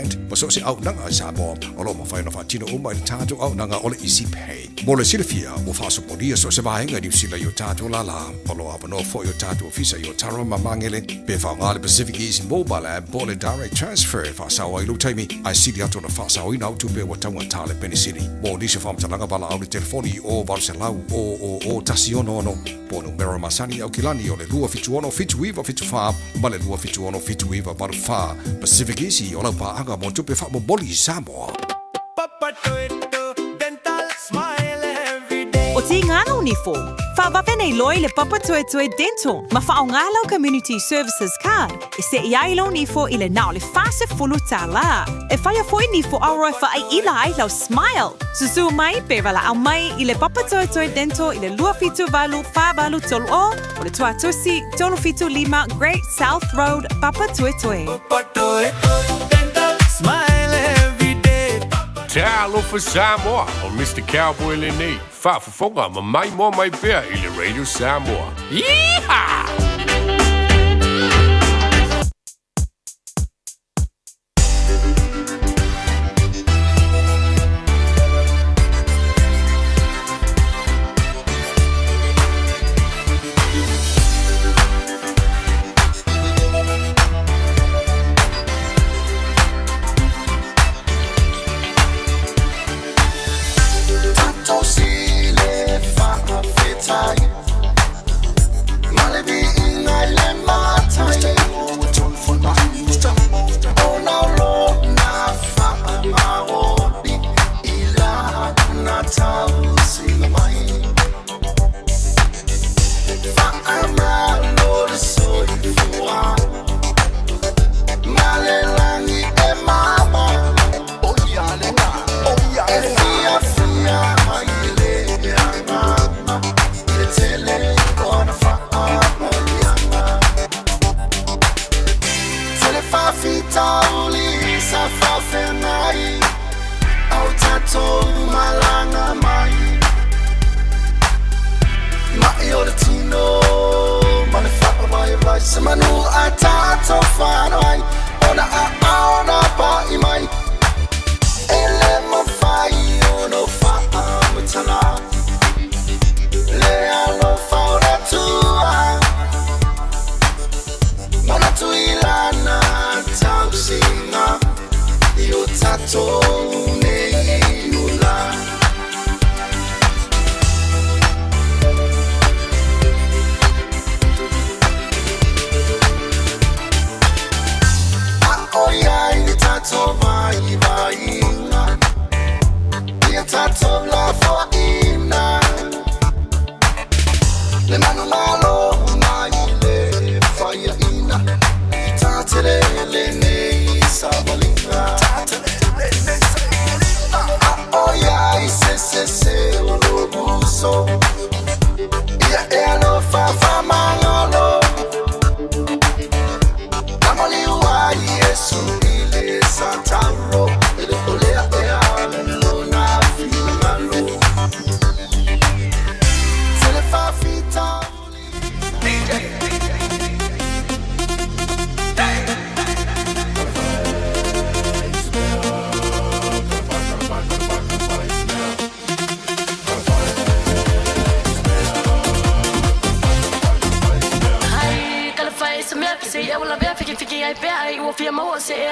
Grant ma so o se auaunaga a Samoa o lo o mafai ona faatino uma i le tatou auaunaga o le Easy Pay. Mo le silafia, ua faasopolia so o se vaega i Niu Sila i o tatou lālā. O lo o avanoa foi o tatou ofisa i Otaru ma Magele pe faaaoga le Pacific Easy Mobile App po o le Direct Transfer e faasao ai lou taimi ae sili atu ona faasaoina au tupe ua taugata le penisini. Mo nisi o faamatalaga valaau le telefoni i o 800 000 166 po o numera masani i Aukilani o le 276 7974 ma le 276 7984. Pacific Easy o lau paaga mo tupe faamomoli i Samoa. O Tīngana o Nifo, whawawe nei loa i le Papatoetoe Dental ma whaonga lau Community Services Card e seʻi ai lou nifo i le na o le $40. E whaia foi nifo auro e whaaiila ai lau smile. Susu mai pe walaau mai i le Papatoetoe Dental i le 278 483 o o le Tuatusi 375 Great South Road, Papatoetoe. Papatoetoe Dental, smile every day. Talofa Samoa, o Mister Cowboy lenei, faafofoga ma maimoa mai pea i le Radio Samoa. Yeehaw!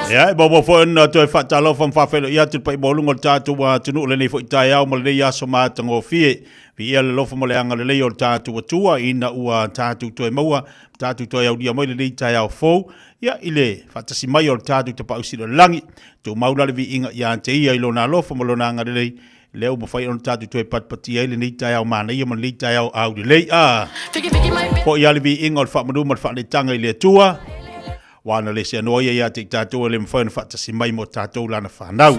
Ia, e maua foi ona toe faatalofa ma faafeiloai atu i le paimaualuga o le tatou atunuu i lenei foi taeao ma lenei aso matagofie. Viia le alofa ma le agalelei o le tatou Atua ina ua tatou toe maua ma tatou toe aulia mai lenei taeao fou, ia, i le faatasi mai o le tatou Tapaau Sili o le Lagi. Tumau la le viiga ia te Ia i Lona alofa ma Lona agalelei, lea ua mafai ona tatou toe patipatia ai lenei taeao manaia ma lenei taeao aulelei. A foi lava le viiga o le faamanu ma le faaneetaga i le Atua, ua ana le seanoa ia ia te i tatou e le mafai ona faatasi mai mo tatou lana fanau.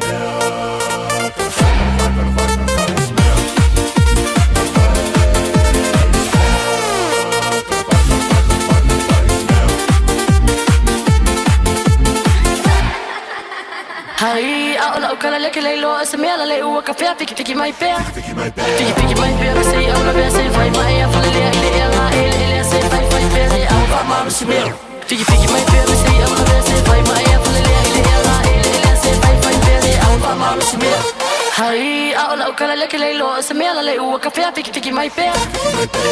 Hai, a o lau kala le ke le iloa o se mea lale ua ka pea Fiki fiki mai pea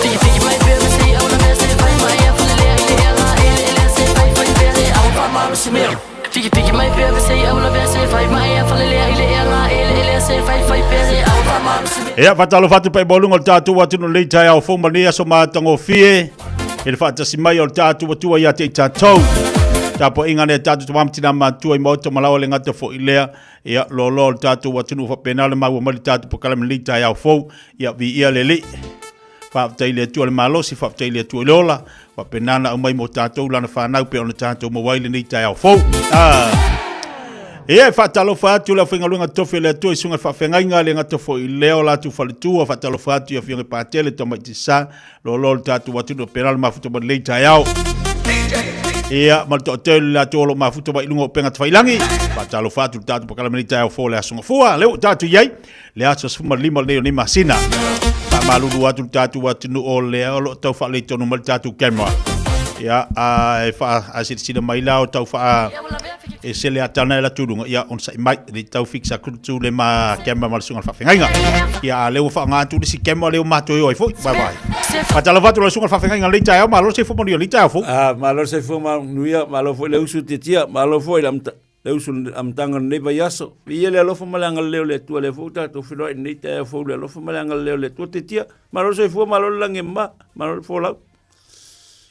Fiki fiki mai pea me se au la mea se fai mai a falelea i le ea la ele ele se fai fai pea le au fa ma se mea Fiki fiki mai pea me se au la mea se fai mai a falelea i le ea la ele ele se fai fai pea le au fa ma se mea Ia, faatalofa atu paia maualuga o le tatou atunuu i lenei taeao fou ma lenei aso matagofie i le faatasi mai o le tatou Atua ia te i tatou. Tapuaiga nei a tatou tama ma tina matutua i maota ma laoa le gata foi lea. Ia, loaloa o le tatou atunuu faapena le maua mai le tatou polokalame i lenei taeao fou. Ia, viia le Alii. Faafetai i le Atua le malosi, faafetai i le Atua i le ola. Faapena ona aumai mo tatou lana fanau pei ona tatou maua ai lenei taeao fou. Ah. Ia, e faatalofa atu le aufaigaluega tofi a le Atua i susuga i faafeagaiga, le gata foi i lea o latou faletua, faatalofa atu i afioga i Patele, Tamaiti Sa, loaloa o le tatou atunuu, pena le mafuta mai lenei taeao. Ia, ma le toatele le latou o lo o mafuta mai i luga o upega tafailangi. Faatalofa atu le tatou polokalame lenei taeao fou o le Aso Gafua. Lea ua tatou i ai, le aso 15 lenei o nei masina. Faamalulu atu le tatou atunuu o lea o lo o tau faaletonu mai le tatou camera. Ia, a e faasilasila mai la o tau faa e sele atana e la tuluga, ia onosai mai, le tau fix atu tu le ma camera ma le susuga i le faafeagaiga. Ia, a lea ua faaaoga atu le isi camera lea ua matou o ai foi. Bye bye. Faatalofa atu i le susuga i le faafeagaiga i lenei taeao, malo le soifua manuia i lenei taeao fou. Ah, malo le soifua manuia, malo foi le usu tiatia, malo foi le le usu i le amataga o lenei vaiaso. Viia le alofa ma le agalelei o le Atua, lea foi ua tatou feiloai i lenei taeao fou i le alofa ma le agalelei o le Atua. Tiatia, malo le soifua, malo le lagi e mama, malo le folau.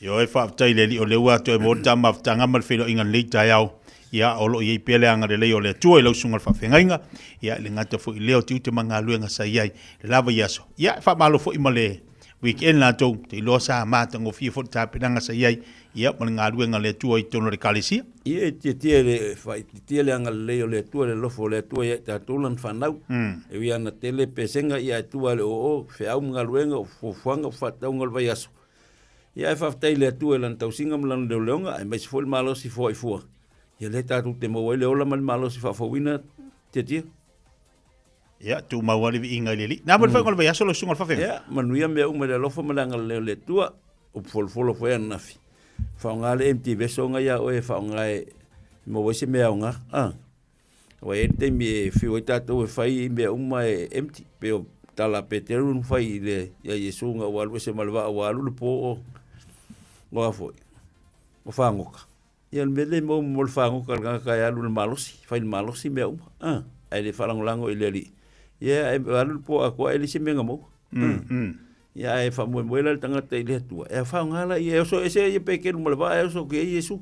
Ioe, faafetai i le Alii o lea ua toe maua le ta mafutaga ma le feiloaiga i lenei taeao. Ia, o lo o i ai pea le agalelei o le Atua i lau susuga i le faafeagaiga, ia, e le gata foi i lea o tiute ma galuega sa i ai i le la vaiaso. Ia, e faamalo foi ma le weekend latou, ou te iloa sa matagofie foi le tapenaga sa i ai, ia, ma le galuega a le Atua i totonu o le Ekalesia. Ia, e tiatia i le faaitiitia le agalelei o le Atua, le alofa o le Atua ia i tatou lana fanau. E ui lava ina tele pesega, ia ae tua lava i le oo, feau ma galuega, o fuafuaga, o faatauga o le vaiaso. Ia ae faafetai i le Atua i Lana tausiga ma Lana leoleoga, aemaise foi le malosi foaifua, ia lea tatou te maua ai le ola ma le malosi faafouina. Tiatia. Ia, tumau lava le viiga i le Alii. Na mo le faaiuga o le vaiaso lau susuga i le faafeagaiga. Ia, manuia mea uma i le alofa ma le agalelei o le Atua. Upu folofolo foi ananafi. Faaaoga le empty vessel nga ia oe e faaaoga e maua ai se mea aoga. Ah. Aua e i ai le taimi e fiu ai tatou e fai mea uma e empty. Pei o tala a Peteru na fai i le, ia Iesu ina ua alu ese ma le vaa ua alu le po o, o a foi, o fagoka. Ia o le mea lea e maua mo le fagoka a le tagata e alu i le malosi, fai i le malosi mea uma, a, ae le faalagolago i le Alii. Ia e alu le po atoa e leai se mea na maua. Ia ae faamoemoe la le tagata i le Atua, e faaaoga la ia, e oso ese ia Peteru ma le vaa e oso atu i ai Iesu.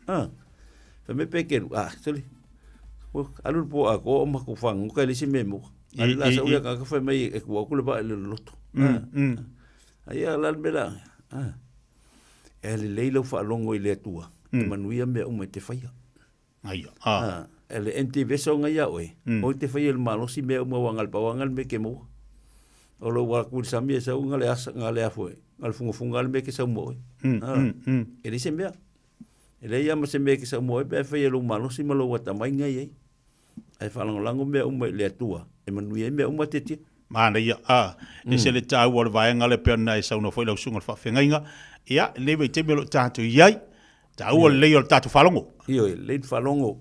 A, fai mai Peteru, a, sole, alu le po atoa o matou fagoka e leai se mea e maua. Ae la sau le tagata fai mai e tuu atu le vaa i le loloto. A, ia la le mea la, a. E lelei lau faalogo i le Atua, e manuia mea uma e te faia. Aia, a. A, e le empty vessel nga ia oe, oe te faia i le malosi mea uma aua na o le pau lava lena le mea e ke maua. O lou alu atu i le sami e sau na le asa, na le a foi, na le fugafuga lava le mea e ke sau ma oe. A, e leai se mea. E leai lava ma se mea e ke sau ma oe pe a e faia i lou malosi ma lou atamai nga i ai. Ae faalagolago mea uma i le Atua e manuia ai mea uma tiatia. Manaia, a, ese le taua o le vaega lea pei ona e saunoa foi lau susuga i le faafeagaiga. Ia, lenei vaitaimi o lo o tatou i ai, taua lelei o le tatou faalogo. Ioe, lelei le faalogo.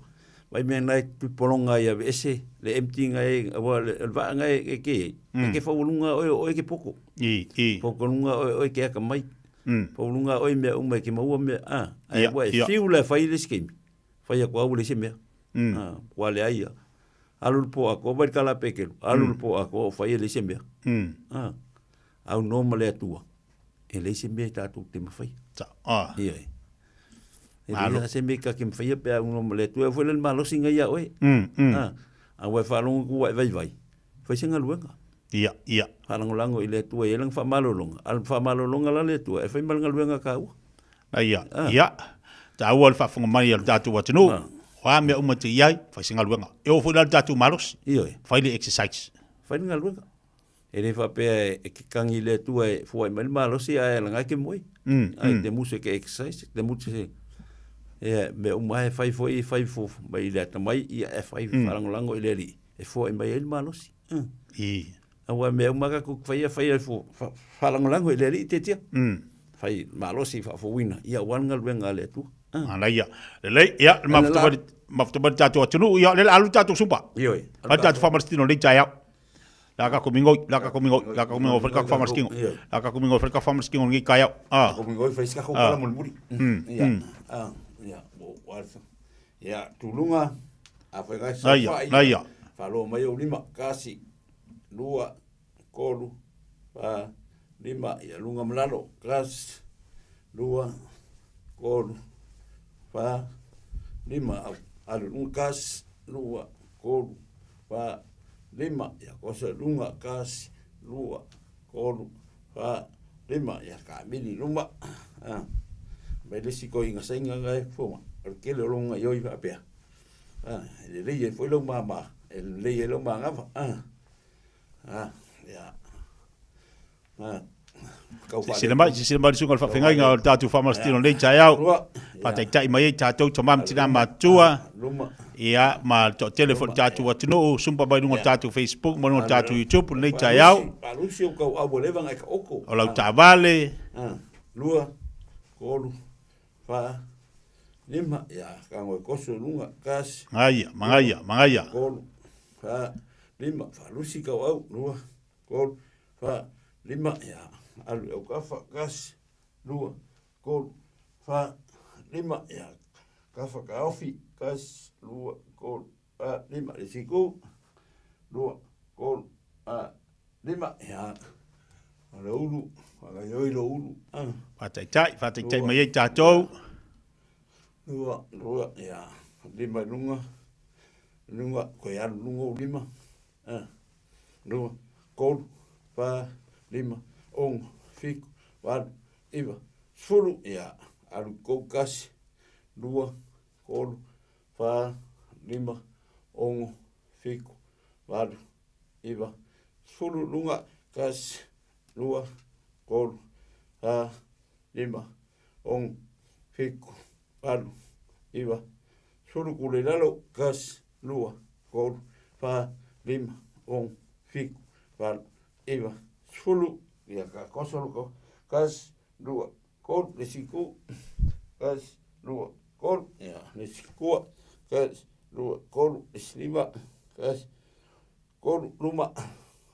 Vaai mea na e tupologa ai aveese le empty nga e, aua o le vaa nga e ke ai, e ke faualuga oe o oe ke poko. I, i. Faualuga oe o oe ke akamai. Faualuga oe mea uma e ke maua mea, a, ae ua e fiu la e fai le isi taimi. Fai atu au leai se mea. Mm. Ua leai ia. Alu le po atoa vai le tala a Peteru. Alu le po atoa o fai e leai se mea. Mm. Au no ma le Atua. E leai se mea e tatou te mawhai. Ta, ah. Ia e. E leai se mea ka ke mawhaia pe au no ma le Atua. E foi le malosi ngai ia oe. Mm, mm. A ua e faalogo ku ua e vaivai. Fai se galuega. Ia, ia. Faalagolago i le Atua e i ai lana faamalologa. A o le faamalologa la le Atua, e fai ma le galuega a kāua. Ia, ia. Taua le faafofoga mai a le tatou atunuu. O a mea uma e te i ai, fai se galuega. E oo foi la i le tatou malosi. Ioe. Fai le exercise. Fai le galuega. E le faapea e ke kagi i le Atua e foai mai le malosi ae alaga e ke moe. Ae te musu e ke exercise, te musu e ia mea uma e fai foi, e fai fo mai i le atamai, ia e fai faalagolago i le Alii e foai mai ai le malosi. I. Aua mea uma tatou te faia, faia faalagolago i le Alii tiatia. Fai malosi faafouina, ia aua le galuega a le Atua. Manaia. Lelei, ia, le mafuta mai, mafuta mai le tatou atunuu, ia, lele alu tatou sumpa. Ioe. Alu tatou faamalositino nei taeao. La ka komingoi, la ka komingoi, la ka komingoi, fai ka faamalositino. La ka komingoi, fai ka faamalositino nei taeao. Ah. Komingoi, fai se kako pala mulimuli. Ia. Ah, ia, o, o, ia, tuluga, a fai ka sa Naia, naia. Faaloa mai ou lima, kasi, lua, tolu, fa, lima, ia luga ma lalo, kasi, lua, tolu, fa, lima, au, alu luga, kasi, lua, tolu, fa, lima, ia koso i luga, kasi, lua, tolu, fa, lima, ia kamili luma, a, mai le isi koiga saina na e fua, o le tele o lou gaoioi faapea, a, e lelei ai foi lou mama, e lelei ai lou manava, a. Silasila mai, silasila mai le susuga o le faafeagaiga o le tatou faamalositino nei taeao. Faataitai mai ai tatou tama ma tina matutua, ia, ma le toatele foi o le tatou atunuu, sumpa mai luga o le tatou Facebook ma luga o le tatou YouTube lenei taeao. O lau taavale. Lua, tolu, fa, lima, ia, kago e koso i luga, kasi. Magaia, magaia, magaia. Tolu, fa, lima, falusi kau au, lua, tolu, fa, lima, ia, alu i aukafa, kasi, lua, tolu, fa, lima, ia, kafa kaofi, kasi, lua, tolu, fa, lima, le siku, lua, tolu, fa, lima, ia, o le ulu, whakaioi lo ulu. Ah. Whātaitai, whātaitai mai ai tātou. Lua, lua, ia, lima i lunga, lunga, koe alu lunga o lima, ah, lua, kolu, whā, lima, ongo, fiku, walu, iwa, sefulu, ia, alu kou kasi, lua, kolu, whā, lima, ongo, fiku, walu, iwa, sefulu, lunga, kasi, lua, tolu, fa, lima, ono, fitu, valu, iwa, sefulu, kula i lalo, kasi, lua, tolu, fa, lima, ono, fitu, valu, iwa, sefulu, ia ka koso loko, kasi, lua, tolu, le siku, kasi, lua, tolu, ia, le sikua, kasi, lua, tolu, le lima, kasi, tolu, luma,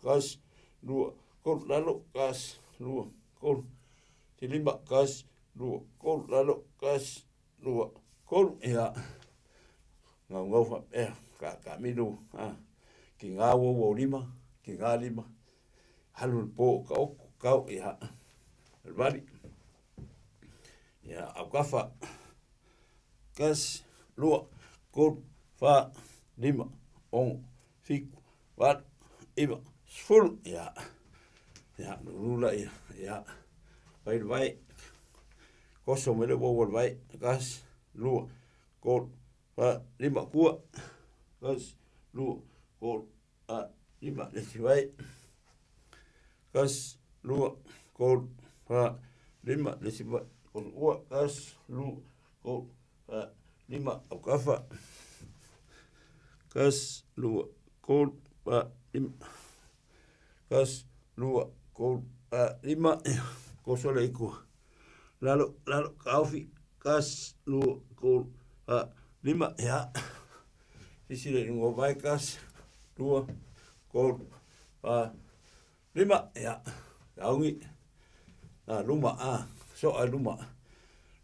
kasi, lua, tolu, lalo, kasi, lua, tolu, te lima, kasi, lua, tolu, lalo, kasi, lua, tolu, ia, ngaungau faapea, ka, ka milu, a, ki ngā uaua o lima, ki ngā lima, alu le po o ka oko, kau, ia, le vali, ia, aukafa, kasi, lua, tolu, fa, lima, ono, fitu, valu, iva, sefulu, ia, ia, lulu laia, ia, fai le vai, koso mai le uaua le vai, kasi, lua, tolu, fa, lima, kua, kasi, lua, tolu, fa, lima, le isi vai, kasi, lua, tolu, fa, lima, le isi vai, koso ua, kasi, lua, tolu, fa, lima, aukafa, kasi, lua, tolu, fa, lima, kasi, lua, tolu, fa, lima, koso le ikua, lalo, lalo, kaofi, kasi, lua, tolu, fa, lima, ia, sisi le luga o vai, kasi, lua, tolu, fa, lima, ia, augi, a, luma, a, soa luma,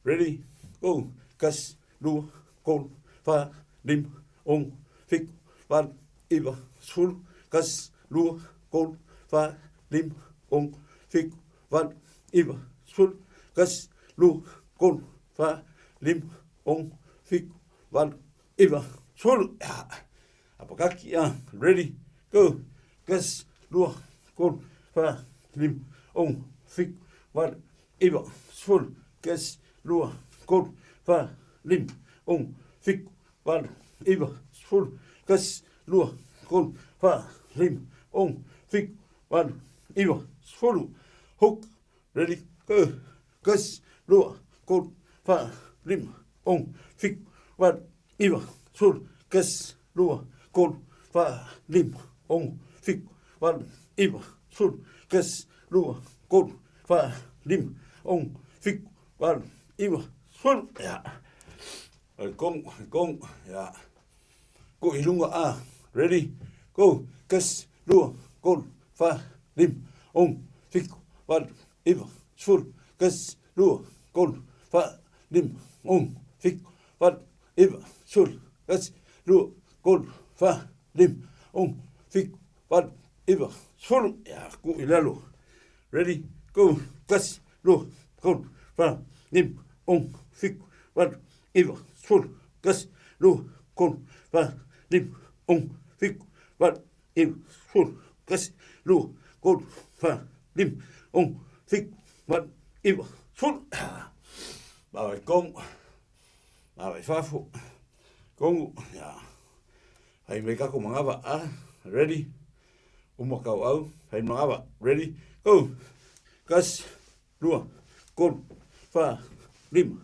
ready, go, kasi, lua, tolu, fa, lima, ono, fitu, valu, iva, sefulu, kasi, lua, tolu, fa, lima, ono, fitu, valu, iva, sefulu, kasi, lua, tolu, fa, lima, ono, fitu, valu, iva, sefulu. Ia, apakaki, ia, ready, go, kasi, lua, tolu, fa, lima, ono, fitu, valu, iva, sefulu, kasi, lua, tolu, fa, lima, ono, fitu, valu, iva, sefulu, kasi, lua, tolu, fa, lima, ono, fitu, valu, iva, sefulu. Hook, ready, go, kasi, lua, tolu, fa, lima, ono, fitu, valu, iva, sefulu, kasi, lua, tolu, fa, lima, ono, fitu, valu, iva, sefulu, kasi, lua, tolu, fa, lima, ono, fitu, valu, iva, sefulu. Ia. O le kong, kong, ia. Ku i lunga a. Ready, go, tasi, lua, tolu, fa, lima, ono, fitu, valu, iva, sefulu, tasi, lua, tolu, fa, lima, ono, fitu, valu, iva, sefulu, tasi, lua, tolu, fa, lima, ono, fitu, valu, iva, sefulu. Ia, ku i lalo. Ready, go, tasi, lua, tolu, fa, lima, ono, fitu, valu, iva, sefulu, tasi, lua, tolu, fa, lima, ono, fitu, valu, iva, sefulu, tasi, lua, tolu, fa, lima, ono, fitu, valu, iva, sefulu. Vae kongo, vae fafo, kongo, ia. Hai mai kako mangava, ah, ready, uma kau au, hai mangava, ready, go, kasi, lua, tolu, fa, lima,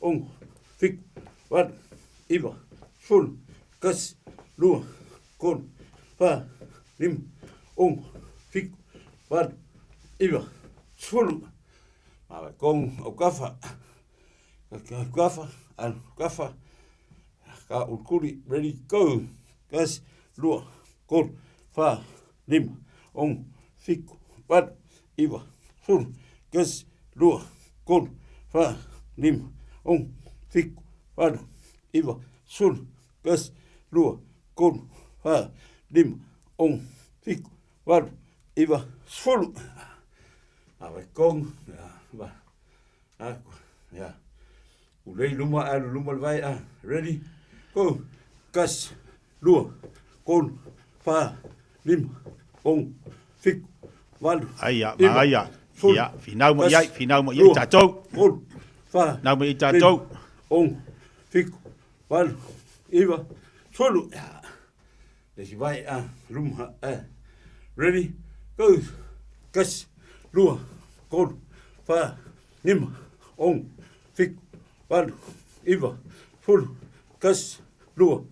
ono, fitu, valu, iva, sefulu, tasi, lua, tolu, fa, lima, ono, fitu, valu, iva, sefulu. Mava kong au kafa, kafa, alu kafa, ka ulukuli, ready, go, tasi, lua, tolu, fa, lima, ono, fitu, valu, iva, sefulu, tasi, lua, tolu, fa, lima, ono, fitu, valu, iva, sefulu, tasi, lua, tolu, fa, lima, ono, fitu, valu, iva, sefulu. Ave kong, ia, va, a, ia. Ulei luma, alu luma le vai, a, ready, go, tasi, lua, tolu, fa, lima, ono, fitu, valu, Ai, iva, magaia. sefulu, Ia, finau mo iai, tasi, finau mo iai lua, tatou. tolu, fa, Finau mo iai lima, tatou. ono, fitu, valu, iva, sefulu. Ia. Le isi vai, a, luma, a. Ready, go, tasi, lua, tolu, fa, lima, ono, fitu, valu, iva, sefulu, tasi, lua,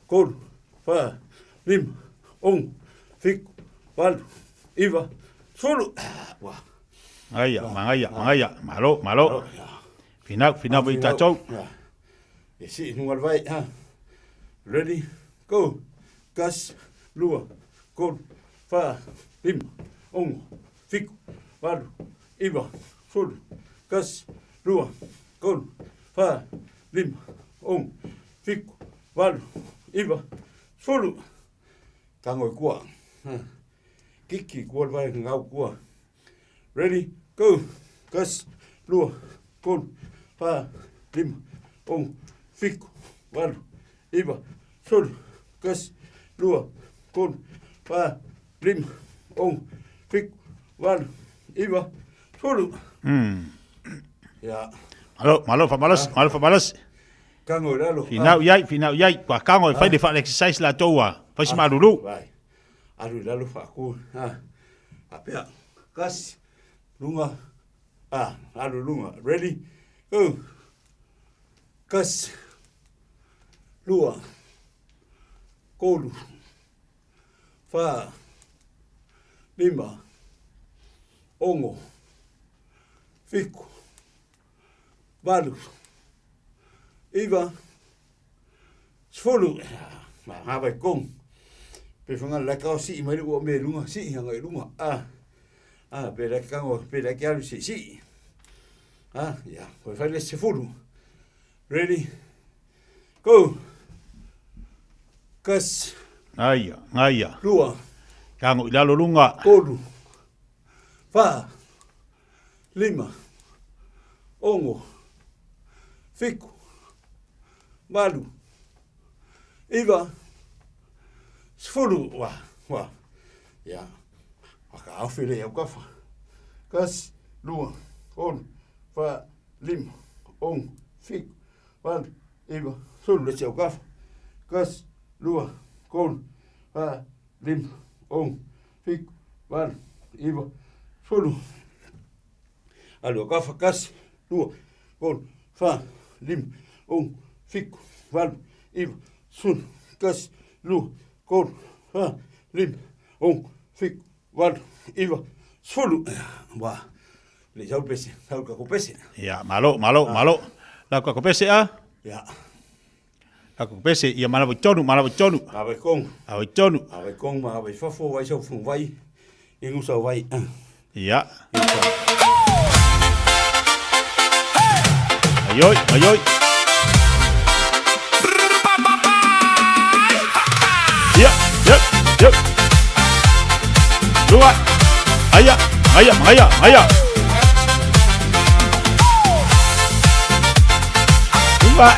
tolu, fa, lima, ono, fitu, valu, iva, sefulu. Ua. Magaia, magaia, magaia. Malo, malo. Finau, finau mo iai tatou. E sii i luga o le vai, ha. Ready, go. Tasi, lua, tolu, fa, lima, ono, fitu, valu, iva, sefulu, tasi, lua, tolu, fa, lima, ono, fitu, valu, iva, sefulu. Tago i kua. Ha. Kiki kua le vai ngau kua. Ready, go. Tasi, lua, tolu, fa, lima, ono, fitu, valu, iva, sefulu, tasi, lua, tolu, fa, lima, ono, fitu, valu, iva, sefulu. Ia. Malo, malo faamalosi, malo faamalosi. Kago i lalo. Finau iai, finau iai. Kua kago e fai le faale-exercise latou a fai si malulu. Vai. Alu i lalo faaku. Ha. Apea. Tasi. Lunga. Ah, alu lunga. Ready? Go. Tasi. Lua. Tolu. Fa. Lima. Ono. Fitu. Valu. Iva. Sefulu. Ma vai kong. Pe whanga la kao sii mai ua me lunga sii hanga i lunga. Ah. Ah, pe la kango, pe la ke alu sii sii. Ah, ia. Koe whai le sefulu. Ready? Go. Kas. Ngaia, ngaia. Lua. Kango i lalo lunga. Tolu. Wha. Lima. Ono. Fitu. Valu. Iva. Sefulu. Wa. Wa. Ia. Whakaaofi le au kafa. Kasi. Lua. Tolu. Wha. Lima. Ono. Fitu. Valu. Iva. Sefulu. Le au kafa. Kasi. Lua. Tolu. Wha. Lima. Ono. Fitu. Valu. Iva. Sefulu. Alu au kafa. Kasi. Lua. Tolu. Wha. Lima. Ono. Fitu. Valu. Iva. Sefulu. Tasi. Lua. Tolu. Wha. Lima. Ono. Fitu. Valu. Iva. Sefulu. Ua. Le sau pese. Sau kako pese. Ia, malo, malo, malo. Lau kako pese a? Ia. Lako pese ia manava i tonu, manava i tonu. Ava i kongu. Ava i tonu. Ava i kongu ma ava i fafo vai sau fungu vai. Ingu sau vai. Ia. Aioi, aioi. Ia, ia, ia. Lua. Aia, aia, aia, aia. Lua.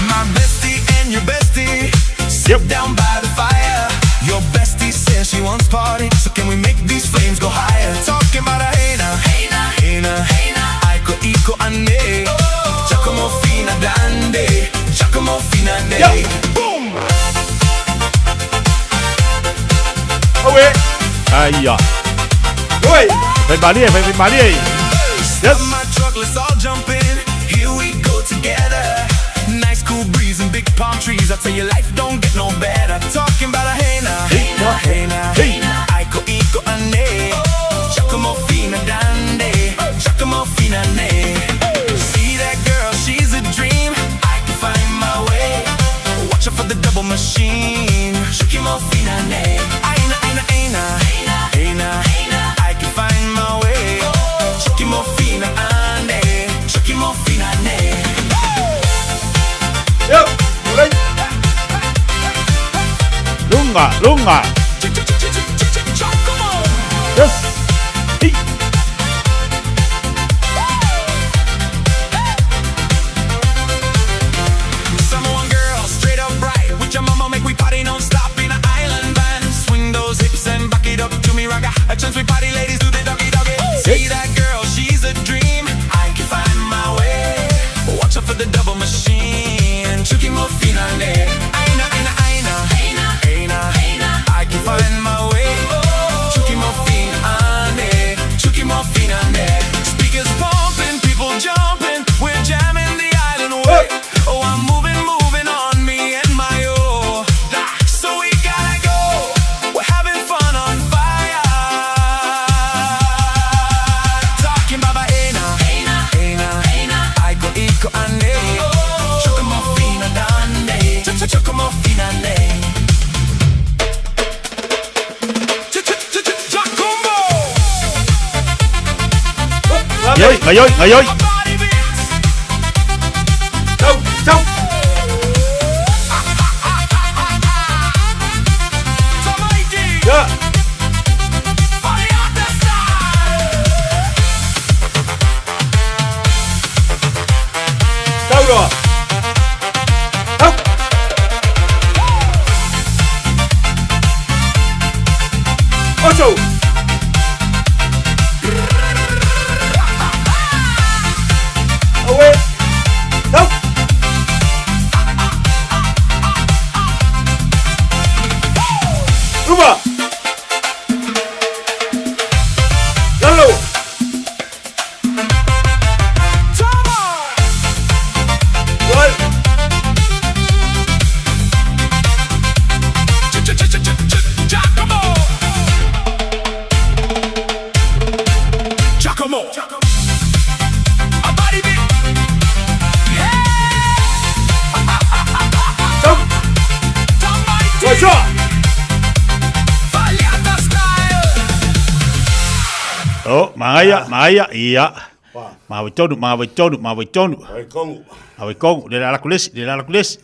My bestie and your bestie sit Yep. down by the fire. Your bestie says she wants party, so can we make these flames go higher? Talking about a hey now, hey now, hey now, hey now. Aiko iko ane, Giacomo fina dande, Giacomo fina ne. Yep. Boom! Aue. Aia. Oi. Fai malie, fai malie. Stop my truck, let's all jump in. Here we go together. Nice cool breeze and big palm trees. I tell you, life don't get no better. Talking about a hey now, hey now, hey now, Hey. Aiko iko ane, Giacomo fina dande, Giacomo fina ne. See that girl, she's a dream. I can find my way. Watch out for the double machine. Giacomo fina ne. Aina aina aina, aina, aina. I can find my way. Giacomo fina ane, Giacomo fina ne. Yep. Ulai. Lunga, lunga. Giacomo. Yes. Hey. Samoan girl, straight up right. With your mama, make we party non-stop in an island band. Swing those hips and back it up to me, ragga. A chance we party, ladies do the doggy doggy. See that girl, she's a dream. I can find my way. Watch out for the double machine. Chuki mo finale. Aina, aina, aina. Aina, aina. I can find my way. Chuki mo finale. Chuki mo finale. Speakers pumping, people jumping. We're jamming the island way. Oh, I'm moving, moving on me and my oh. So we gotta go. We're having fun on fire. Talking about Aina, Aina, Aina, Aina. Aiko iko ane. Chocomo fina dande. Chocomo fina ne. Giacomo. Ngayoi, ngayoi, ngayoi. Body beats. Tau, tau. Tamaiti. Ya. Variante style. Tau roa. Tau. Ocho. Aue. Tau. Luma. Lalo. Tama. Gol. Giacomo. Giacomo. A body beat. Yeah. Tau. Tamaiti. Ocho. Valiata style. Oh, magaia, magaia, ia. Maui tonu, maui tonu, maui tonu. Ai kongu. Maui kongu, le la kulesi, le la kulesi.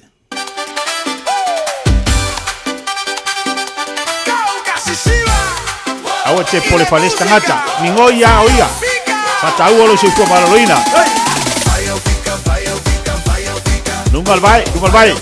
Aua te pole falesi tagata, migoi a oia. Fataua lou soifua maloloina. Luga o le vae, luga o le vae.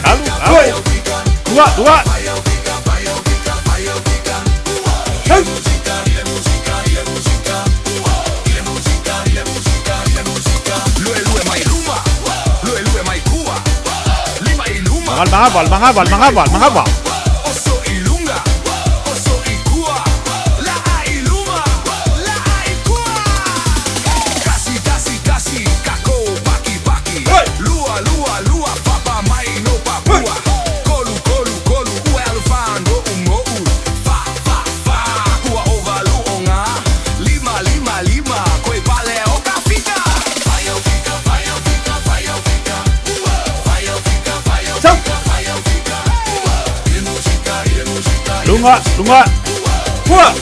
Alu, alu. Dua, dua. Le magava, le magava, le magava, le magava. Luga, luga. Ua!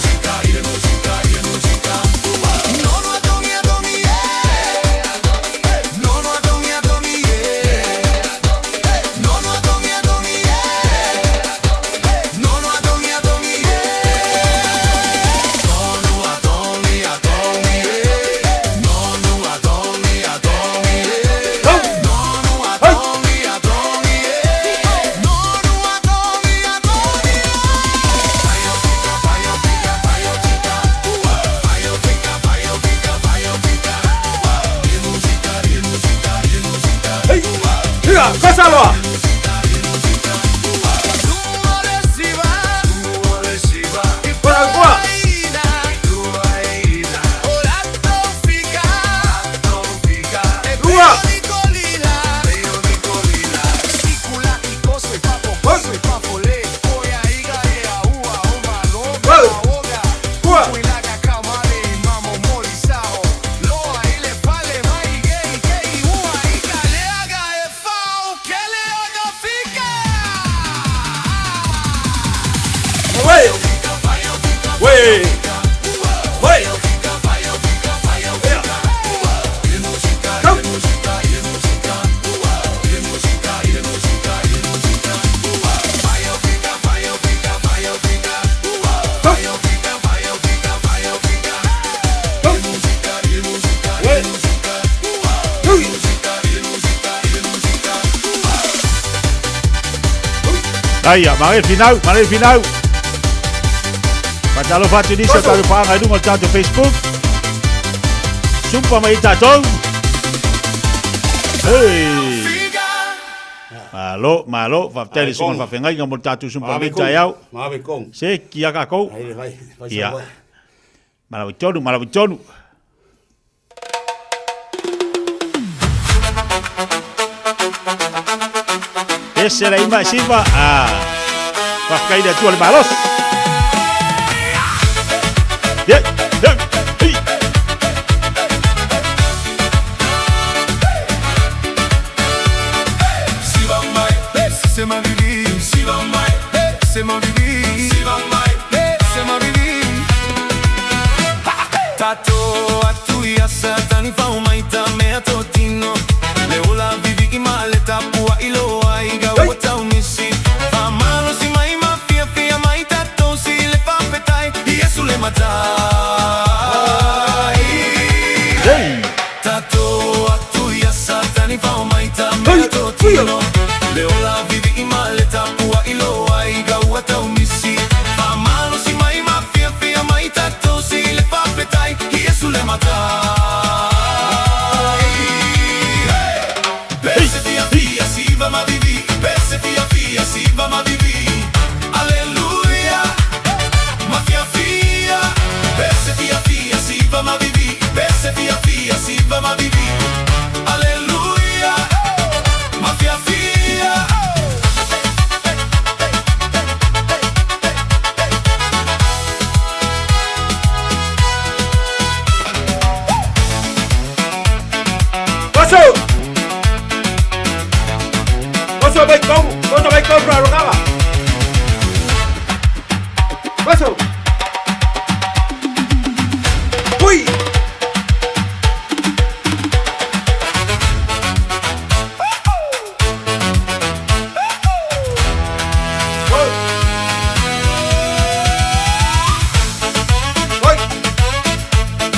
Aia, mare finau, mare finau. Faatalofa atu nisi o tatou paaga i luga o le tatou Facebook. Sumpa mai tatou. Hey. Malo, malo, faafetai le susuga i le faafeagaiga mo le tatou sumpa lenei taeao. Se, kia kakou. Ia. Malawi tonu, malawi tonu. Ese la ima siva a faafetai i le Atua le malosi. Yeah, yeah, hey.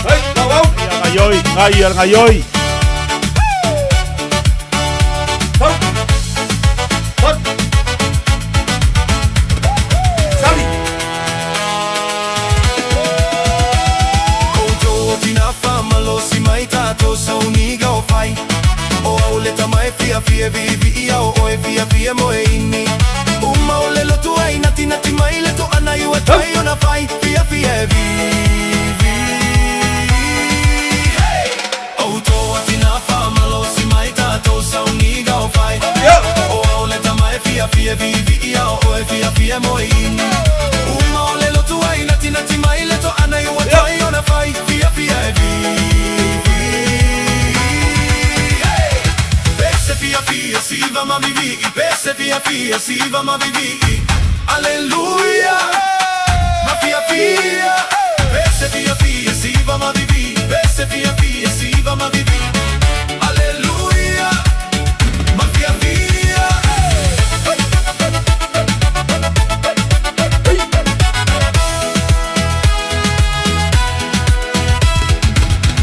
Hey. Ngaioi, ngai al ngaioi.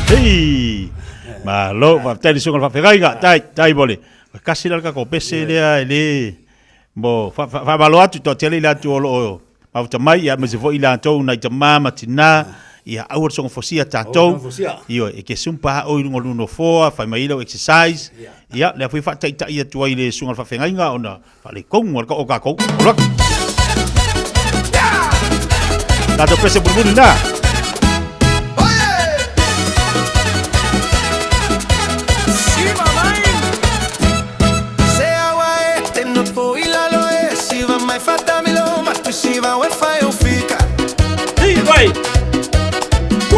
Hei! Malo, faafetai le susuga i le faafeagaiga, tai, tai mo le kasi la le tatou pese lea e le mo faamalo atu toatele i latou o lo o mafuta mai, ia aemaise foi i latou nai tama ma tina, ia aua le soga fosia tatou. Ioe, e te sumpa o i luga o le nofoa, fai mai lau exercise, ia lea foi faataitai atu ai le susuga i le faafeagaiga ona faaletonu o le o tatou. Olo atu. Tatou pese mulimuli na.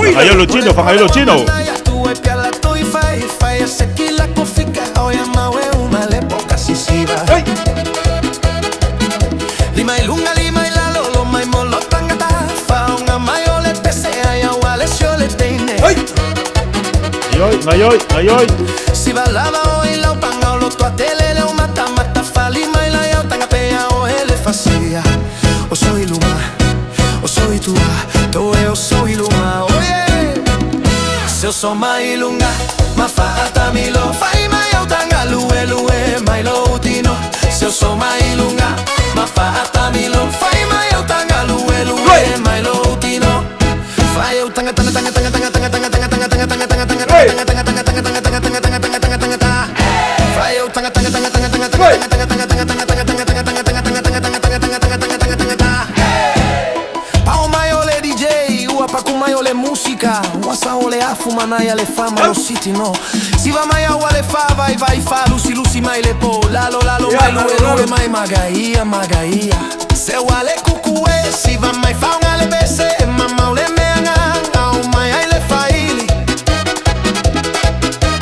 Whakaio lo tino, whakaio lo tino. Ngaioi, ngaioi, ngaioi.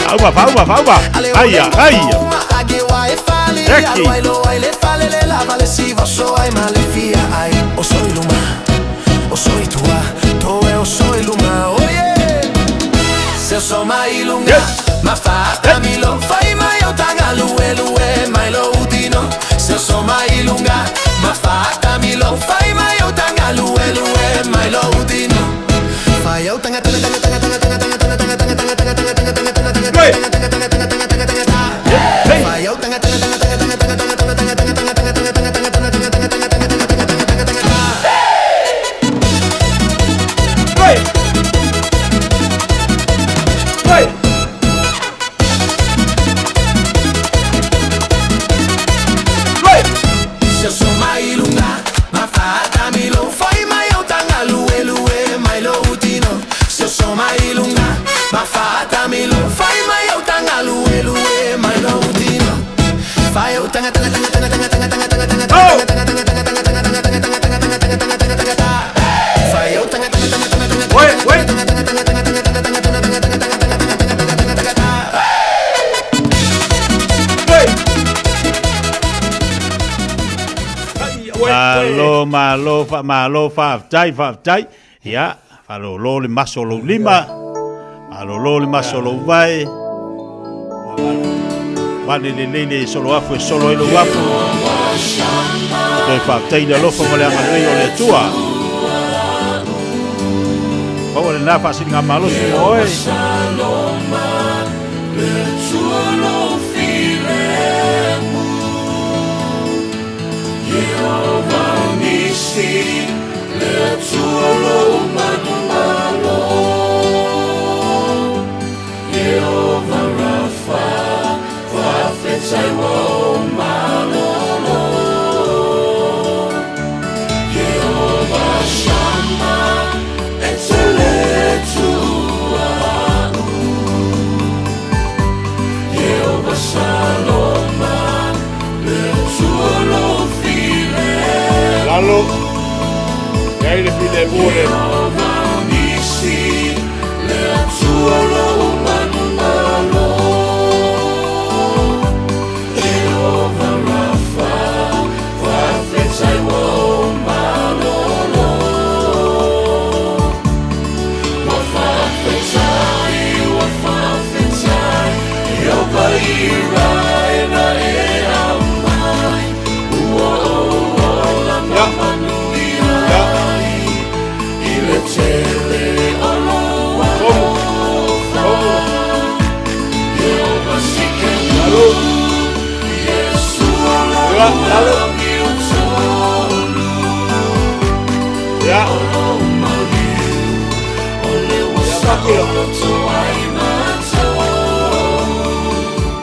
Fauma, fauma, fauma. Aia, aia. Eki. Malo, malo, fa, malo, faafetai, faafetai. Ia, faalolo le maso o lou lima, malolo le maso o lou vae. Vale lelei le solo afu e solo ai lou afu. Toe faafetai le alofa ma le agalelei o le Atua. Maua lena faasiliga malosi mo oe.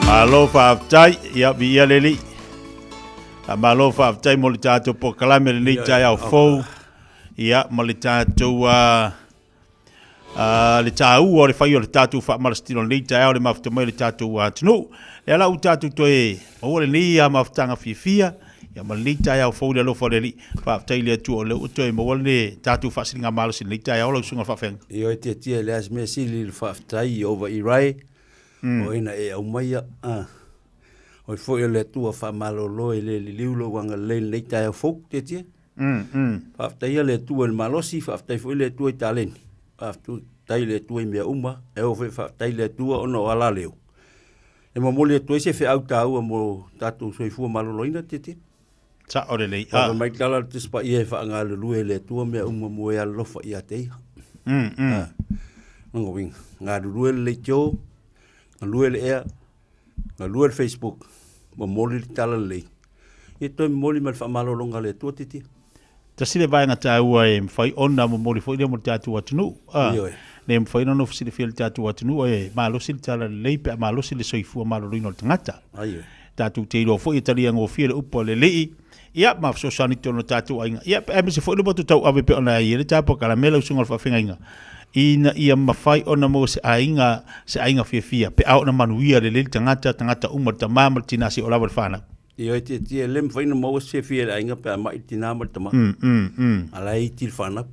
Malo faafetai, ia viia le Alii. Malo faafetai mo le tatou polokalame lenei taeao fou. Ia ma le tatou uh, uh, le taua o le fai o le tatou faamalositino lenei taeao le mafuta mai o le tatou atunuu. Lea la ua tatou toe maua lenei uh, mafutaga fiafia ia ma lenei taeao fou i le alofa o le Alii. Faafetai i le Atua o lea ua toe maua le tatou faasiligamalosi i lenei taeao lau susuga i le faafeagaiga. Ioe tiatia le as mea sili i le faafetai i ova i rae o ina e aumaia a oi foi o le Atua faamalolo e le liliu lou agalelei i lenei taeao fou tiatia. Faafetaia le Atua i le malosi, faafetai foi le Atua i taleni. Faafetai i le Atua i mea uma, e oo foi faafetai i le Atua ona o alaleo. E momoli atu ai se feau taua mo tatou soifua maloloina tiatia. Sao lelei. Ah. Mai tala le Tusi Paia e faagalulue e le Atua mea uma mo e alolofa ia te ia. Ah. Lona uiga, galulue le leitio, galue le ea, galue le Facebook, momoli le tala lelei. Ia toe momoli ma le faamalologa a le Atua tiatia. Tasi le vaega taua e mafai ona momoli foi lea mo le tatou atunuu. Ah, Ioe. Ne mafai ona nofo silafia le tatou atunuu e malosi le tala lelei pe a malosi le soifua maloloina o le tagata. Ai, ioe. Tatou te iloa foi e talia gofie le upu a le Alii, ia ma fesoasoani i totonu o tatou aiga. Ia, aemaise foi le motu tauave pei ona i ai le tapua lau susuga i le faafeagaiga, ina ia mafai ona maua se aiga, se aiga fiafia, pe a oo ina manuia lelei le tagata, tagata uma, le tama ma le tina seia oo lava i le fanau. Ioe tietie, e le mafai ona maua se fiafia i le aiga pe a mai le tina ma le tama. A la e iti le fanau.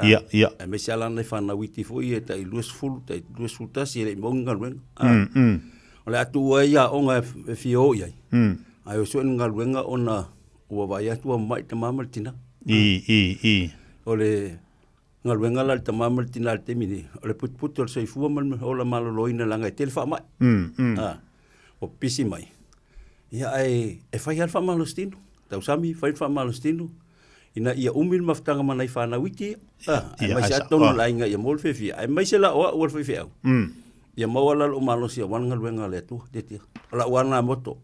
Ia, ia. Aemaise lava lana fanau iti foi ia tai 20, tai 21 e le i maua ni galuega. O le a tuua ai aoga e fia o i ai, ae o sue ni galuega ona ua vaai atu ua mamai le tama ma le tina. I, i, i. O le galuega la a le tama ma le tina i le taimi nei, o le putuputu o le soifua ma le ola maloloina leaga e tele faamai. Ua pisi mai. Ia ae e fai lava le faamalositino, tausami fai le faamalositino ina ia umi le mafutaga ma nai fanau iti ia. Ah, aemaise lava totonu o le aiga ia maua le fiafia, aemaise la o au o le faifeau, ia maua la lou malosi aua le galuega a le Atua, tiatia. O lau lava lena motto.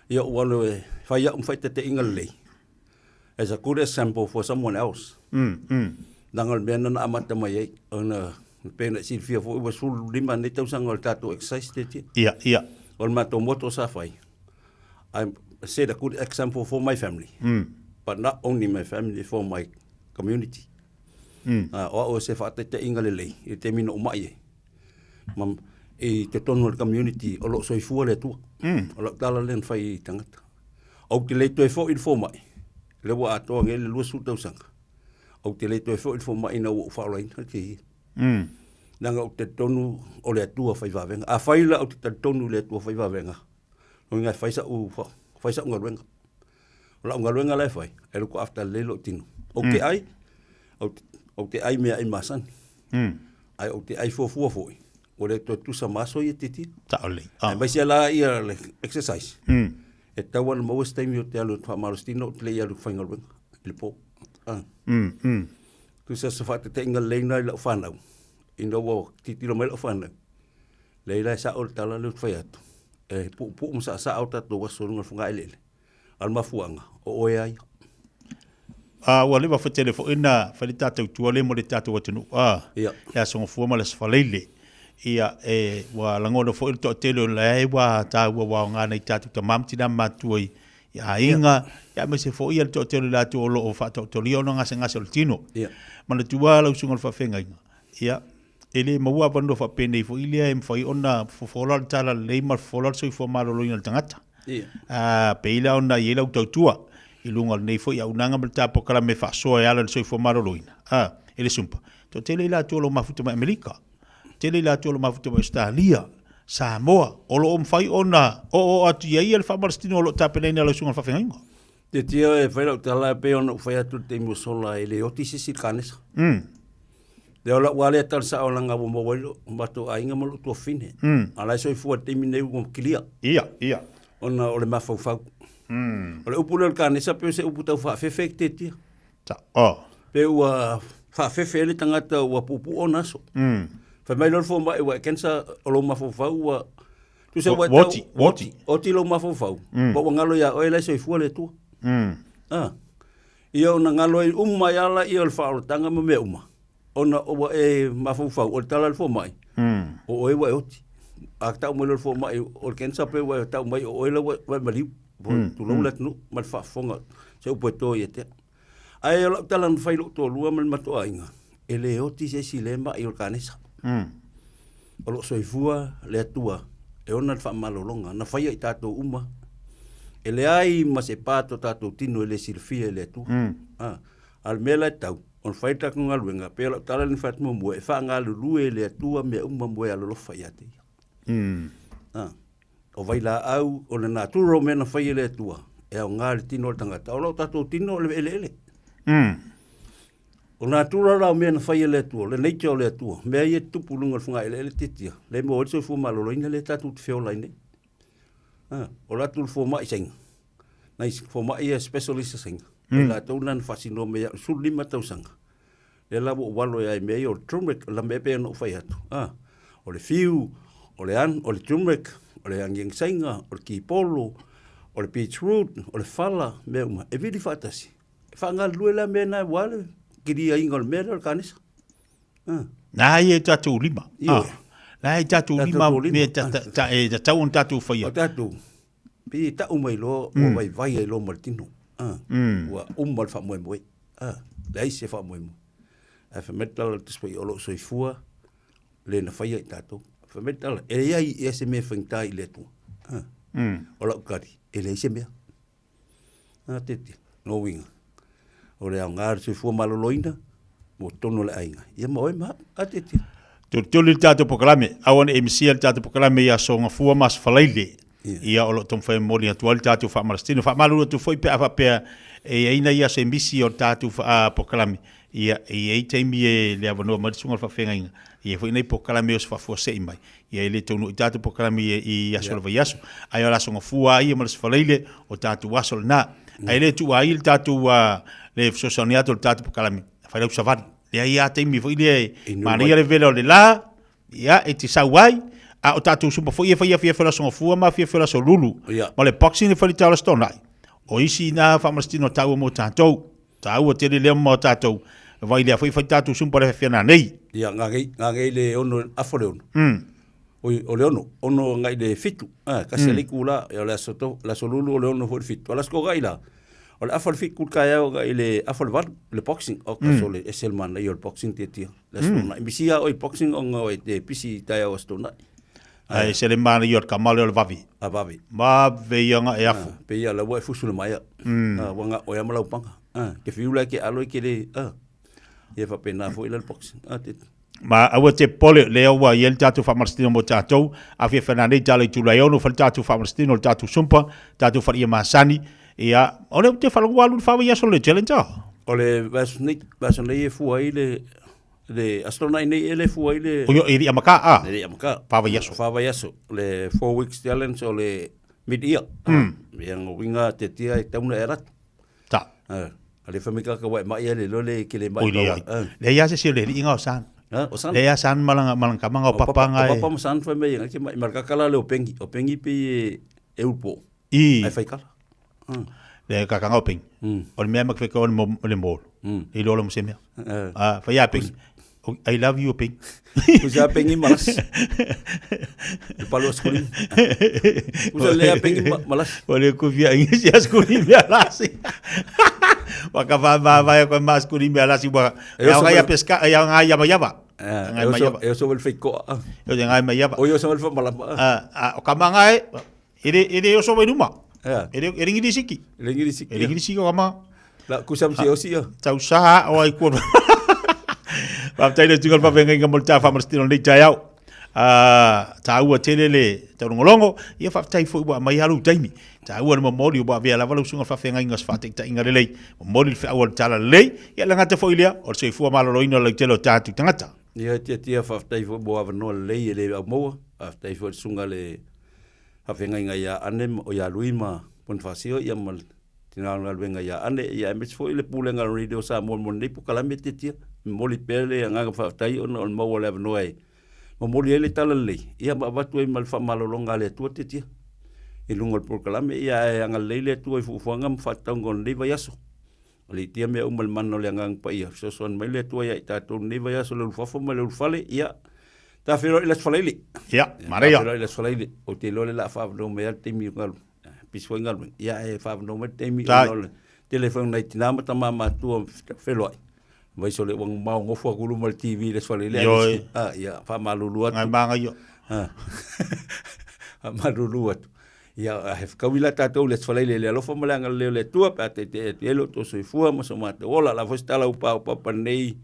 Ia ou alu e fai au ma faataitaiga lelei as a good example for someone else. Leaga o le mea lena na amata mai ai ona pei ona e silafia foi ua 15 nei tausaga o le tatou exercise tiatia. Ia, ia. O le matou motto sa fai, I set a good example for my family, but not only my family, for my community. O au o se faataitaiga lelei i le taimi na ou mai ai ma i totonu o le community o lo o soifua le Atua. O lau tala lea na fai i tagata. Ou te le toe foi i le fomai, lea ua atoa nei le 20 tausaga. Ou te le toe foi i le fomai ina ua ou faaolaina te ia. Leaga ou te talitonu o le Atua fai vavega. Afai la ou te talitonu i le Atua fai vavega, lona uiga e fai sa'u, fai sa'u galuega. O la'u galuega la e fai, e look after lelei lo'u tino. Ou te ai, ou te ai meaai masani. Ae ou te ai fuafua foi, ua le toe tusa ma aso ia titia. Sao lelei. Aemaise la ia le exercise. E tatau lava ona maua se taimi ou te alu e faamalositino ou te le i alu i le faigaluega i le po. Tusa o se faataitaiga lelei lena i lau fanau, ina ua tilotilo mai lau fanau, leai la e sao le tala lea ou te fai atu, e puupuu ma saasaa o tatou aso i luga o le fogaeleele, a o le mafuaaga, o oe lava ia. A ua leva foi tele foi na fai le tatou tua lea mo le tatou atunuu a Ia. le Aso Gafua ma le Aso Faraile. Ia e ua lagona foi le toatele o la e ua taua ua aoga nai tatou tama ma tina matutua i i aiga, ia aemaise foi le toatele o i latou o lo o faataotolia ona gasegase o le tino. Ia. Manatua lau susuga i le faafeagaiga, ia, e le maua avanoa faapenei foi lea e mafai ona fofola le tala lelei ma fofola le soifua maloloina o le tagata. Ia. A, pei la ona i ai lau tautua i luga o lenei foi auaunaga ma le ta polokalame faasoa e ala i le soifua maloloina, a, e le SUMPA. Toatele i latou o lo o mafuta mai Amerika, tele i latou o lo o mafuta mai Ausetalia, Samoa, o lo o mafai ona oooo atu i ai le faamalositino o lo o tapenaina e lau susuga i le faafeagaiga. Tiatia e fai lau tala e pei ona ou fai atu i le taimi ua sola e le oti se isi i le kanesa. Lea o lau lava lea tala sao leaga ua maua ai lou matou aiga ma lou tuafafine. A o la e soifua i le taimi lenei ua kilia. Ia, ia. Ona o le mafaufau. O le upu lea o le kanesa pei o se upu tau faafefe e tetia. Ta, oh. Pe ua faafefe ai le tagata ua puupuu ona aso. Fai mai loa le fomai ua e cancer o lou mafaufau ua tusa ua e tau Oti, oti. Oti lou mafaufau. Ma ua galo ia oe la e soifua le Atua. Ah. Ia ona galo ai uma ai lava laia o le faaolataga ma mea uma, ona ua e mafaufau, o le tala a le fomai, o oe ua e oti. A tau mai loa le fomai o le cancer pe ua e tau mai o oe la ua e maliu, tulou le atunuu ma le faafofoga, se upu e to ia te au. Ae o lau tala na fai i lou toalua ma le matou aiga, e le oti se isi i lea mai o le kanesa. O lo o soifua le Atua e ona le faamalologa na faia i tatou uma. E leai ma se pa to tatou tino e le silafia e le Atua. Mm. A, a le mea la e tau, ona fai le tatou galuega, pei o lau tala lea na fai atu muamua, e faagalulue e le Atua mea uma mo e alolofa ia te ia. Mm. A, o vailaau, o le natura o mea na fai e le Atua, e aoga i le tino o le tagata. O lau tatou tino o le eleele. Mm. O natura la o mea na fai e le Atua, o le nature o le Atua, mea ia e tutupu i luga o le fogaeleele tiatia, lea e maua ai le soifua maloloina lea tatou te feola ai nei. A, o le atu le fomai Saina, nai fomai ia specialist a Saina, mm. latou na na faasinoa mai au, 15 tausaga. Lea la ua ou alo ai i mea ia o le turmeric, o la mea pei ona ou fai atu. A, o le fiu, o le an, o le turmeric, o le agiagi Saina, o le kipolo, o le beetroot, o le fala, mea uma. E vili faatasi. E faagalulue la mea na aua le kiliaina o le mea lea o le kanesa. Ah. Na ia i tatou lima. Ah. Na ia i tatou lima me ta e tatau ona tatou faia. O tatou pe e tau mai loa ua mm. vaivai ai loa ma le tino. Ah. Mm. Ua uma le faamoemoe. Ah. Leai se faamoemoe. Ae fai mai le tala o le Tusi Paia o lo o soifua le na faia i tatou. Fai mai le tala, e leai ea se mea e faigata i le Atua. Ah. Mm. O lau tali, e leai se mea. A tete, lona uiga, o le aoga o le soifua maloloina mo totonu o le aiga, ia ma oe ma au. A tete. Tulituli le tatou polokalame, aua ne i misia le tatou polokalame i Aso Gafua ma Aso Faraile. Ia o lo o taumafai e momoli atu ai le tatou faamalositino. Faamalulu atu foi pe a faapea e i ai nai aso e misi o le tatou polokalame, ia e i ai taimi e le avanoa mai le susuga i le faafeagaiga, e i ai foi nai polokalame e oso faafuasei mai. Ia e le taunuu i tatou polokalame i aso o le vaiaso. Ae o le aso Gafua lava ia ma le aso Faraile, o tatou aso lena. Ae le tuua ai le tatou le fesoasoani atu o le tatou polokalame, fai lau savali. Leai lava taimi foi lea e manaia le vela o le la, ia e te sau ai, a o tatou sumpa foi e fai afiafi o le aso Gafua ma afiafi o le aso Lulu. Ma le boxing e fai i le taeao o le Aso Toonai. O isi na faamalositino taua mo tatou. Taua tele lea mo tatou. Vai lea foi fai tatou sumpa le afiafi nei. Ia, ngagei, ngagei le ono, afa le ono. Oi, o le ono, ono ngai le fitu. Ah, kasi mm. le kula, o le aso to, le aso lulu o le ono foi le fitu. O le aso kogai la, o le afa le fitu kul kaya o ngai le afa le valu, le boxing. O kaso le esel mana i o le boxing tia tia. Le aso mm. Misia o i boxing o ngau e te pisi taia o aso tonai. Ai se le mana i o le kamale o le vavi. A vavi. Vave ia nga e afu. Ah, pe ia la ua e fusu le maia. Ah, ua nga oea ma lau panga. Ah, ke fiu la ke alo i ke le, ah. Ia faapena foi la le boxing. Ah, te. Ma aua te popole, lea ua i ai le tatou faamalositino mo tatou, afiafi ana nei tala i Tulaeono, fai le tatou faamalositino, le tatou sumpa, tatou falia masani, ia, o lea ou te faalogo ua alu i le fa vaiaso le challenge ah. O le vaiaso nei, vaiaso nei e fua ai le, le Aso Toonai nei e le fua ai le... O e le i amata a? E le i amata. Fa vaiaso. Fa vaiaso. Le 4 weeks challenge o le mid year. Mm. Ia ngo winga te tia e tauna e ratu. Ta. A le whamika ka wai mai ele lo le ke le mai. Oi le ai. Le ia se se le inga o san. Ha, o san. Le ia san malanga malanga kamanga o papa ngai. O papa mo san whai mai ke mai marka kala le o pengi. O pengi pe e upo. I. Ai whai kala. Le kakanga o pengi. O le mea ma wheka o le molo. I lolo mo se mea. Ah, whai a pengi. I love you, Ping. Usa pengi malas. Le palo askuli. Usa lea pengi malas. O le kufia ingi si askuli mea lasi. Waka va va va ko ma askuli mea lasi wa. Ya ngai ya pesca ya ngai ya mayava. Ngai mayava. Eu sou el feiko. Eu ngai mayava. O eu sou el malapa. Ah, o kamanga e ere ere eu sou numa. Ere ere ngiri siki. Ere ngiri siki. Ere ngiri siki o kama. La kusam si osi ia. Tau sa o ai kua. Faafetai le tuga le faafeagaiga mo le ta faamalositino o lenei taeao. Taua tele le taulogologo, ia faafetai foi ua aumai lava lou taimi. Taua le momoli ua avea lava lau susuga i le faafeagaiga o se faataitaiga lelei, momoli le feau o le talalelei, ia le gata foi lea o le soifua maloloina o le lautele o tatou tagata. Ia Tiatia, faafetai foi mo avanoa lelei e le aumaua, faafetai foi i le susuga i le faafeagaiga ia Ane, ia Lui ma Ponifasio ia ma le tina o le galuega ia Ane, ia aemaise foi le Pulega a le Radio Samoa mo lenei polokalame Tiatia. E momoli pea le agaga faafetai ona o le maua o le avanoa e momoli ai le talalelei, ia ma avatu ai ma le faamalologa a le Atua Tiatia i luga o le polokalame, ia ae agalelei le Atua i fuafuaga ma faatatauga o lenei vaiaso. Aliitia mea uma i le mana o le Agaga Paia, fesoasoani mai le Atua ia i tatou i lenei vaiaso i le ulufafo ma le ulufale, ia, ta feiloai i le Aso Faraile. Ia, manaia. Ta feiloai i le Aso Faraile. Ou te iloa o le a faaavanoa mai lava le taimi o galu, pisi foi galuega, ia ae faaavanoa mai le taimi ona o le tele foi o nai tina ma tama matutua feiloai. Vaisi o le ua mamao nofo atu i luma o le TV i le Aso Faraile, Ioe. a, ia, faamalulu atu. Ngai magaio. Faamalulu atu. Ia, he fekaui la tatou i le Aso Faraile i le alofa ma le agalelei o le Atua, pe a taitaia atu ai lo outou soifua ma so matou ola. O le a foi se tala ua paopapa i lenei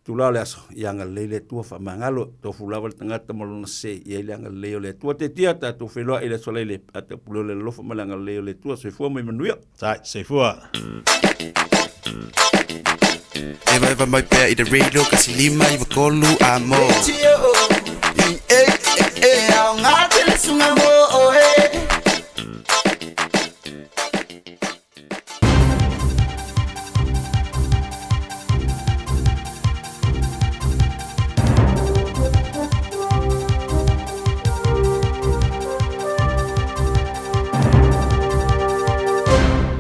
itula o le aso, ia agalelei le Atua, faamagalo, tofu lava le tagata ma lona sese, i ai le agalelei o le Atua. Taitia, tatou feiloai i le Aso Faraile, pe a taupule le alofa ma le agalelei o le Atua. Soifua ma ia manuia. Sai, soifua. Eva eva mai pea i le radio kasi lima iwa tolu a mo. E aoga tele sunga mo oe.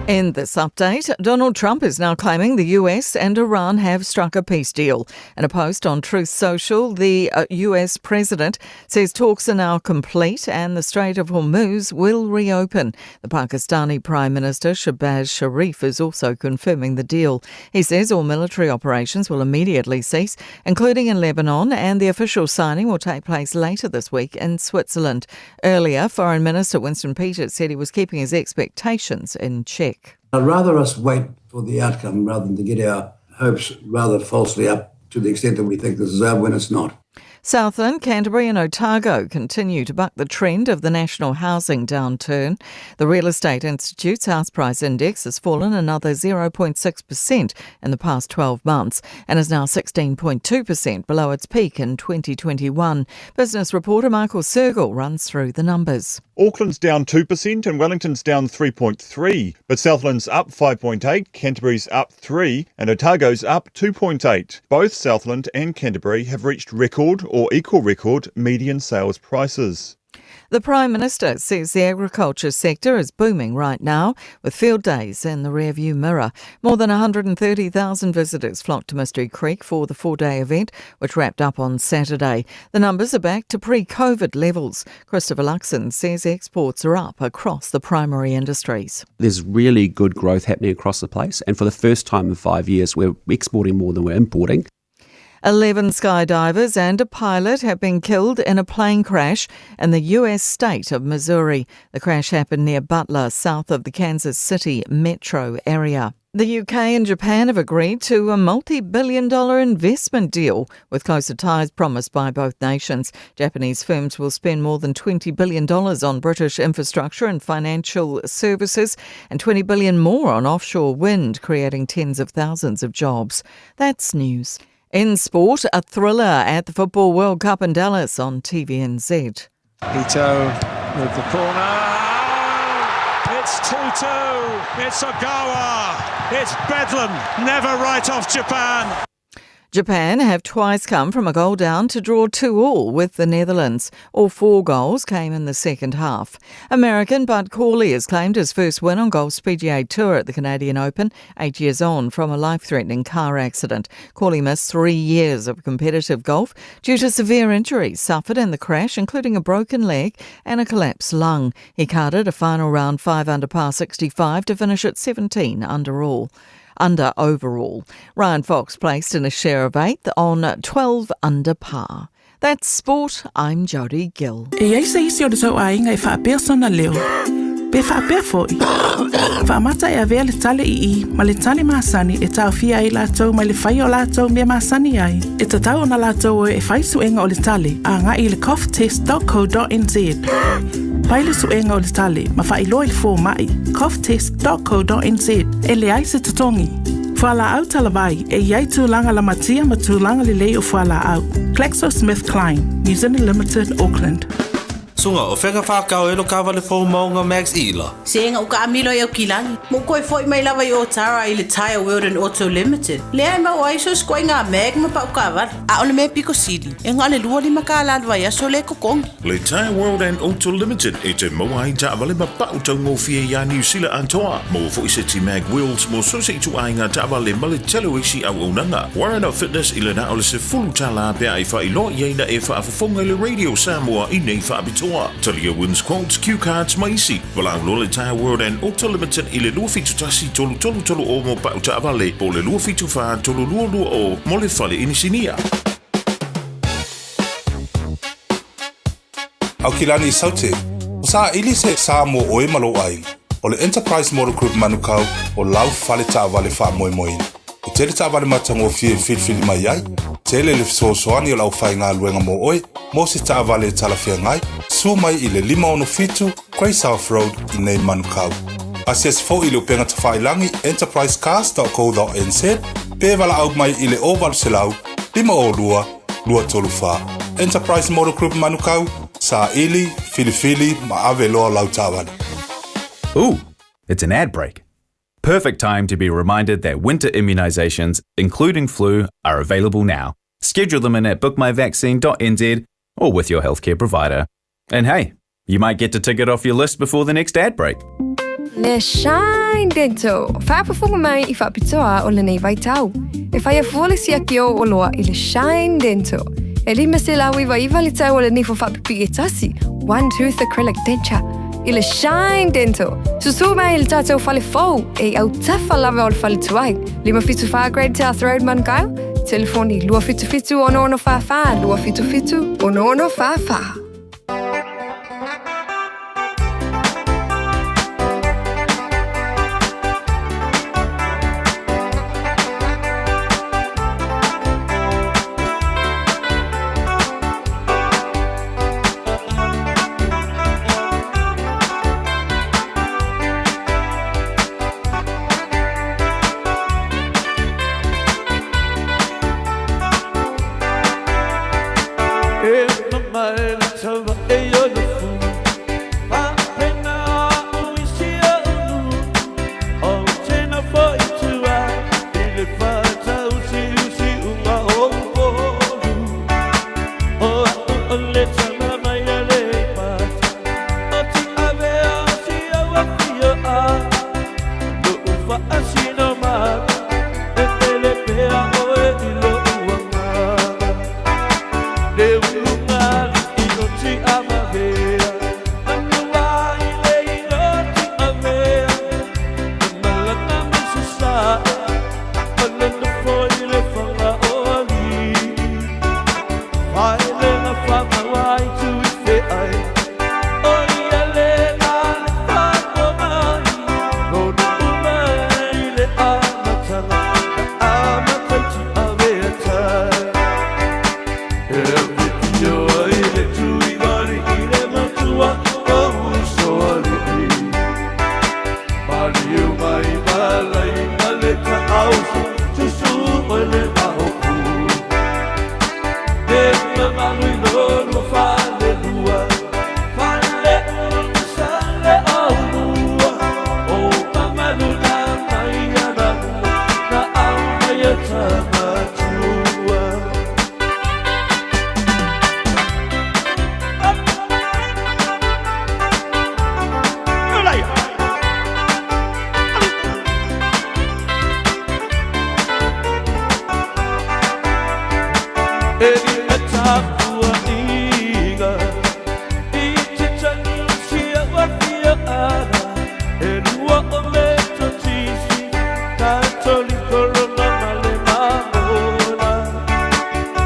In this update, Donald Trump is now claiming the US and Iran have struck a peace deal. In a post on Truth Social, the US president says talks are now complete and the Strait of Hormuz will reopen. The Pakistani Prime Minister Shehbaz Sharif is also confirming the deal. He says all military operations will immediately cease, including in Lebanon, and the official signing will take place later this week in Switzerland. Earlier, Foreign Minister Winston Peters said he was keeping his expectations in check. I'd rather us wait for the outcome rather than to get our hopes rather falsely up to the extent that we think this is over when it's not. Southland, Canterbury and Otago continue to buck the trend of the national housing downturn. The Real Estate Institute's house price index has fallen another 0.6% in the past 12 months and is now 16.2% below its peak in 2021. Business reporter Michael Sergel runs through the numbers. Auckland's down 2% and Wellington's down 3.3, but Southland's up 5.8, Canterbury's up 3, and Otago's up 2.8. Both Southland and Canterbury have reached record or equal record median sales prices. The Prime Minister says the agriculture sector is booming right now, with field days in the rearview mirror. More than 130,000 visitors flocked to Mystery Creek for the four-day event, which wrapped up on Saturday. The numbers are back to pre-COVID levels. Christopher Luxon says exports are up across the primary industries. There's really good growth happening across the place, and for the first time in 5 years, we're exporting more than we're importing. 11 skydivers and a pilot have been killed in a plane crash in the U.S. state of Missouri. The crash happened near Butler, south of the Kansas City metro area. The UK and Japan have agreed to a multi-billion dollar investment deal with closer ties promised by both nations. Japanese firms will spend more than $20 billion on British infrastructure and financial services and $20 billion more on offshore wind, creating tens of thousands of jobs. That's news. In sport, a thriller at the Football World Cup in Dallas on TVNZ. Ito with the corner. It's 2-2. It's Ogawa. It's Bedlam. Never write off Japan. Japan have twice come from a goal down to draw 2-all with the Netherlands. All 4 goals came in the second half. American Bud Cauley has claimed his first win on golf's PGA Tour at the Canadian Open, 8 years on from a life-threatening car accident. Cauley missed 3 years of competitive golf due to severe injuries suffered in the crash, including a broken leg and a collapsed lung. He carded a final round 5 under par 65 to finish at 17 under all. Under overall. Ryan Fox placed in a share of 8th on 12 under par. That's sport. I'm Jodie Gill. E i ai se isi o le tou aiga e faapea sona leo. Pe faapea foi, faamata e avea le tale ii ma le tale masani e taofia ai latou mai le faia o latou mea masani ai. E tatau ona latou o e fai suega o le tale agai i le coughtest.co.nz. Fai le suega o le tale ma faailoa i le fomai coughtest.co.nz. E leai se totogi. Fualaau talavai e i ai tulaga lamatia ma tulaga lelei o fualaau. GlaxoSmithKline, New Zealand Limited, Auckland. Suga, o fea ka whākau e lo kāwale fō maunga Max Ila? Se ega uka amilo i Aukilani. Mo koe foi mai lava i Otara i le Tyre World and Auto Limited. Lea e mau ai so skoe ngā mag ma pau kāwale. A o le mea piko sili, e ngā le 25 kāla le vaiaso le kokongi. Le Tyre World and Auto Limited e te maua ai taavale ma pau taugofie iā Niu Sila atoa. Maua foi se ti mag wheels mo so se ituaiga taavale ma le tele o isi auaunaga. Warren of Fitness i le na o le $10 pe a e faailoa i ai na e faafofoga i le Radio Samoa i nei faapitoa. Talia wins quotes, cue cards ma isi. Valaau loa le Tyre World and Auto Limited i le 271 3330 mo pau taavale po o le 274 3220 mo le fale inisinia. Aukilani i Saute, o saili se sa mo oe ma lou aiga. O le Enterprise Motor Group Manukau o lau fale taavale faamoemoeina. E tele taavale matagofie e filifili mai ai, tele le fesoasoani o le aufaigaluega mo oe mo se taavale e talafeagai, susu mai i le 567 Grey South Road i nei Manukau. Asiasi foi i le upega tafailagi enterprisecars.co.nz pe valaau mai i le 0800 502 234. Enterprise Motor Group Manukau, saili, filifili ma ave loa lau taavale. Ooh, it's an ad break. Perfect time to be reminded that winter immunisations, including flu, are available now. Schedule them in at bookmyvaccine.nz or with your healthcare provider. And hey, you might get to tick it off your list before the next ad break. Le Shine Dental, faafofoga mai i faapitoa o lenei vaitau. E fai afua le siaki o oloa i le Shine Dental. E 599 le tau o le nifo faapipii e tasi, one tooth acrylic denture. I le Shine Dental. Susū mai i le tātou fale fou, e autafa lava o le fale tuai. 574 Great South Road, Manukau. Telefoni 277 6644 277 6644. E mamae le taua e ona fu Faapena au i si ou nuu Ou te nofo i tua i le faatausiusiuga o Upolu O au o le tama mai a Aleipata O Tiavea o si ou afioaga Lou faasinomaga e pele pea oe i lou agaga Le ulugalii o Tiamahea Manua i le ilo Tiavea Na malaga mai Sasae Ma le nofo i le Fagaoalii Faelega faamaua i Tuifeai O ia le na le faatomai Lona uma i le amataga Na amata i Tiavea tai E afifio ai le Tuivalii le matua o Usoalii Maliu mai malai ma le taauso Susu oe le maopu E mamalu i lo lua falelua Faleulu ma Saleaulua O mamalu na mai ana Na au mai a Tamatua E lima tapuaiga I te tagi o si ou afioaga E lua o Metotisi Katoliko Roma ma le Mamona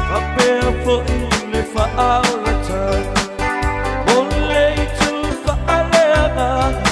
Faapea foi le faaolatagi Mo le itu faaleagaga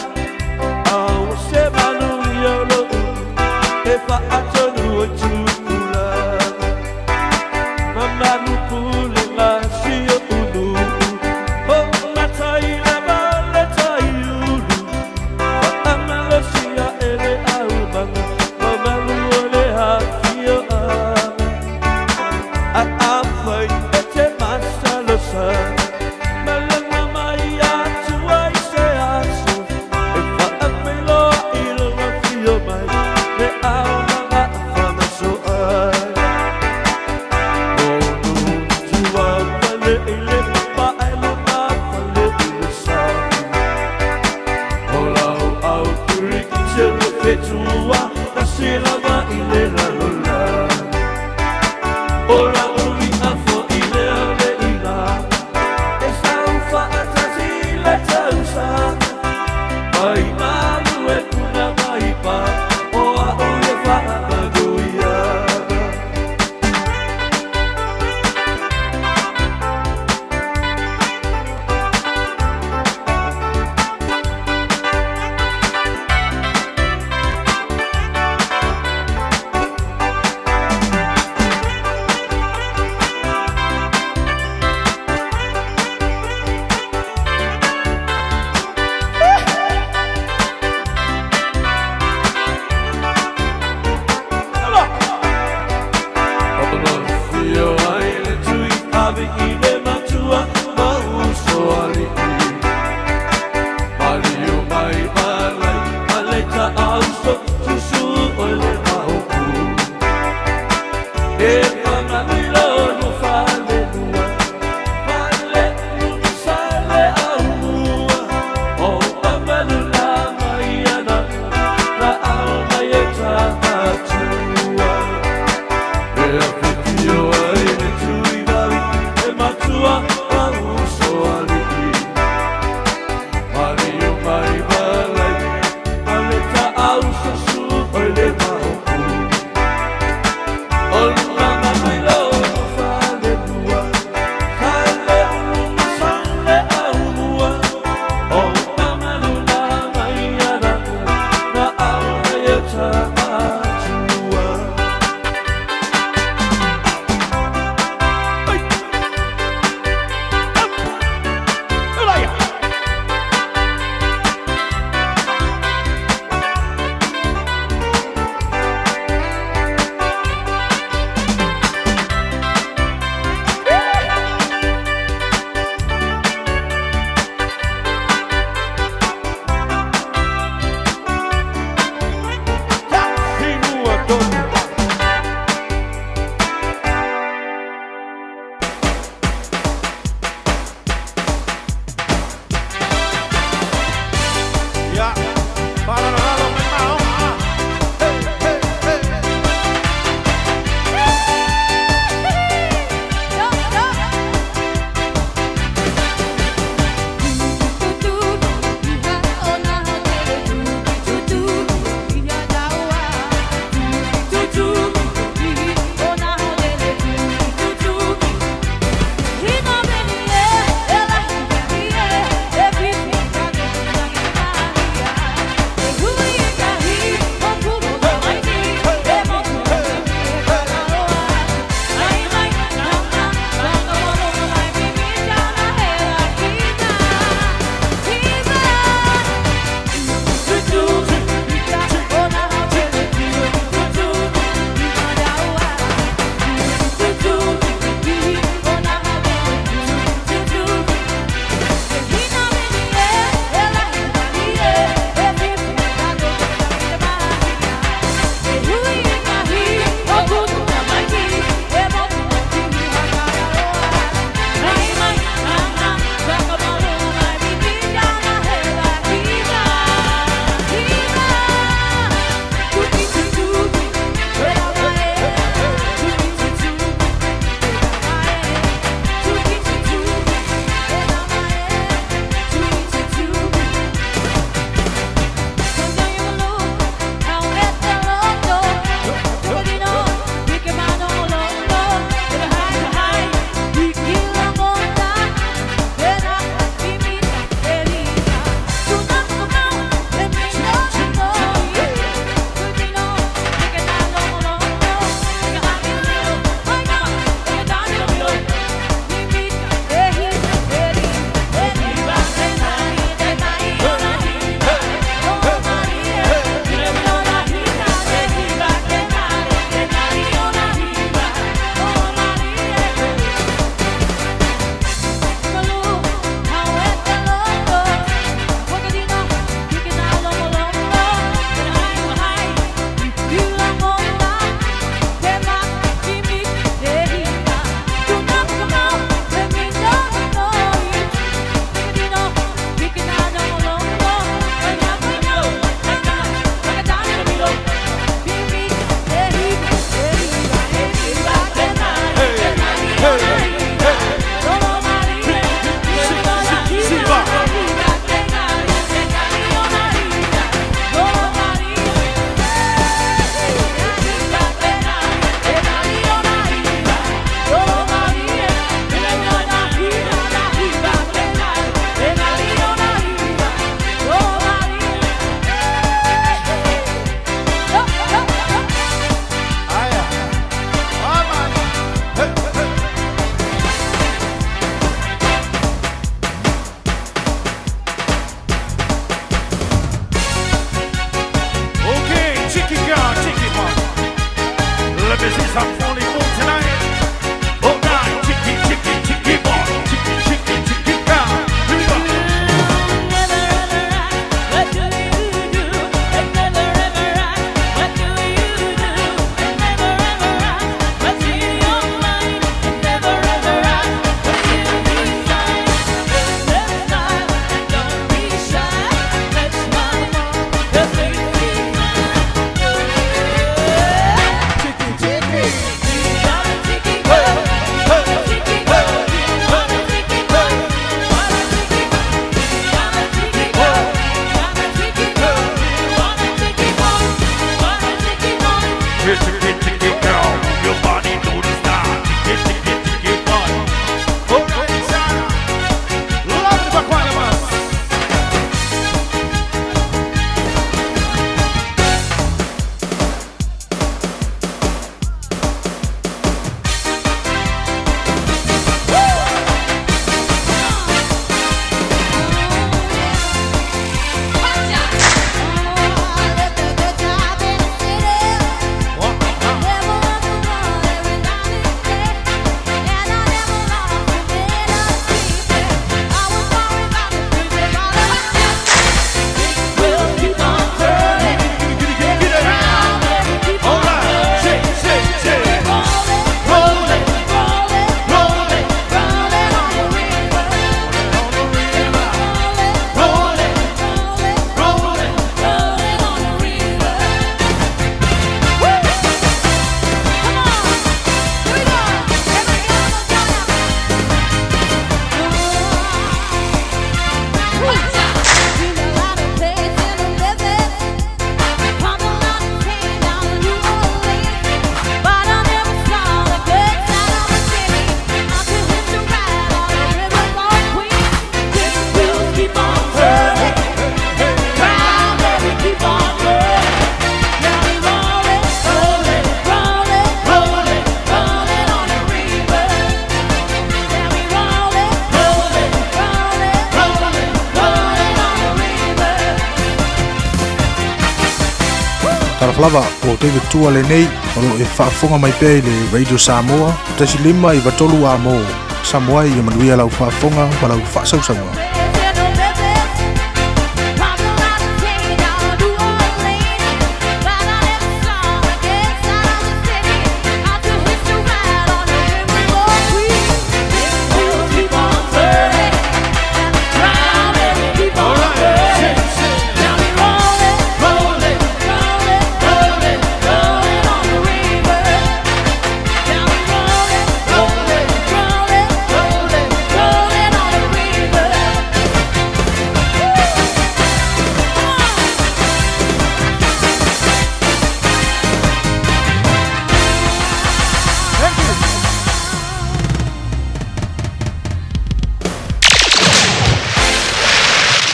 Talofa lava, o David Tua lenei, o lo o e faafofoga mai pea i le Radio Samoa, 1593 A mo Samoa ia manuia lau faafofoga ma lau faasausauga.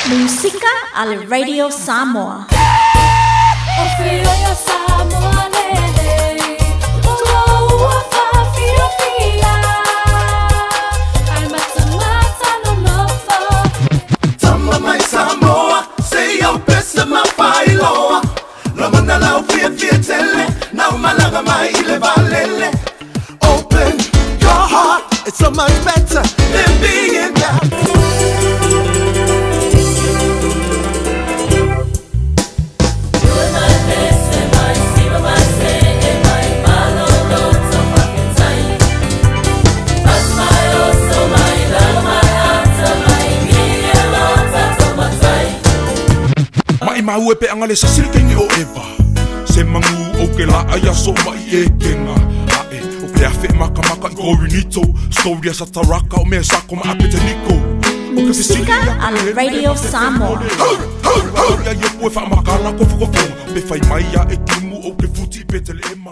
Musika a le Radio Samoa. Tama mai Samoa, se iau pese ma failoa. Lagona lau fiafia tele, nau malaga mai i le valele. Open your heart, it's so much better than being down. Maʻimau e peʻaga le sasi le taimi o Eva. Se magu o ke laʻa ia so maʻi e kenga. Aʻe o ke afe makamaka i Korinito. Story a Sataraka o mea sako ma Apeteniko. O ke fesili Musika a le Radio Samoa. ia ia poe faamakala kofokofoga. Pe fai mai ia e timu o ke futi i Petelehema.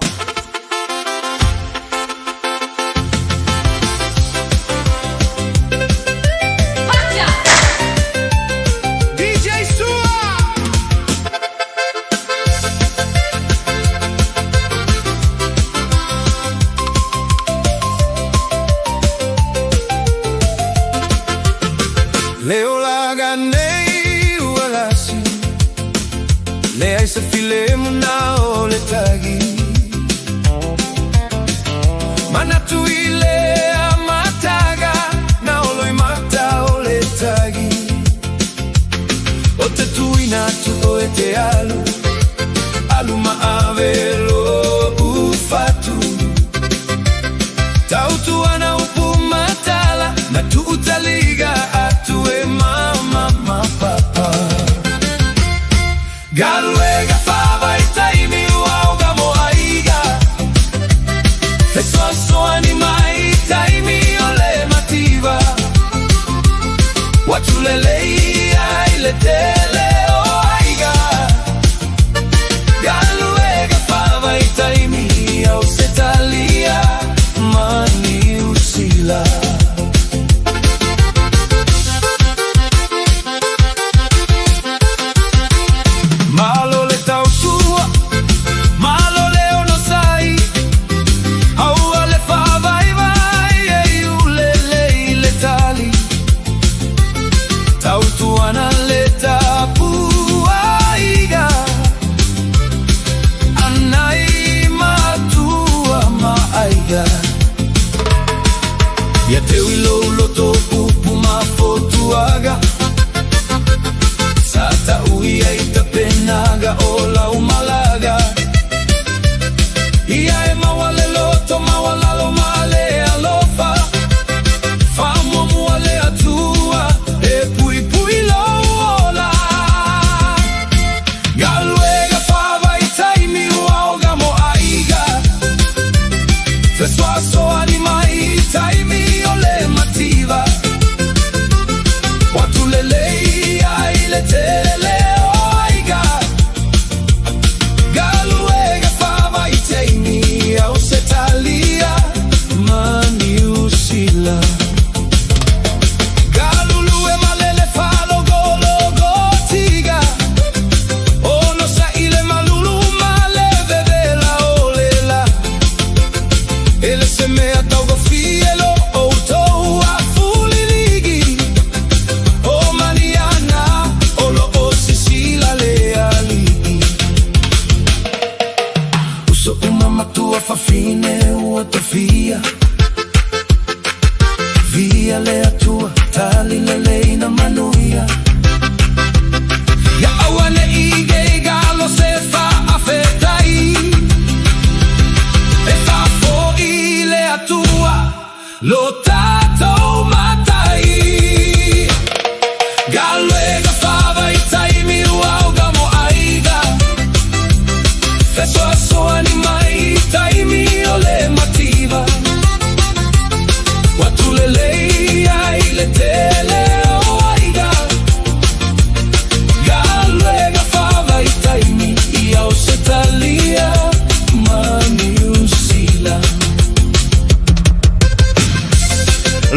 DJ Sua! Le olaga nei ua lasi Leai se file muna o le tagi Manatu i le amataga Na olo i mata o le tagi O te tuina atu o e te alu Alu maave lo ufatu Tautuana upu matala Na tuutaliga atu e mama ma papa Galuega fava itaimi uauga mo aiga Fesoasoani mai taimi o le mativa Watulelei ai le tele o aiga Galuega fava itaimi au se talia mani usila Malo le tautua, malo le onosai Aua le faavaivai e ulele i le tali Tautuana le tapuaiga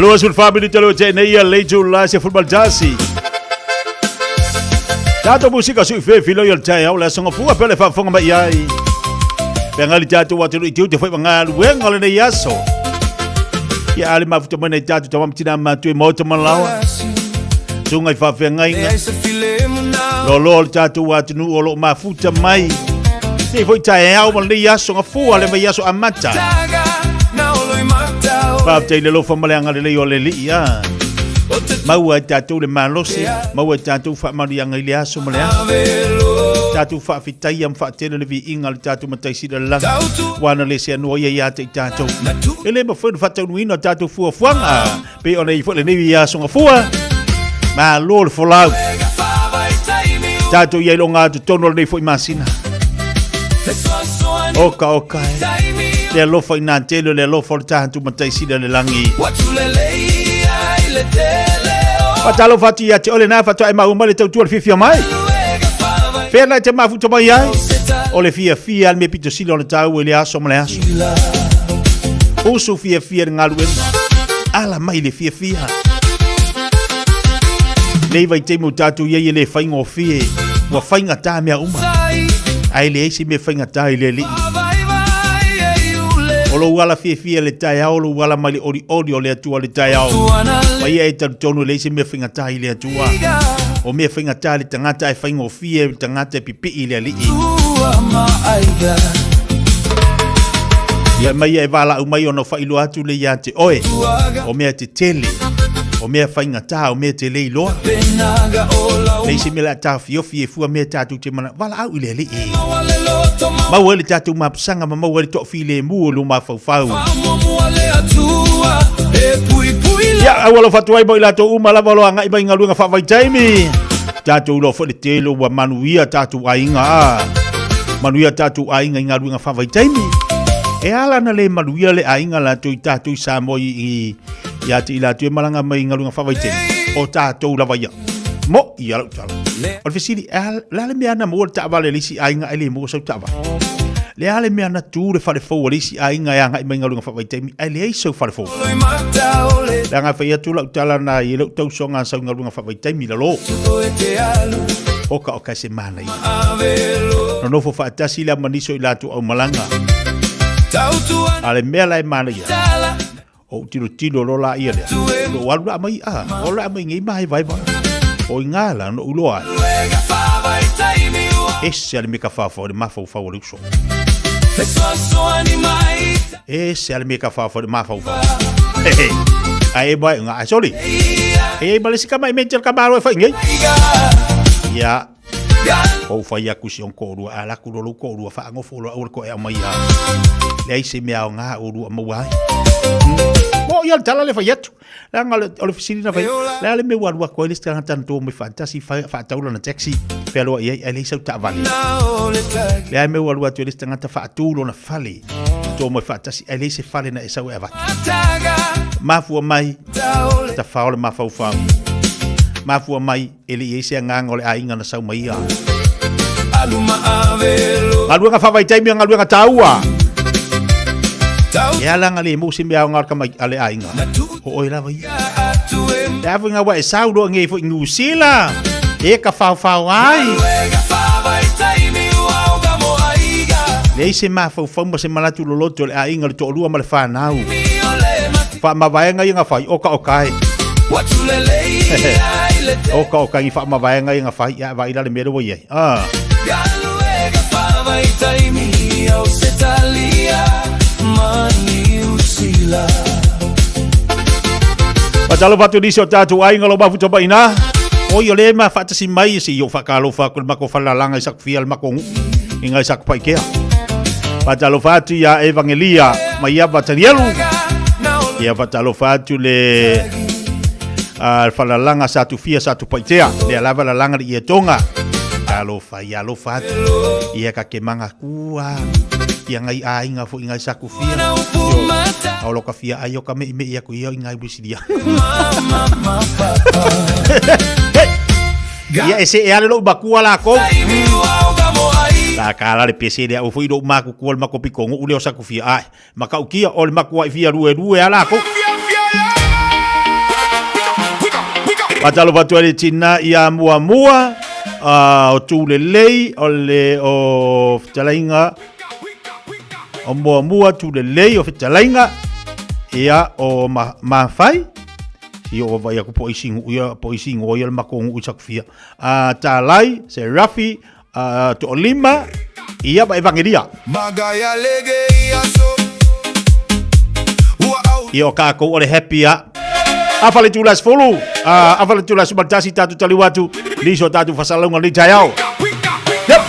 24 minute le te nei ia le itulā se 11. Tatou musika sui fe filo i o le taeao le aso gafua pea le faafofoga mai ai. Feagai le tatou atunuu i tiute foi ma galuega o lenei aso. Ia a le mafuta mai nei tatou tama ma tina matua i maota ma laoa. Susuga i faafeagaiga. Loaloa o le tatou atunuu o lo o mafuta mai. Nei foi taeao ma lenei aso gafua le vaiaso amata. Faafetai i le alofa ma le agalelei o le Alii a. Maua ai tatou le malosi, maua ai tatou faamanuiaga i le aso ma le aso. Tatou faafetaia ma faatele le viiga o le tatou Matai Sili o le Lagi, ua na le seanoa ia ia te i tatou. E le mafai ona faataunuuina o tatou fuafuaga, pei ona i ai foi lenei aso gafua. Malo le folau. Tatou i ai loga totonu o lenei foi masina. Oka oka e. Le alofa i nā tele o le alofa o le tatou Matai Sili o le Lagi. Faatalofa atu ia te oe lena faatoa e maua mai le tautua le fiafia mai. Fea la e te mafuta mai ai? O le fiafia le mea pito sili ona taua i le aso ma le aso. Usu fiafia le galuega. Ala mai le fiafia. Nei vaitaimi o tatou i ai e le faigofie. Ua faigata mea uma. Ae leai se mea faigata i le Alii. O lou ala fiafia i le taeao, o lou ala mai le olioli o le Atua i le taeao. Ma ia e talitonu e leai se mea faigata i le Atua. O mea faigata i le tagata ae faigofie i le tagata e pipii i le Alii. Ia mai ia e valaau mai ona faailoa atu le ia te oe. O mea tetele, o mea faigata, o mea te le iloa. Leai se mea o le a taofiofi e fua mea tatou te mana. Valaau i le Alii. Maua ai le tatou mapusaga ma maua ai le toafilemu o lou mafaufau. Ia, au alofa atu ai mo i latou uma lava o lo o agai mai i galuega faavaitaimi. Tatou iloa foi le tele ua manuia tatou aiga a. Manuia tatou aiga i galuega faavaitaimi. E ala na le manuia le aiga latou i tatou i Samoa i, i, ia te i latou e malaga mai i galuega faavaitaimi. O tatou lava ia. Mo ia lau tala. O le fesili, e a, le a le mea na maua le taavale a le isi aiga ae le maua sau taavale? Le a le mea na tu le fale fou a le isi aiga e agai mai i galuega faavaitaimi ae leai sau fale fou? Leaga e fai atu lau tala na i lou tausoga sau i galuega faavaitaimi i lalo. Oka oka e se manaia. Nonofo faatasi lea ma nisi o i latou aumalaga. A le mea la e manaia, O ou tilotilo loa la ia lea. No ou alu la mai a, o la mai nei mai vai vai. O i ngā la no uloa ai. Ese ale me ka whawhau le mawhauwhau o le uso. Ese ale me ka whawhau le mawhauwhau. Ai e mai ngā, sorry. E e male si ka mai me te ka maro e whai nei. Ia, Ou whai aku si on kōrua, a laku lolo kōrua, whaangofo loa aua le koe au mai a. Leai se mea o ngā o rua maua ai. Mo ia le tala le whai atu. Leaga o le fesili na whai, lea le mea ua alu atu ai le isi tagata na tō mai whaatasi, whaatau lana taxi, whealoa i ai, ai leai sau taavale. Lea mea ua alu atu ai le isi tagata whaatū lona fale, tō mai whaatasi, ai leai se fale na e sau e avatu. Mafua mai, tawhao le mafaufau. Mafua mai, E le i ai se agaga o le aiga na sau mai ia. Galuega faavaitaimi a galuega taua. E ala nga le mo se mea o ngā mai a le aiga. Ho oe lava ia. Le afu ngā wa e sau loa ngei fo i New Zealand. E ka whao whao ai. Leai se mafaufau ma se manatu loloto o le aiga le toalua ma le whanau. Whaamavaenga ia nga whai, oka oka e. Oka oka i whaamavaenga ia nga whai, ia vai la le mea ua iai. Ah. Faatalofa atu nisi o tatou aiga lo mafuta mai ina. Oi o le ma faatasi mai se i o whakalofa aku le mako whalalanga i sakufia le mako ngu i ngai sakupaikea. Faatalofa atu ia Evangelia mai ia Vatanielu. Ia faatalofa atu le a falalanga sa tufia sa tupaitea. Le alava lalanga le ia tonga. Alofa ia alofa atu. Ia ka ke manga kua. Ia ngai aiga fo i ngai sakufia. Yo. Au lo ka fia ai o ka me i me ia ku ia i ngai wisilia. Hey! Ia e se e ale lou makua lākou. La ka la le pese lea o foi lou makukua le makopiko nguu lea o sakufia ae. Makaukia o le makua i fia rue rue a lākou. Faatalofa atu ai le tina ia Muamua, o Tulelei, o le o fetalaiga o Muamua Tulelei o fetalaiga ia o Mafai. Si o vai aku po isi ia po isi ngo ia le mako ngu i sakufia. A Talai, Serafi, a To'olima, ia ma Evangelia. Magaya lege ia so. Ia o kākou o le happy a. Afa le tula sefulu, afa le tula sumatasi tātou taliu atu, nisi o tātou fasalauga nei taeao. Yep.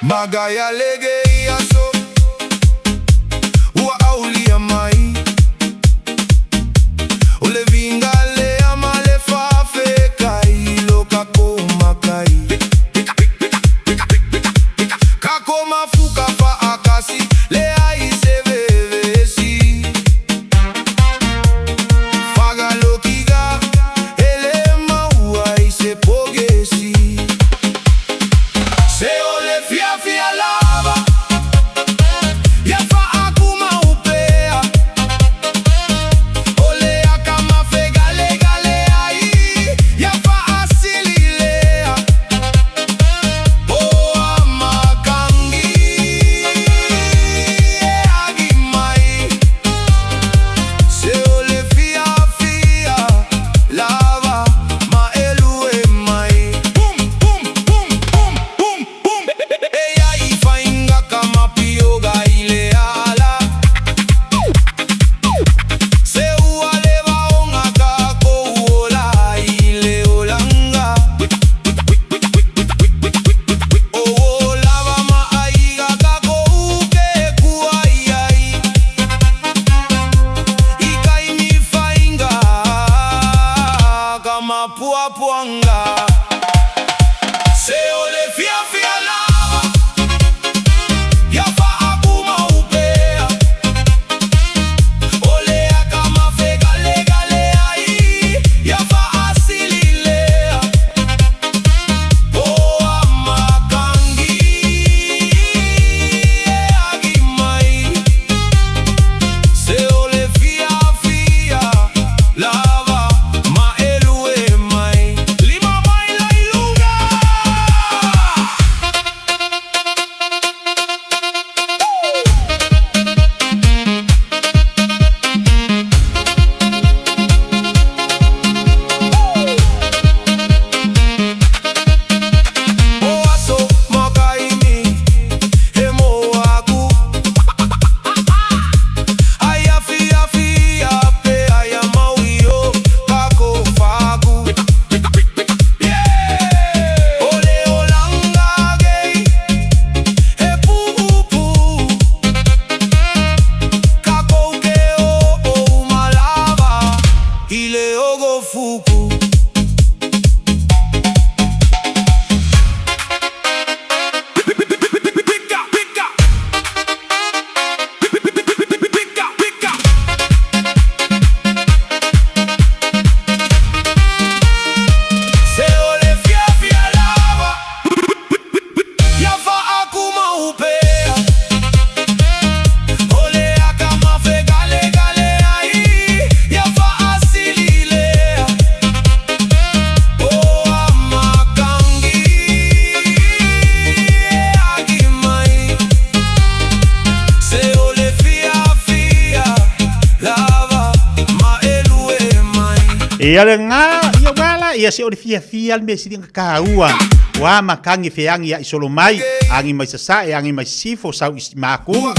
Magaya lege ia so. Ua aulia mai. O le vinga lea ma le fafekai lo ka komakai. Ka komafuka faakasi le ai se vevesi. Fagalokiga ele maua i se pogesi. Se o le fia fia lava. Ia faakuma upea. O le aka mafegalegale ai. Ia faasililea. O amakangi e agi mai. Se o le fia fia lava ma elue mai. Boom boom boom boom boom boom. E ai fainga ka mapioga i le ala. Se ua le vaonga ka kou ola i le olanga. O o lava ma aiga ka kou ke kua iai. I kaimi fainga ka mapuapuanga. Se o le fia fia lava. Ia faakuma upea. O le aka mafegalegale ai. Ia faasililea. O amakangi e agi mai. Se o le fia fia lava ma elue mai. Lima mai la i luga. O aso makaimi he moaku. Ai afi afi ape ai a maui o kako faku. O le olanga gei he pupu. Kako ke o o malava i le ogo fuku. Se o le fia fia lava. Ia faakuma upea. O le aka mafegalegale ai. Ia faasililea. O amakangi e agi mai. Se o le fia fia lava ma elue mai. Ia le ngā, ia wala, ia se o le fia fia le mea sili nga kāua. Wa makangi feangi ia i solo mai, angi mai sasae, angi mai sifo, sau i mākū.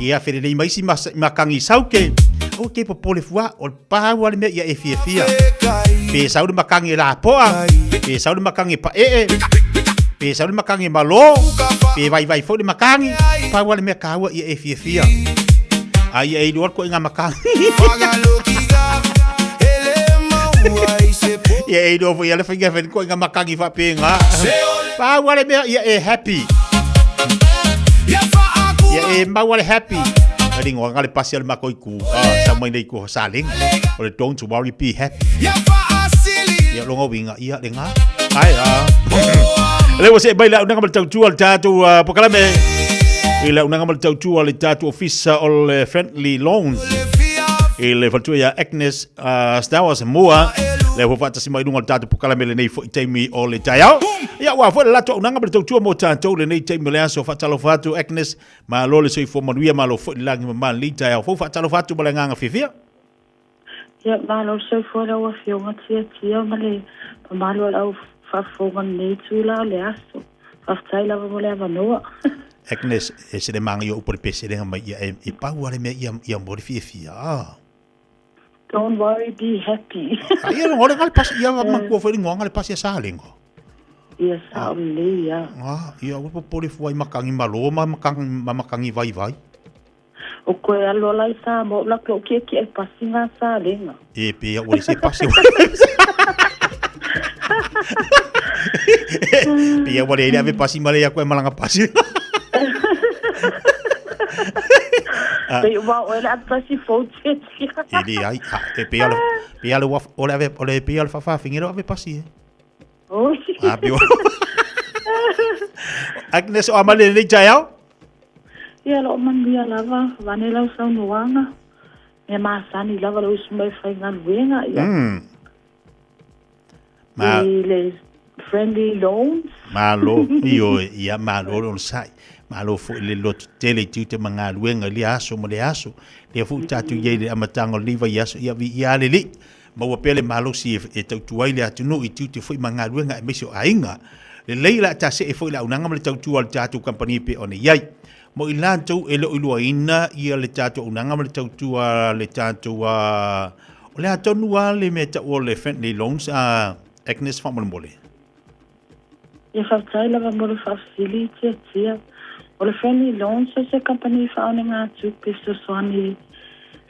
Ia felelei mai isi makangi i sauke. Aua ke popole fua, o le pau a le mea ia e fiafia. Pe sau le makangi e lapoa, pe sau le makangi e paee, pe sau le makangi e malo, pe vaivai foi le makangi, pau a le mea kāua ia e fiafia. A ia e iloa le koe ngā makangi. Ia e iloa foi ia le whainga whainga koe ngā makangi whapenga. Pau a le mea ia e happy. Ia e mau a le happy. Ringo nga le pasi a le mako i ku. Sa mai nei ku sa ling. O le don't worry be happy. Ia longa uiga, ia lena. Ai, a. Le ua see mai le aunaga ma le tautua le tatou polokalame. I le aunaga ma le tautua le tatou ofisa o le Friendly Loans. I le faletua ia Agnes Stowers Mua. Le ua faatasi mai luga o le tatou polokalame lenei foi taimi o le taeao. Ia ua foi le latou aunaga ma le tautua mo tatou lenei taimi o le aso. Faatalofa atu Agnes, malo le soifua manuia, malo foi le lagi mama lenei taeao fou. Faatalofa atu ma le agaga fiafia. Ia, malo le soifua i lau Afioga Tiatia ma le mamalu o le au faafofoga i lenei itula o le aso. Faafetai lava mo le avanoa. Agnes, e se le maga upu le peselega mai ia e, e pau a le mea ia ia mo le fiafia. Ah. Don't worry, be happy. Ah, ia ngore ngale pas ia ma kua foi ngoanga le pasi sa lengo. Ia sa o le ia. Ah, ia ua popole fua i makangi malo ma makangi ma makangi vai vai. O koe alu ala i Samoa o lako o kiekie e pasi ngā salenga. E pe ia ua se pasi. Pe ia ua le ave pasi ma le ia koe malanga pasi. Pe ua o ele ave pasi fou tietia. E le ai, e pe ia le pe ia le o le ave o le pe ia le whawhawhingi ave pasi e. Oi. Ah, pe Agnes o amale le taeao. Ia lo o manuia lava, vane lau saunoaga, mea masani lava le usu mai faigaluega, ia. Ma I le friendly loans. Malo, ioe, ia malo le onosai. Malo foi le loto tele i tiute ma galuega i lea aso ma lea aso. Lea foi ua tatou i ai i le amataga o lenei vaiaso, ia viia lava le Alii. Maua pea le malosi e tautua ai le atunuu i tiute foi ma galuega aemaise o aiga. Lelei o le a tasee foi le auaunaga ma le tautua a le tatou kamupani e pei ona i ai. Mo i latou e le o iloaina ia le tatou auaunaga ma le tautua a le tatou o le a tonu lava le mea e tau o le Friendly Loans a Agnes faamolemole. Ia faafetai lava mo le faafesili tiatia. O le Friendly Loans o se kamupani faaonegatupe fesoasoani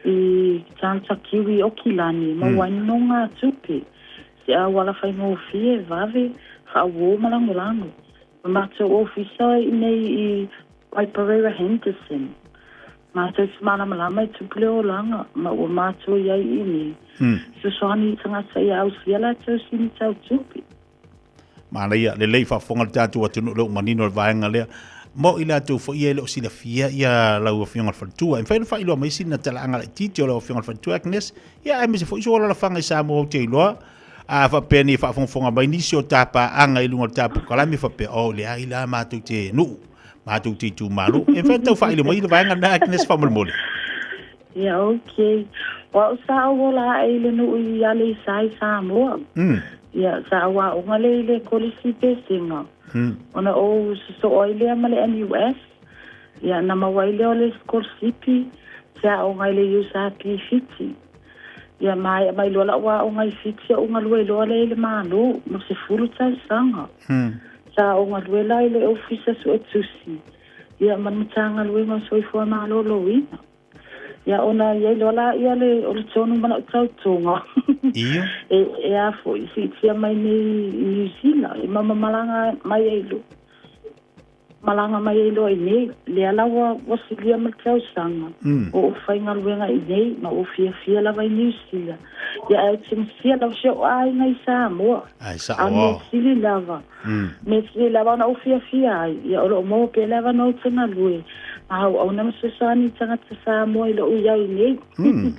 i tagata Kiwi o Kilani e maua ai nonogatupe, se auala faigofie, vave, faauō ma lagolago. O matou ofisa i nei i Waipareira Henderson. Matou te malamalama i tupu le olaga ma ua matou i ai i nei. Fesoasoani i tagata ia ausia latou sini tau tupe. Manaia, lelei faafofoga le tatou atunuu lea ua manino le vaega lea. Mo i latou foi ia e le o silafia ia lau Afioga i le Faletua. E mafai ona faailoa mai sina talaaga laitiiti o lau Afioga i le Faletua Agnes, ia aemaise foi sou alalafaga i Samoa ou te iloa a faapea nei faafogafoga mai nisi o tapaaga i luga o le tapolokalame faapea, oh leai la matou te nuu, matou te itumalo. E mafai ona tau faailoa mai le vaega lena Agnes faamolemole. Ia ok. O au sa ou ola aʻe i le nuu i Aleisa i Samoa. Ia, sa ou aoga lea i le Kolisi Pesega. Ona ou sosoo ai lea ma le NUS. Ia, na maua ai lea o le sikolasipi te aoga i le USRP i Fiti. Ia, maea mai loa lau aoga i Fiti ou galue loa lea i le Malo mo le 10 tausaga. Sa ou galue la i le Ofisa Suetusi, ia ma le Matagaluega o Soifua Maloloina. Ia ona i ai loa la ia le o le tonu ma lau tautoga. Ia. E e a foi siitia mai nei i New Zealand e ma malaga mai ai loa. Malaga mai ai loa i nei, lea la ua ua silia ma le tausaga. O ou faigaluega i nei ma ou fiafia lava i New Zealand. Ia ae ou te misia lava si ou aiga i Samoa. Ai sao. A mea sili lava. Mea sili lava ona ou fiafia ai, ia o lo o maua pea le avanoa ou te galue, ma auauna ma fesoasoani i tagata Samoa i lou i ai nei.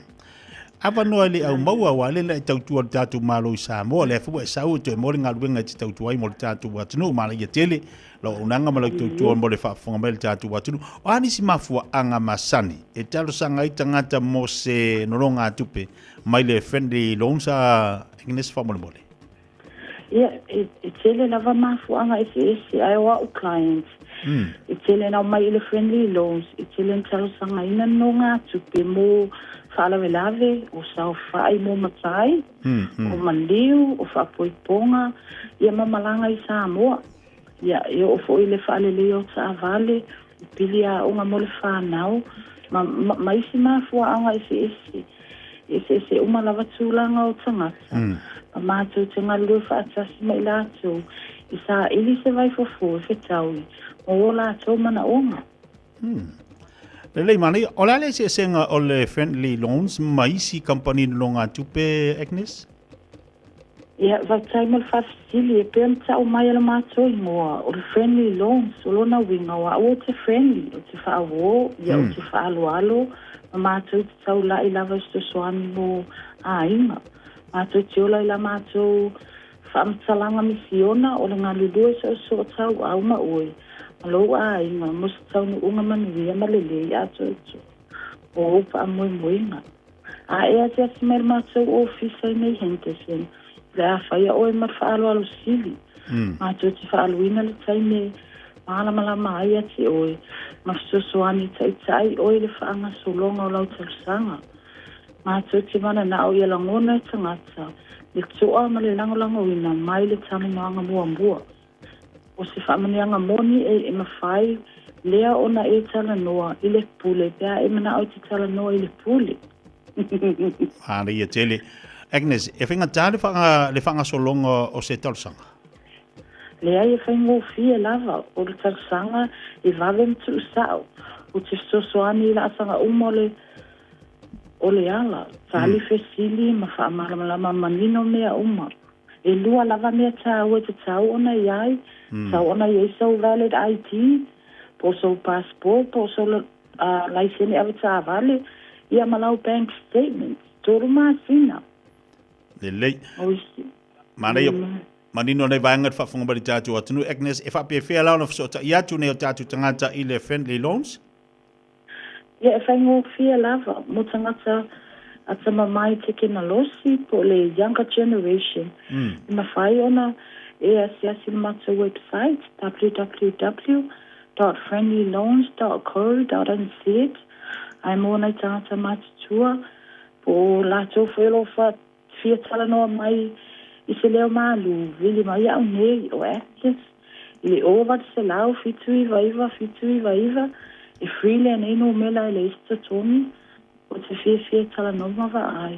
Avanoa e le au maua, aua le la e tautua le tatou Malo i Samoa, lea foi ua e sau e toe maua le galuega e te tautua ai mo le tatou atunuu, manaia tele lau auaunaga ma lau tautua mo le faafofoga mai a le tatou atunuu. O a nisi mafuaaga masani e talosaga ai tagata mo se nonogatupe mai le Friendly Loans a Agnes faamolemole? Ia, e, e tele lava mafuaaga eseese, ae o au clients, e tele na omai i le Friendly Loans, e tele na talosagaina nonogatupe mo faalavelave, o saofai mo matai, o maliu, o faapoipoga, ia ma malaga i Samoa. Ia, e oo foi i le faaleleia o taavale, o pili aoga mo le fanau, ma, ma, ma isi mafuaaga eseese. Eseese uma lava tulaga o tagata, ma matou te galulue faatasi ma i latou i saili se vaifofo e fetaui mo o latou manaoga. Lelei manaia. O le a le eseesega o le Friendly Loans ma isi kamupani nonogatupe, Agnes? Ia, faafetai mo le faafesili. E pei ona tau mai e le matou igoa, o le Friendly Loans, o lona uiga o au ou te friendly, ou te faauō, ia ou te faaaloalo, ma matou te taulai lava i fesoasoani mo aiga. Matou te ola i la matou faamatalaga misiona o le galulue soosoo tauau ma oe ma lou aiga mo se taunuuga manuia ma lelei atoatoa o ou faamoemoega. A e asiasi mai i le matou ofisa i nei Henderson, o le a faia oe ma le faaaloalo sili. Matou te faaluina le taimi e malamalama ai ia te oe ma fesoasoani e taitai oe i le faagasologa o lau talosaga. Matou te mananao ia lagona e tagata le toa ma le lagolagoina mai le talanoaga muamua. O se faamanuiaga moni e e mafai lea ona e talanoa i le pule pe a e manao e te talanoa i le pule. Manaia tele. Agnes, e faigata le whanga, le whangasologa o se talosaga? Leai, e faigofie lava. O le talosaga e vave ma tuusao. Ou te fesoasoani i laasaga uma o le o le ala, tali fesili ma faamalamalama manino mea uma. E lua lava mea tāua e tatau ona i ai, tatau ona i ai sou valid ID, po o sou passport, po o sou laisene avetaavale, ia ma lau bank statement, tolu masina. Lelei. Manaia, manino nei vaega le faafofoga mai le tatou atunuu. Agnes, e faapefea la ona fesootai atu nei o tatou tagata i le Friendly Loans? Ia, e faigofie lava mo tagata atamamai tekenalosi po o le younger generation e mafai ona e asiasi i le matou website www dot friendlyloans dot co dot nz ae mo nai tagata matutua po o latou foi o lo o Fia talanoa mai i se leo malū, vili mai au nei o Agnes i le 0800 799 799 e free lenei numela e leai se totogi. Ou te fiafia e talanoa ma vaai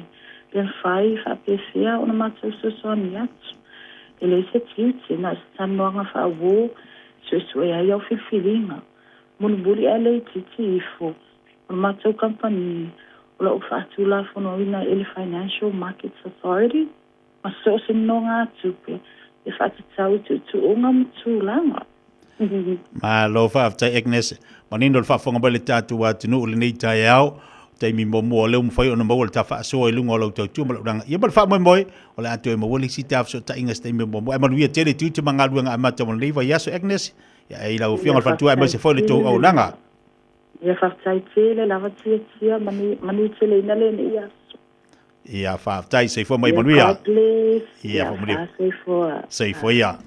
pe mafai faapefea ona matou fesoasoani atu. E leai se tiute, na o se talanoaga faauō e suesue ai au filifiliga. Mulimuli ae le itiiti ifo O le matou kamupani o lo o faatulafonoina e le Financial Markets Authority ma so o se nonogatupe e faatatau i tuutuuga ma tulaga. Malo faafetai Agnes. Manino le faafofoga mai le tatou atunuu i lenei taeao. Taimi muamua o lea ua mafai ona maua le ta faasoa i luga o lau tautua ma lau laga. Ia ma le faamoemoe, o le a toe maua le isi ta fesootaiga i se taimi muamua. Ae manuia tele tiute ma galuega amata mo lenei vaiaso Agnes. Ia i lau Afioga i le Faletua aemaise foi le tou auaunaga. Ia faafetai tele lava Tiatia manu tele ina lenei aso. Ia faafetai soifua mai manuia. God bless. Ia faamanuia. Soifua. Soifua ia.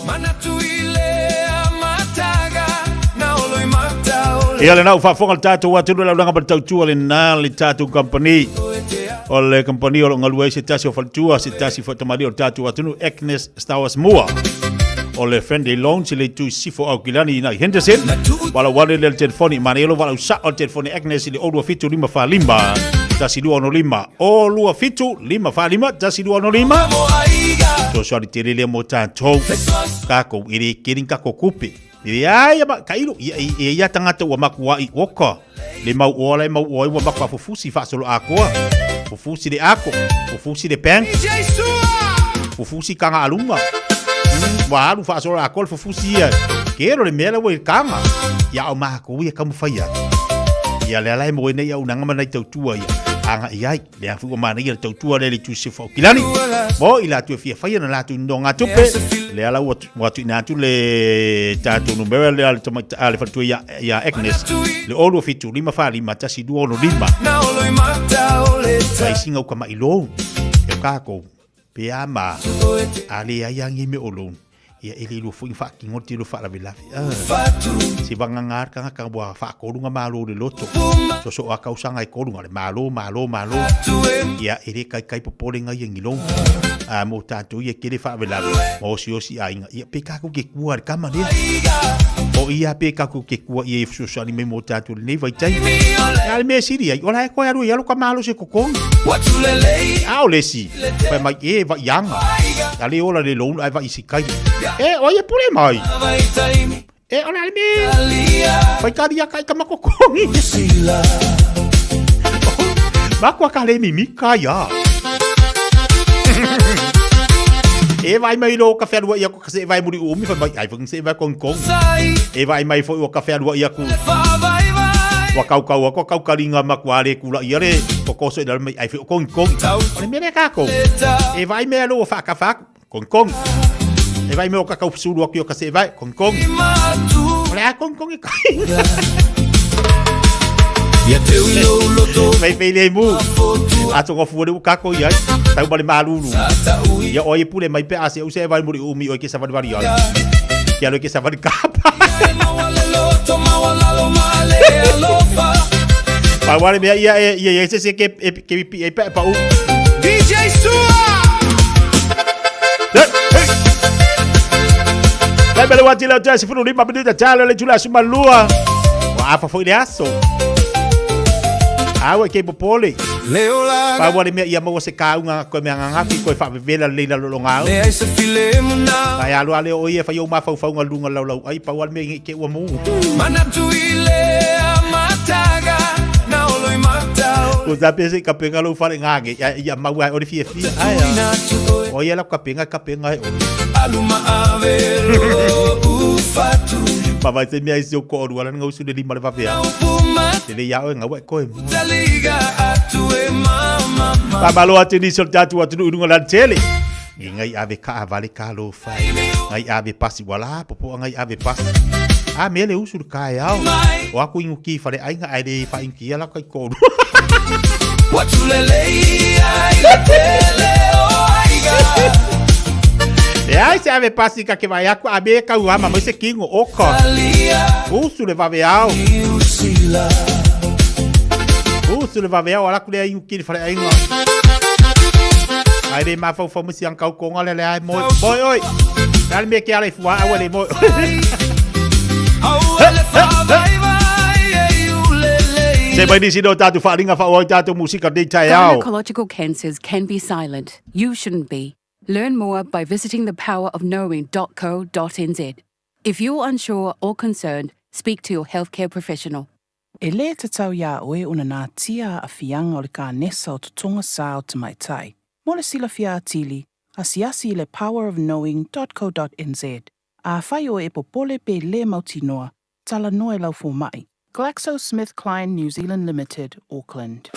Manatu i le amataga na olo i mata o le Ia lena ua faafofoga le tatou atunuu i le auaunaga ma le tautua lena le tatou kamupani. O le kamupani o lo o galue ai se tasi o faletua, se tasi foi tamalii o le tatou atunuu, Agnes Stowers Moore. O le Friendly Loans i le itu sifo Aukilani i nai Henderson. Wala wale le telefoni, manaia lo wala usa o le telefoni Agnes i le 027 545 1265. 027 545 1265. Fesoasoani tele lea mo tatou. Kākou e le keri kako kupe. E ai ama ka ilo ia ia ia tangata ua makua i oka. Le mau oa le mau oa ua makua fufusi faasolo akoa. Fufusi le ako, fufusi le bank. Fufusi kanga alunga. Ua alu faasolo akoa le fufusi ia. Kero le mea la ua i kanga. Ia o mākou ia kaumawhai atu. Ia lea la e moe nei au nanga manai tautua ia. Anga i ai. Lea foi ua manaia le tautua lea i le itu sisifo Aukilani. Mo i latou e fia faia na latou nonogatupe. Lea la ua ua tuuina atu le tatou numera lea le tamaita a le faletua ia ia Agnes. Le 027 545 1265. Na olo i mata o le Mai singa uka mai loan. E o kākou. Pe a ma. A le ai angi me o loan. Ia e le lua foi whaakino te lua whaalavelave. Ah. Se wanganga ka ka wa whaakorunga malo le loto. So so a kausanga e korunga le malo malo malo. Ia e le kai kai popole ngai e ngilong. A mo tātou ia kere whaavelave. Ma osi osi a inga. Ia pe kākou ke kua le kama lea. O ia pe kākou ke kua ia e fesoasoani mai mo tātou lenei vaitai. A le mea sili ai, ola e koe alu i alo ka malo se kokongi. A o le si. Fai mai e vai anga. A le ola le loan ai vai si kai. E o ia pule mai. E ola le me. Fai kari a kai kama kokongi. Makua ka le mimika ia. E vaai mai loa ua ka fealuai aku ka seevae muliuumi fai mai ai foi na seevae kogikogi. E vaai mai foi ua ka fealuai aku ua kaukau aku a kaukaliga makuā le kulaʻi a le kokoso i lalo mai ai foi o kogikogi. O le mea lea kākou. E vaai mai loa ua faakafa aku kogikogi. E vaai mai ua ka kaufesulu aku i o ka seevae kogikogi. O le a kogikogi kai. Fai fai le mu. A tonga fua le ua kākou i ai. Tau ma le malulu. Ia oi e pule mai pe a se use e vai muri umi oi ke savali vali ai. Ke alo ke savali kapa. Pa wale mea ia e ia ia se se ke e ke pi e pe pa u. DJ Sua! Lai mele wati leo tasi funu lima minuta talo le tula suma lua. Wa afa foi le aso. Awe ke popole. Pa wale mea ia maua se kāunga koe mea ngangaki koe whaavevela lei lalo lo ngau. Ai alo ale o ia whai o mafaufauga lunga lau lau ai pau ale mea i ke ua mu. Manatu i le amataga na olo i mata o Ko tā pese ka penga lou fale ngānge ia, ia mau ai ore fia fia. Ai a. O ia la ka penga ka penga e ore. Aluma ave lo ufatu Pa vai te mea i si o ko oru ala ngau su le lima le vavea. Te le ia oe ngau e koe mu. Taliga atu e mama Pa malo atu ni so tatu atu nu urunga lan tele. I ngai ave ka avale ka lo fai. Ngai ave pasi wala popo ngai ave pasi. A me le usu le kai ao. O aku ingu ki whare ainga ai le wha ingi ala kai koru. Watulelei ai le tele o aiga E ai se ave pasi ka ke vai aku a me kau ama mai se kingo o ka. Usu le vave ao. Usu le vave ao ala ku le ingu ki le whare ainga. Ai le mafaufau mo si ang kau konga le le ai moi. Moi oi. Nā le mea ke ala i fua aua le moi. Se mai nisi no tātou whaaringa whaoa i tātou musika nei tae ao. Gynecological cancers can be silent. You shouldn't be. Learn more by visiting thepowerofknowing.co.nz. If you're unsure or concerned, speak to your healthcare professional. E lē tatau iā oe ona natia aafiaga o le kanesa o totoga sa o tamaitai. Mo le silafia atili, asiasi i le powerofknowing.co.nz. Afai oe e popole pe lē mautinoa, talanoa i lau fomaʻi. GlaxoSmithKline New Zealand Limited, Auckland.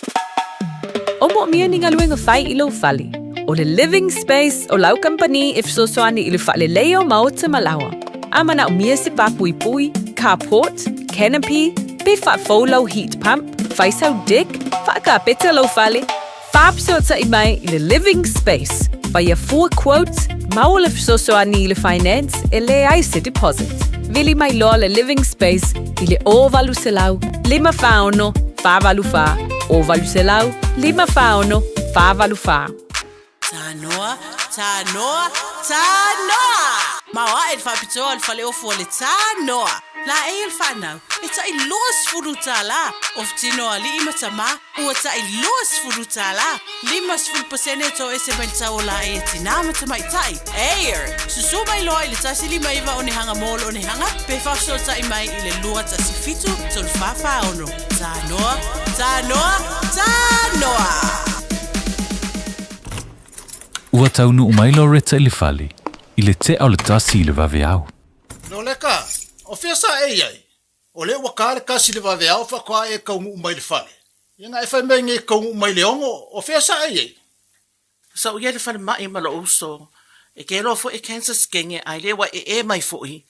O moomia ni galuega fai i lou fale. O le Living Space o lau kamupani e fesoasoani i le faaleleia o maota ma laoa. A manaomia se pā puipui, carport, canopy, pe faafou lau heat pump, fai sau deck, faakapeta lou fale, faafesootai mai i le Living Space. Faia fua quote, maua le fesoasoani i le finance e leai se deposit. Vili mai loa le Living Space i le 0800 546 484, 0800 546 484. Tanoa, tanoa, tanoa! Maoaʻe le faapitoa o le faleofu o le Tanoa. Laei e le fanau, e taʻi 20 tālā, ofu tino alii ma tamā, ua taʻi 20 tālā, 50% e toʻese mai le tau o laei e tinā ma tamaitai. Air! Susū mai loa i le 159 onehanga mall onehanga, pe faafesootai mai i le 217 346. Tanoa, Tanoa, Tanoa! Ua taunuu mai Loretta i le fale i le tea o le tasi i le vaveao. Loleka, o fea sa e i ai? O lea ua ka le kasi i le vaveao faatoa e kaunuu mai i le fale. Ia na e fai mai nei kaunuu mai i le ono, o fea sa e i ai? Sa ou i ai i le falemai ma lou uso, e ke loa foi e Kansas kenge a e le ua ee mai foi.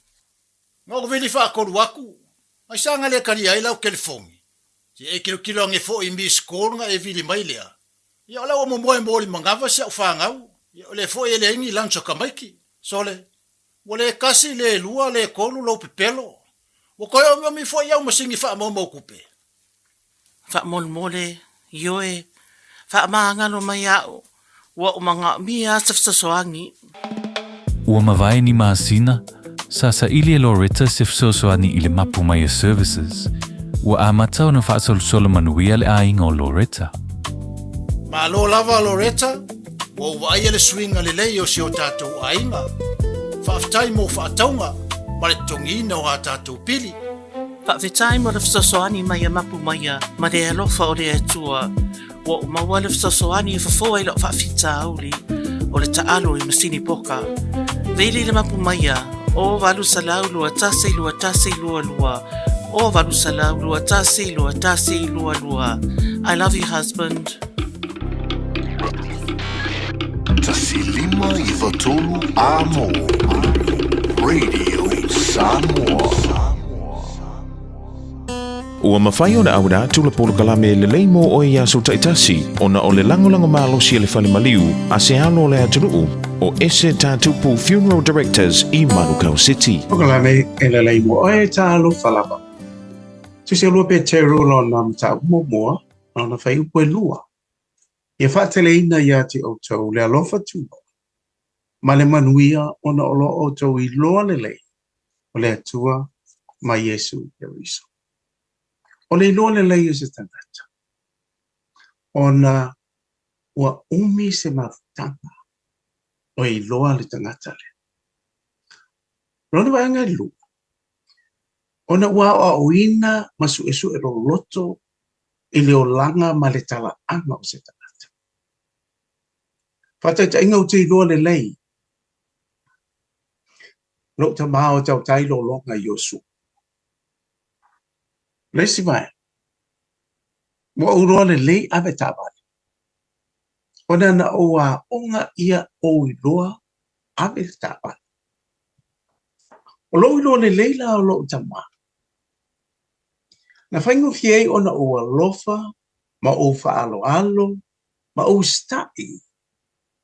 Na ou vili faatolu atu, ai sa na le talia ai lau telefoni. Se e kilokilo ane foi i miss call na e vili mai lea. Ia o la ua momoe mo le manava si au fanau, ia o lea foi e leai ni lunch a tamaiti. Sole, ua le tasi, le lua, le tolu lou pepelo. Ua toe omiomi foi au masini faamaumau tupe. Faamolemole, ioe, faamagalo mai a'u, ua ou manaomia se fesoasoani. Ua mavae ni masina, sa saili e Loretta se fesoasoani i le Mapu Maia Services. Ua amata ona faasolosolo manuia le aiga o Loretta. Malo lava Loretta, ua ou vaaia le suiga lelei o si o tatou aiga. Faafetai mo faatauga ma le totogiina o a tatou pili. Faafetai mo le fesoasoani mai a Mapu Maia ma le alofa o le Atua. Ua ou maua le fesoasoani e fofo ai la'u faafitauli. o le taalo i masini poka. Vili le mapu maia o 800 21 21 22 o 800 21 21 22. I love you husband. 1 5 93 Amo Radio Samoa. Ua mafai ona auina atu le polokalame lelei mo oe i aso taitasi ona o le lagolago malosi a le fale maliu a se alo o le atunuu o Ese Tatupu Funeral Directors i Manukau City. Polokalame e lelei mo oe talofa lava. Tusi a lua Peteru lona mataupu muamua, lona fuaiupu e lua. Ia faateleina ia te outou le alofa tunoa ma le manuia ona o lo outou iloa lelei o le Atua ma Iesu Keriso. O le iloa lelei o se tagata, ona ua umi se mafutaga o e iloa le tagata lea. Lona vaega e lua, ona ua aoaoina ma suesue loloto i le olaga ma le talaaga o se tagata. Faataitaiga ou te iloa lelei lou tamā o tautai lologa i Iosua. Le isi vaega, ua ou iloa lelei ave taavale, ona na ou aoga ia ou iloa ave le taavale. O lou iloa lelei la o lou tamā, na faigofie ai ona ou alofa ma ou faaaloalo ma ou usitai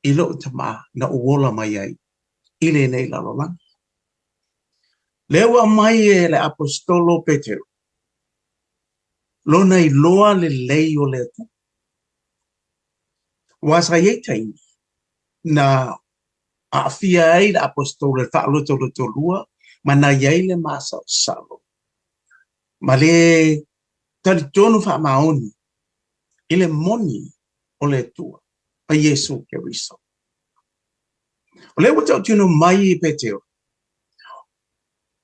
i lou tamā na ou ola mai ai i lenei lalolagi. Lea ua aumai e le Aposetolo Petero lona iloa lelei o le Atua. Aua sa i ai taimi na aafia ai le Aposetolo i le faalotolotolua ma na i ai le masalosalo ma le talitonu faamaoni i le moni o le Atua ma Iesu Keriso. O lea ua tautino mai e Petero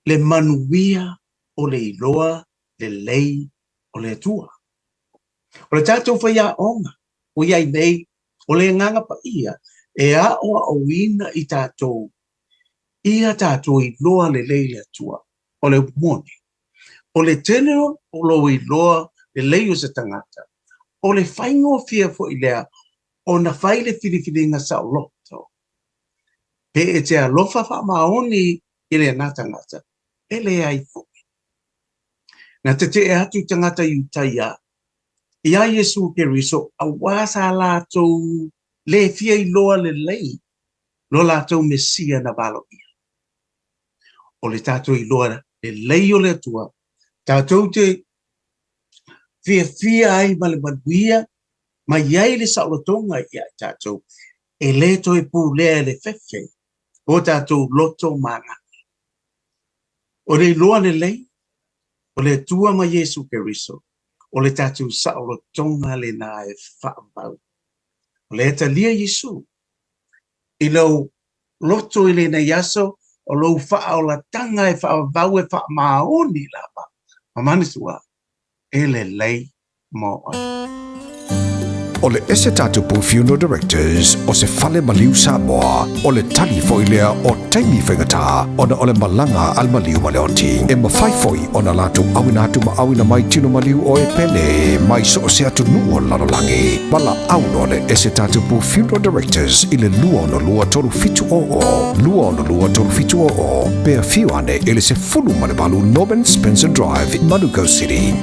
le manuia o le iloa lelei o le Atua. O le tatou faiaoga ua i ai nei, o le Agaga Paia e aoaoina i tatou ia tatou iloa lelei le Atua. O le upu moni, o le tele o lou iloa lelei o se tagata, o le faigofie foi lea ona fai le filifiliga saoloto. Pe e te alofa faamaoni i lena tagata, e leai foi. Na tetee atu tagata Iutaia iā Iesu Keriso auā sa latou le fia iloa lelei lo latou Mesia na valoia. O le tatou iloa lelei o le Atua, tatou te fiafia ai ma le manuia ma i ai le saolotoga ia i tatou, e le toe pulea e le fefe o tatou loto ma agaga. O le iloa lelei o le Atua ma Iesu Keriso, o le tatou saolotoga lena e faamau. O lea e talia Iesu i lou loto i lenei aso, o lou faaolataga e faavavau e faamaoni lava, ma manatua e lelei mo oe. O le Ese Tatupu Funeral Directors o se fale maliu Samoa, o le tali foi lea o taimi faigata ona o le malaga a le maliu ma le oti. E mafai foi ona latou auina atu ma auina mai tino maliu o e pele mai so o se atunuu o le lalolagi. Valaau loa le Ese Tatupu Funeral Directors i le 262 3700, 262 3700, pe afio ane i le 18 Norman Spencer Drive, Manukau City.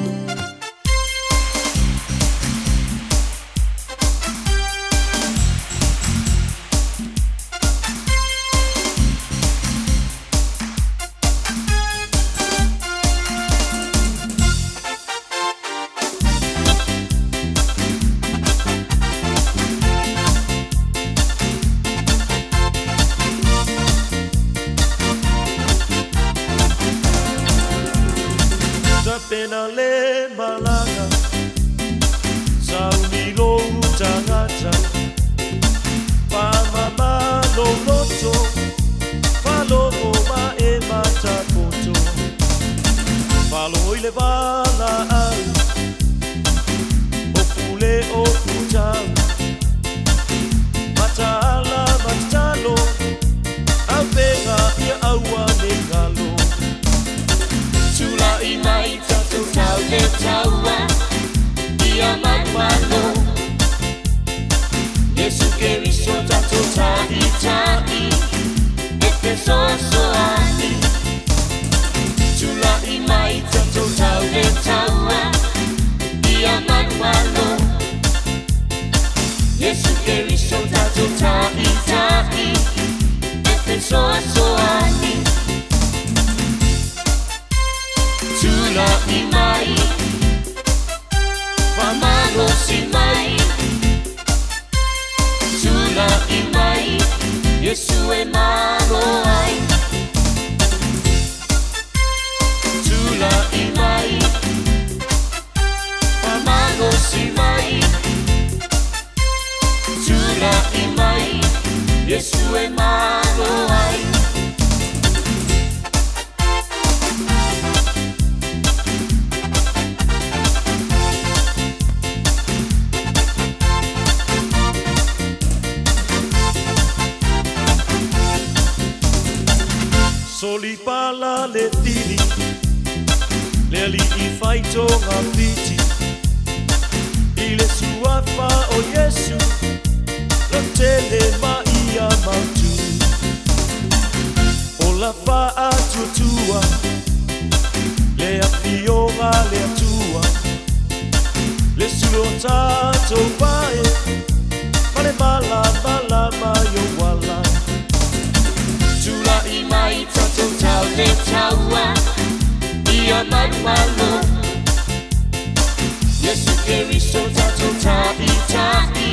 Tapena le malaga Sauni lou tagata Pamama lou loto Falogo ma e matakoto Falo i le valaau O pule o putau Mataala mataala. Ia manumalo Iesu Keriso tatou ta'ita'i E fesoasoani Tula'i mai Faamalosi mai Tula'i mai Iesu e malo ai Tula'i mai Faamalosi mai Tula'i mai Iesu e malo ai. Solipala le tili, le alii faitoga fiti, i le suafa o Iesu, lautele ma ia mautu. O la faatuatua, le afioga le Atua, le sulu o tatou pae, ma le malamalama i ou ala. Tula'i mai tatou tau le taua ia manumalo Iesu Keriso tatou ta'ita'i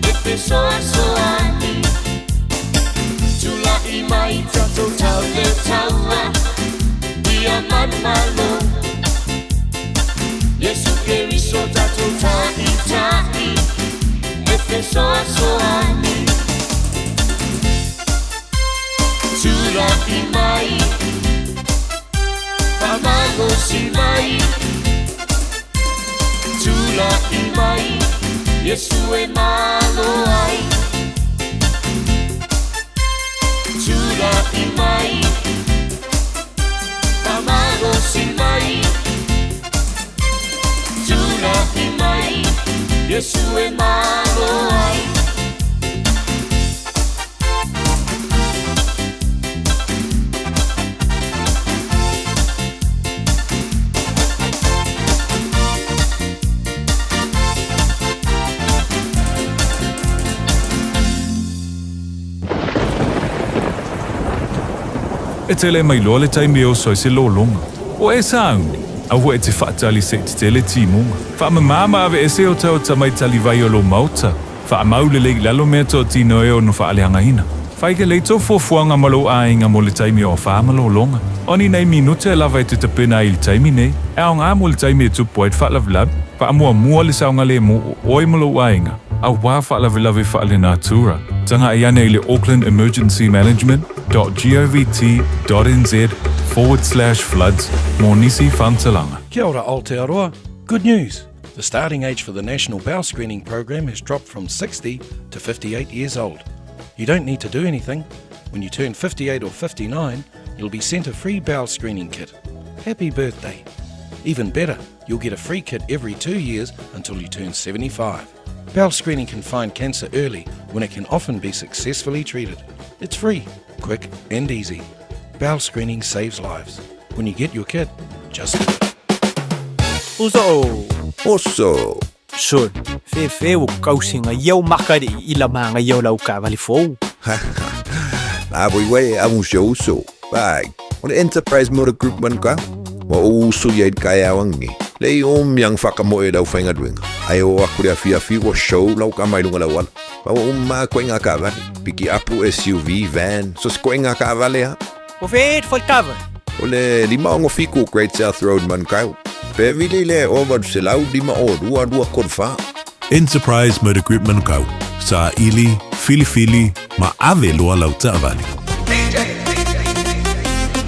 e fesoasoani Tula'i mai tatou tau le taua ia manumalo Iesu Keriso tatou ta'ita'i e fesoasoani Tula'i mai Faamalosi mai Tula'i mai Iesu e malo ai Tula'i mai Faamalosi mai Tula'i mai Iesu e malo ai. E tele mai loa le taimi e oso ai se lologa. O e sauni, aua e te faatali se i tetele timuga. Faamama ma aveese o taota mai talivai o lou maota. Faamau lelei i lalo mea toatino e ono faaleagaina. Fai lelei tou fuafuaga ma lou aiga mo le taimi o afa ma lologa. O ni nei minute lava e te tapena ai i le taimi nei, e aoga mo le taimi e tupu ai le faalavelave. Faamuamua le saogalemu o oe ma lou aiga, auā faalavelave faalenatura. Tagai ane i le Auckland Emergency Management dot govt dot nz forward slash floods mo nisi faamatalaga. Kia ora Aotearoa, good news! The starting age for the National Bowel Screening Program has dropped from 60 to 58 years old. You don't need to do anything. When you turn 58 or 59, you'll be sent a free bowel screening kit. Happy birthday! Even better, you'll get a free kit every two years until you turn 75. Bowel screening can find cancer early when it can often be successfully treated. It's free, quick, and easy. Bowel screening saves lives. When you get your kit, just do it. Uso. Oso. Sol, fefe ua kausiga ia o maka le i la magaia o lau taavale fou. La voi wai amu se uso. Pai, o le Enterprise Motor Group man ka. Wa o uso ia i kai awangi. Le i o miang whakamoe lau whaingaluenga. Ai o aku le afi afi wa show lau ka mai lunga lau ala. Pa wa umma koe ngā kaavale. Piki apu SUV, van, so se koe ngā kaavale ha. O fe e whaitava. O le 567 Great South Road Manukau. Pe vili le o 805 2 2 3 4. Enterprise Motor Group Manukau, saili, filifili ma ave loa lau taavale.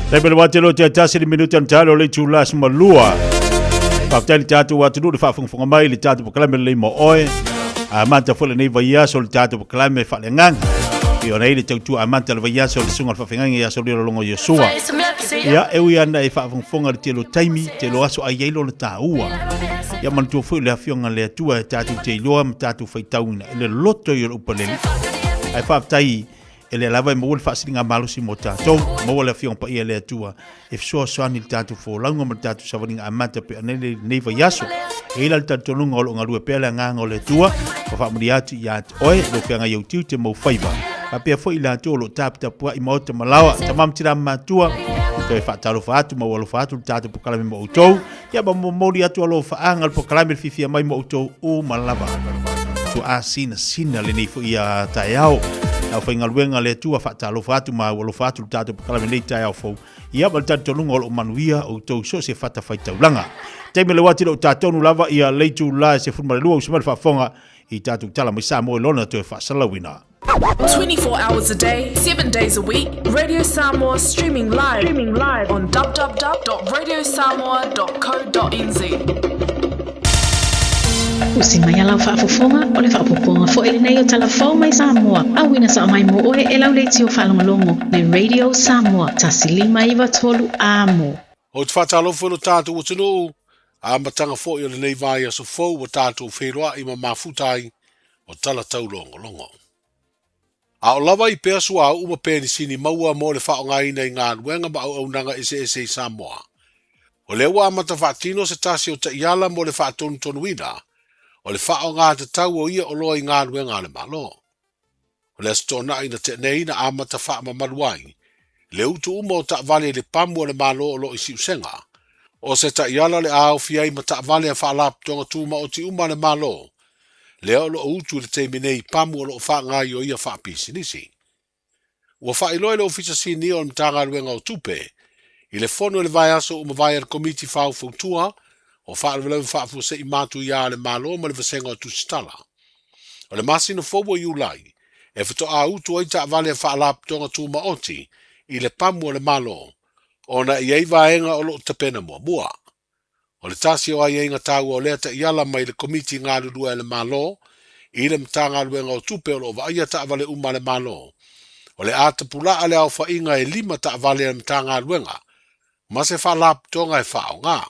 Taimi le wā te loa te atasi le minute ana talo le itula aso ma lua. Faafetai le tatou atunuu le faafogafoga mai le tatou polokalame lelei mo oe. Amata foi lenei vaiaso le tatou polokalame faaleagaga. E ona i le tautua amata le vaiaso le susuga o le faafeagaiga ia Solilo Logo Iosua. Ia, e ui ana e faafogafoga le tele o taimi, tele o aso ai ai lona taua. Ia manatua foi le afioga a le Atua e tatou te iloa ma tatou faitauina i le loto i o le upaleli. Ae faafetai e lea lava e maua le faasiligamalosi mo tatou, maua le Afioga Paia a le Atua e fesoasoani i le tatou folauga ma le tatou savaliga amata pei ona i lenei vaiaso. E i ai la le talitonuga o lo o galue pea le agaga o le Atua, ma faamanuia atu ia te oe, lou feagai au tiute ma ou faiva. Faapea foi i latou o lo o taputapuai maota ma laoa, tama ma tina ma matua, toe faatalofa atu ma ua alofa atu le tatou polokalame ma outou, ia ma momoli atu alofaaga le polokalame le fiafia mai ma outou uma lava. Tuaa sinasina lenei foi a taeao. Le aufaigaluega a le Atua faatalofa atu ma ua alofa atu le tatou polokalame lenei taeao fou. Ia ma le talitonuga o lo o manuia outou so o se fatafaitaulaga. Taimi le uati lo tatonu lava ia le itula e 12 usu mai le faafofoga i tatou tala mai Samoa i lona toe faasalauina. 24 hours a day, 7 days a week, Radio Samoa streaming live, streaming live on www.radiosamoa.co.nz. Usi mai a lau faafofoga, o le faaopoopoga foi lenei o tala fou mai Samoa, auina sao mai mo oe e lau leitio faalogologo le Radio Samoa 1593 Amo. Ou te faatalofa i lo tatou atunuu, amataga foi o lenei vaiaso fou ua tatou feiloai ma mafuta ai o tala taulogologo. A o lava ai pea suauu ma penisini maua mo le faaaogaina i galuega ma auaunaga eseese i Samoa. O lea ua amata faatino se tasi o taiala mo le faatonutonuina o le faaaoga tatau o ia oloa i galuega a le Malo. O le Aso Toonai na tea nei na amata faamamalu ai le utu uma o taavale i le pamu a le Malo o lo o i Siusega. O se taiala o le a aofia ai ma taavale a Faalapotopotoga Tumaoti uma a le Malo, lea o lo o utu i le taimi nei i pamu o lo o faagaoioia faapisinisi. Ua faailoa e le Ofisa Sinia o le Matagaluega o Tupe i le fono i le vaiaso ua mavae a le Komiti Faufautua o Faalavelave Faafuasei Matuia a le Malo ma le Vasega o Tusitala. O le masina fou o Iulai e faatoa utu ai taavale a Faalapotopotoga Tumaoti i le pamu a le Malo ona e i ai vaega o lo o tapena muamua. O le tasi o aiaiga taua o lea taiala mai le Komiti Galulue a le Malo i le Matagaluega o Tupe o lo o vaaia taavale uma a le Malo, o le a tapulaa le aofaiga e lima taavale a le Matagaluega ma se faalapotopotoga e faaaoga.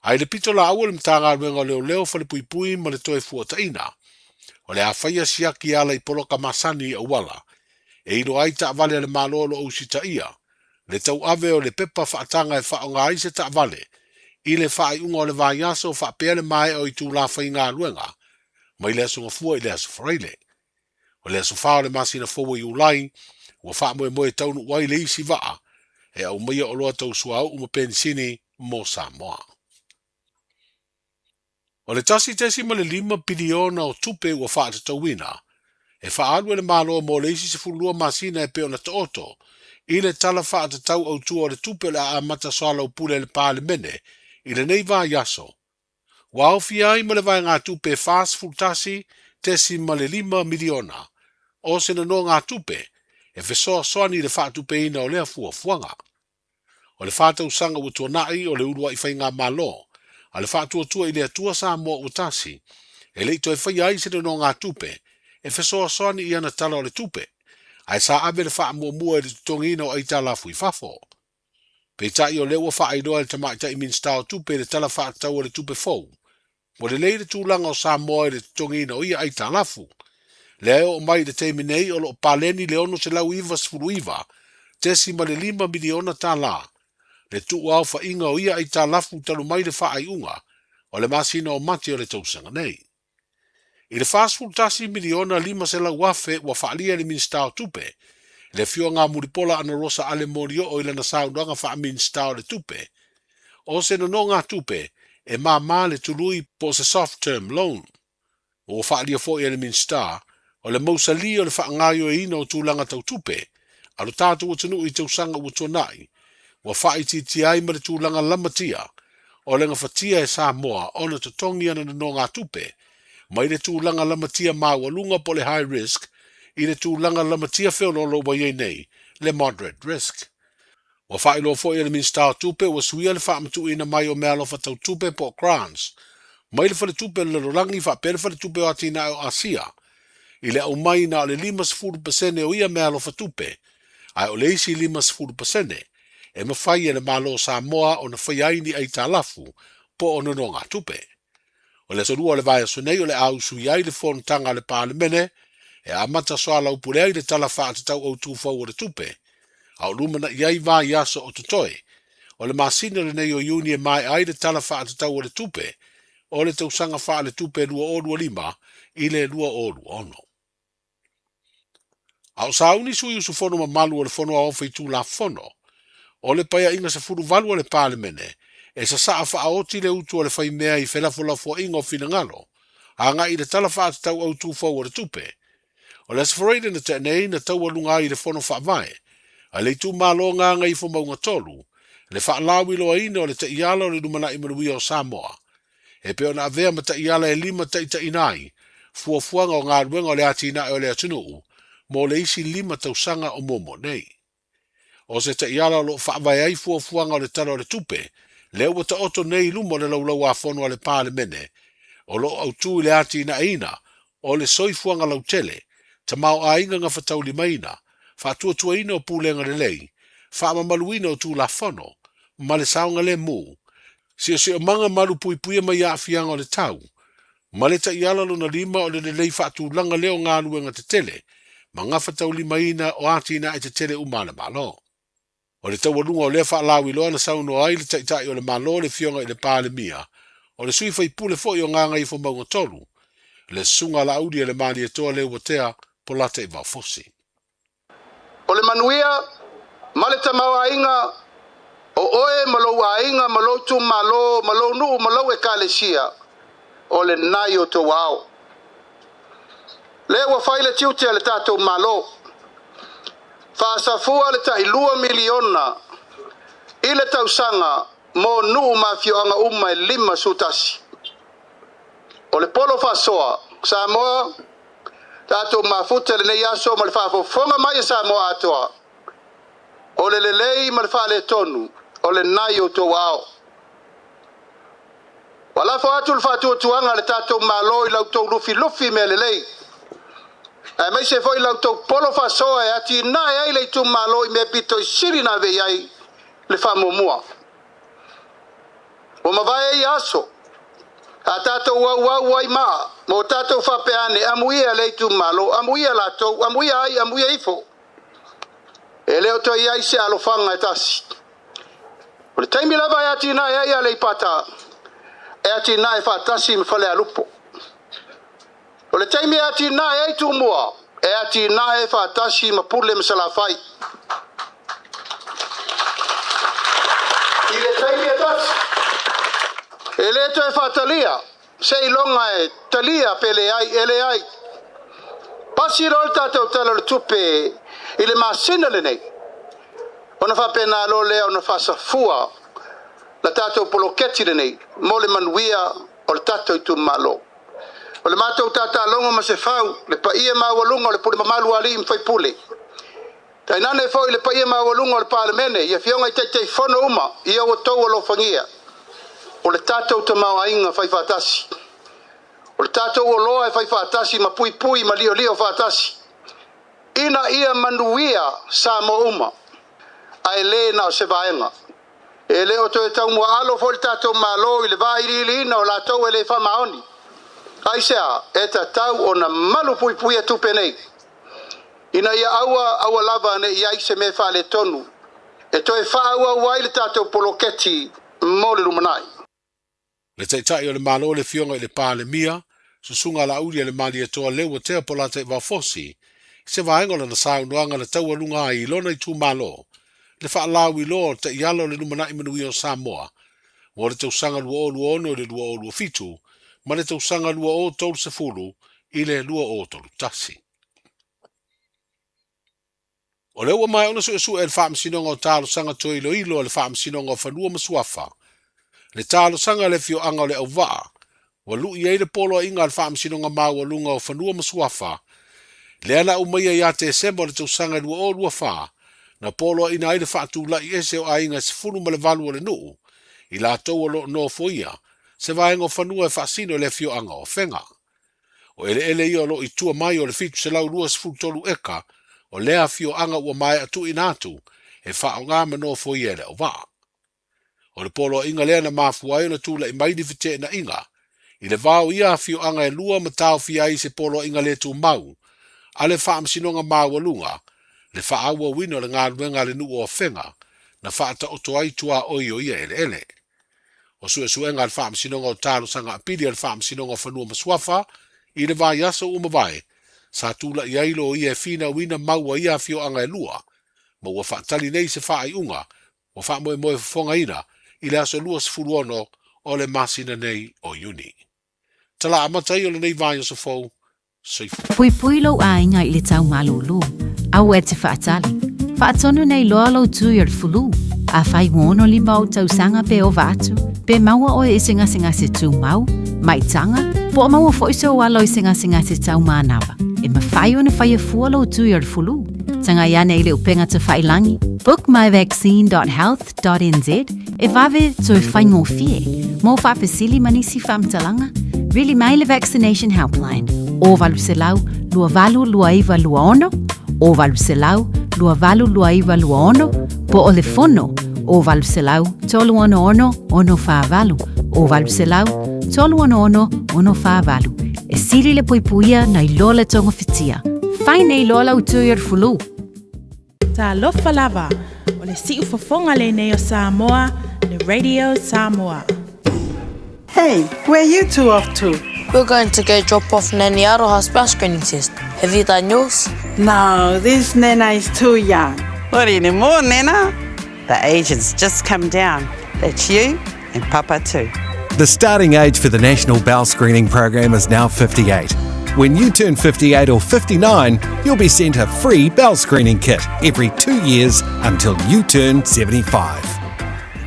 A i le pito laau o le Matagaluega o Leoleo, Falepuipui ma le Toefuataiga, o le a faia siaki e ala i poloka masani i auala e iloa ai taavale a le Malo o lo o usitaia le tauave o le pepa faataga e faaaoga ai se taavale i le faaiuga o le vaiaso faapea le maea o itula faigaluega mai le Aso Gafua i le Aso Faraile. O le aso 4 o le masina fou o Iulai, ua faamoemoe e taunuu ai le isi vaa e aumaia oloa tau suauu ma penisini mo Samoa. O le 1.5 piliona o tupe ua faatatauina e faaalu e le Malo mo le isi 12 masina e pei ona taoto i le Tala Faatatau Autu o le Tupe o le a amata soalaupule e le Palemene i lenei vaiaso, Ua aofia ai ma le vaegatupe e $41.5 miliona o se nonogatupe e fesoasoani i le faatupeina o lea fuafuaga. O le fa tausaga ua tuanai o le uluai faigamalo a le Faatuatua i le Atua Samoa ua tasi, e le i toe faia ai se nonogatupe e fesoasoani i ana Tala o le Tupe, ae sa ave le faamuamua i le totogiina o aitalafu i fafo. Peitai o lea ua faailoa e le Tamaitai Minisita o Tupe i le Tala Faatatau o le Tupe fou, ua lelei le tulaga o Samoa i le totogiina o ia aitalafu. Lea e oo mai i le taimi nei o lo o paleni le $699.5 miliona tala le tuuaofaiga o ia aitalafu talu mai le faaiuga o le masina o Mati o le tausaga nei. I le $41,500,000 ua faaalia e le Minisita o Tupe, le Afioga Mulipola Anarosa Ale Molioo i lana saunoaga faa-Minisita o le Tupe, o se nonogatupe e māmā le tului po o se soft term loan. Ua faaalia foi e le Minisita, o le mausali o le faagaoioiina o tulaga tau tupe a lo tatou atunuu i tausaga ua tuanai, ua faaitiitia ai ma le tulaga lamatia o le gafatia e Samoa ona totogi ana nonogatupe mai le tulaga lamatia maualuga po o le high risk i le tulaga lamatia feoloolo ua i ai nei, le moderate risk. Ua faailoa foi e le Minisita o Tupe ua suia le faamatuuina mai o meaalofa tau tupe po o grants mai le Faletupe o le Lalolagi faapea le Faletupe o Atinae o Asia i le aumai na o le 50% o ia meaalofa tupe ae o le isi 50% e mafai e le Malo o Samoa ona faia ai ni aitalafu po o nonogatupe. O le aso Lua o le vaiaso nei o le a usuia ai le fonotaga a le Palemene e amata soalaupule ai le Tala Faatatau Autu Fou o le Tupe, a o lumanai ai vaiaso o totoe o le masina lenei o Iuni e maea ai le Tala Faatatau o le Tupe o le tausaga faaletupe 2025 i le 2026. A o sauni sui usufono mamalu o le Fono Aoao Faitulafono, o le Paeaiga 18 a le Palemene, e sasaa faaoti le utu a le faimea i felafolafoaiga o finagalo agai i le Tala Faatatau Autu Fou o le Tupe. O le Aso Faraile na tea nei na taualuga ai i le Fono Faavae a le itumalo Gagaifomauga 3 le faalauiloaina o le Taiala o le Lumanai Manuia o Samoa e pei ona avea ma taiala e limataitaiina ai fuafuaga o galuega o le atinae o le atunuu mo le isi 5 tausaga o muamua nei. O se taiala o lo o faavae ai fuafuaga o le Tala o le Tupe lea ua taoto nei i luma o le Laulau-a-Fono a le Palemene, o lo o autū i le atinaeina o le soifuaga lautele, tamaoaiga gafataulimaina, faatuatuaina o pulega lelei, faamamaluina o Tulafono, ma le saogalemu, siosiomaga malupuipuia mai aafiaga o le tau, ma le taiala lona lima o le lelei faatulaga lea o galuega tetele ma gafataulimaina o atinae tetele uma a le Malo. O le taualuga o lea faalauiloa na saunoa ai le Taitai o le Malo le Afioga i le Palemia, o le sui faipule foi o Gagaifomauga 3, le Susuga a Laauli a le Malietoa Leuatea Polataivao Fosi. O le manuia ma le tamaoaiga o oe ma lou aiga ma lou itumalo ma lou nuu ma lou ekalesia, o lena i outou aao. Lea ua fai le tiute a le tatou Malo, faasafua le tai $2 miliona i le tausaga mo nuu ma afioaga uma e 51. O le polo faasoa, Samoa, tatou mafuta i lenei aso ma le faafofoga mai a Samoa atoa, o le lelei ma le faaletonu, o lena i outou aao. Ua lafo atu le faatuatuaga a le tatou Malo i la outou lufilufi mea lelei, aemaise foi la outou polo faasoa e atinae ai le itumalo i mea pito i sili ona ave i ai le faamuamua. Ua mavae ia aso, a tatou auau ai maa ma o tatou faapea ane, amuia le itumalo, amuia latou, amuia ai, amuia ifo. E le o toe i ai se alofaga e tasi. O le taimi lava e atinae ai Aleipata, e atinae faatasi ma Falealupo. O le taimi e atinae ai Tumua, e atinae faatasi ma Pule ma Salafai. I le taimi e tasi, e le toe faatalia seiloga e talia pe leai, e leai. Pasi loa le tatou Tala o le Tupe i le masina lenei, ona faapena loa lea ona faasafua la tatou poloketi lenei mo le manuia o le tatou itumalo. O le matou tatalogo ma se fau, le paia maualuga o le pule mamalu a alii ma faipule, tainane foi le paia maualuga o le Palemene, i afioga i Taitaifono uma, ia ua outou alofagia. O le tatou tamaoaiga faifaatasi, o le tatou oloa e faifaatasi ma puipui ma liolio faatasi, ina ia manuia Samoa uma, ae le na o se vaega. E le o toe taumuaalo foi le tatou Malo i le vailiiliina o latou e le faamaoni. Aisea, e tatau ona malupuipuia tupe nei, ina ia aua aua lava ne i ai se mea faaletonu e toe faaauau ai le tatou poloketi mo le lumanai. Le Taitai o le Malo le Afioga i le Palemia, Susuga Laauli a le Malietoa Leuatea Polataivao Fosi, i se vaega o lana saunoaga na taualuga ai i lona itumalo le faalauiloa o taiala o le lumanai manuia o Samoa mo le tausaga 2026 i le 2027 ma le tausaga 2030 i le 2031. O lea ua maea ona suesue e le Faamasinoga o Talosaga Toe Iloilo a le Faamasinoga o Fanua ma Suafa le talosaga a le afioaga o Leauvaa ua lui ai le poloaiga a le Faamasinoga Maualuga o Fanua ma Suafa lea na aumaia ia Tesema o le tausaga 2024 na poloaina ai le faatulai ese o aiga e 18 o le nuu i latou o lo o nofoia se vaega o fanua e faasino i le afioaga o Afega. O eleele ia o lo o i tua mai o le 723 eka o lea afioaga ua maea tuuina atu e faaaoga ma nofoia e le auvaa. O le poloaiga lea na mafua ai ona tulai mai ni feteenaiga i le va o ia afioaga e lua ma taofia ai se poloaiga le tumau a le Faamasinoga Maualuga le faaauauina o le galuega a le nuu o Afega na faataoto ai tuaoi o ia eleele. O suesuega a le Faamasinoga o Talosaga Apili a le Faamasinoga o Fanua ma Suafa i le vaiaso ua mavae, sa tula'i ai loia e finauina mau a ia afioaga e lua, ma ua faatali nei se faaiuga ua faamoemoe fofogaina i le aso 26 o le masina nei o Iuni. Tala amata ai o lenei vaiaso fou, soifua. Puipui lou aiga i le tau malūlū. Aua e te faatali. Faatonu nei loa lou tui o le fulu. Afai ua 65 ou tausaga pe ova atu, pe maua oe i se gasegase tumau, maitaga, po o maua foi sou alo i se gasegase tau manava, e mafai ona faia fua lou tui o le fulu. Tagai ane i le upega tafailangi, bookmyvaccine.health.nz, e vave toe faigofie. Mo faafesili ma nisi faamatalaga, vili mai le Vaccination Helpline, 0800 282926, 0800 282926, po o le fono, 0800 366 648, 0800 366 648. E sili le puipuia nai lo le togafitia. Fai nei loa lau tui o le fulu. Talofa lava, o le siufofoga lenei o Samoa, le Radio Samoa. Hey, where are you two off to? We're going to go drop off Nanny Aroha's bowel screening test. Have you done yours? No, this Nana is too young. Not anymore, Nana. The age has just come down. That's you and Papa too. The starting age for the National Bowel Screening Program is now 58. When you turn 58 or 59, you'll be sent a free bowel screening kit every 2 years until you turn 75.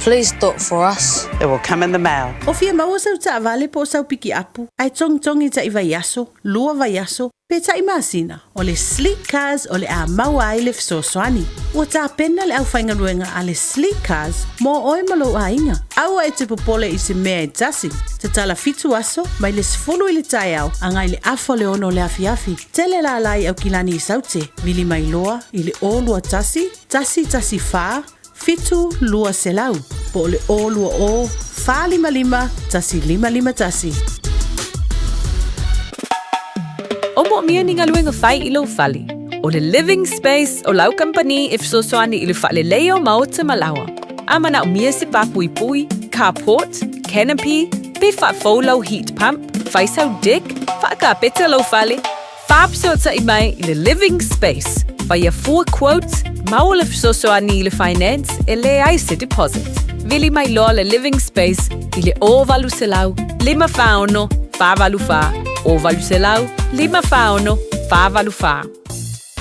Please do it for us. It will come in the mail. O fia maua sau taavale po o sau pikiapu, ae togitogi taʻi vaiaso, lua vaiaso, pe taʻi masina, o le Sleek Cars o le a maua ai le fesoasoani. Ua tapena le aufaigaluega a le Sleek Cars mo oe ma lou aiga. Aua e te popole i se mea e tasi. Tatala fitu aso, mai le 10 i le taeao agai le afa o le 6 o le afiafi. Tele lala i Aukilani i Saute, vili mai loa i le 0 21 114 7 200 po o le 020 455 1551. O moomia ni galuega fai i lou fale. O le Living Space o lau kamupani e fesoasoani i le faaleleia o maota ma laoa. A manaomia se papuipui, carport, canopy, pe faafou lau heat pump, fai sau deck, faakapeta lou fale, faafesootai mai i le Living Space. Faia fua quote, maua le fesoasoani i le finance e leai se deposit. Vili mai loa le Living Space i le 0800 546 484, 0800 546 484.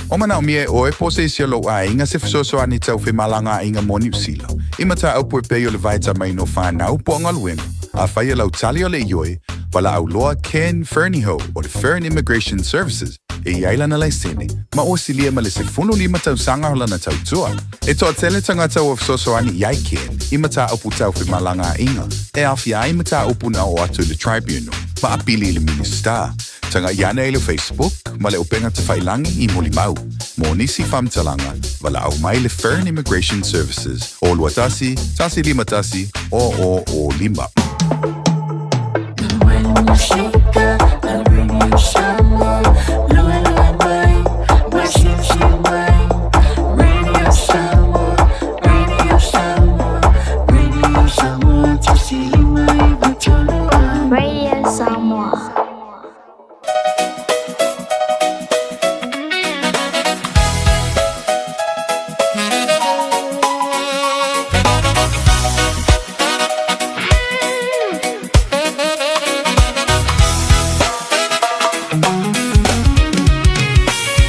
O manaomia e oe po o se isi o lou aiga se fesoasoani tau femalagaaiga mo Niu Sila, i mataupu e pei o le vaitamaina o fanau po o galuega. Afai o lau tali o le ioe, valaau loa Ken Fernihough o le Fern Immigration Services e i ai lana laisene, ma ua silia ma le 15 tausaga o lana tautua. E toatele tagata ua fesoasoani i ai Ken i mataupu tau femalagaaiga e aofia ai mataupu na oo atu i le Tribunal ma apili i le Minisita. Tagai ane i le Facebook ma le upega tafailangi i Molimau. Mo nisi faamatalaga, valaau mai le Fern Immigration Services o 21 151 0005. Radio Samoa.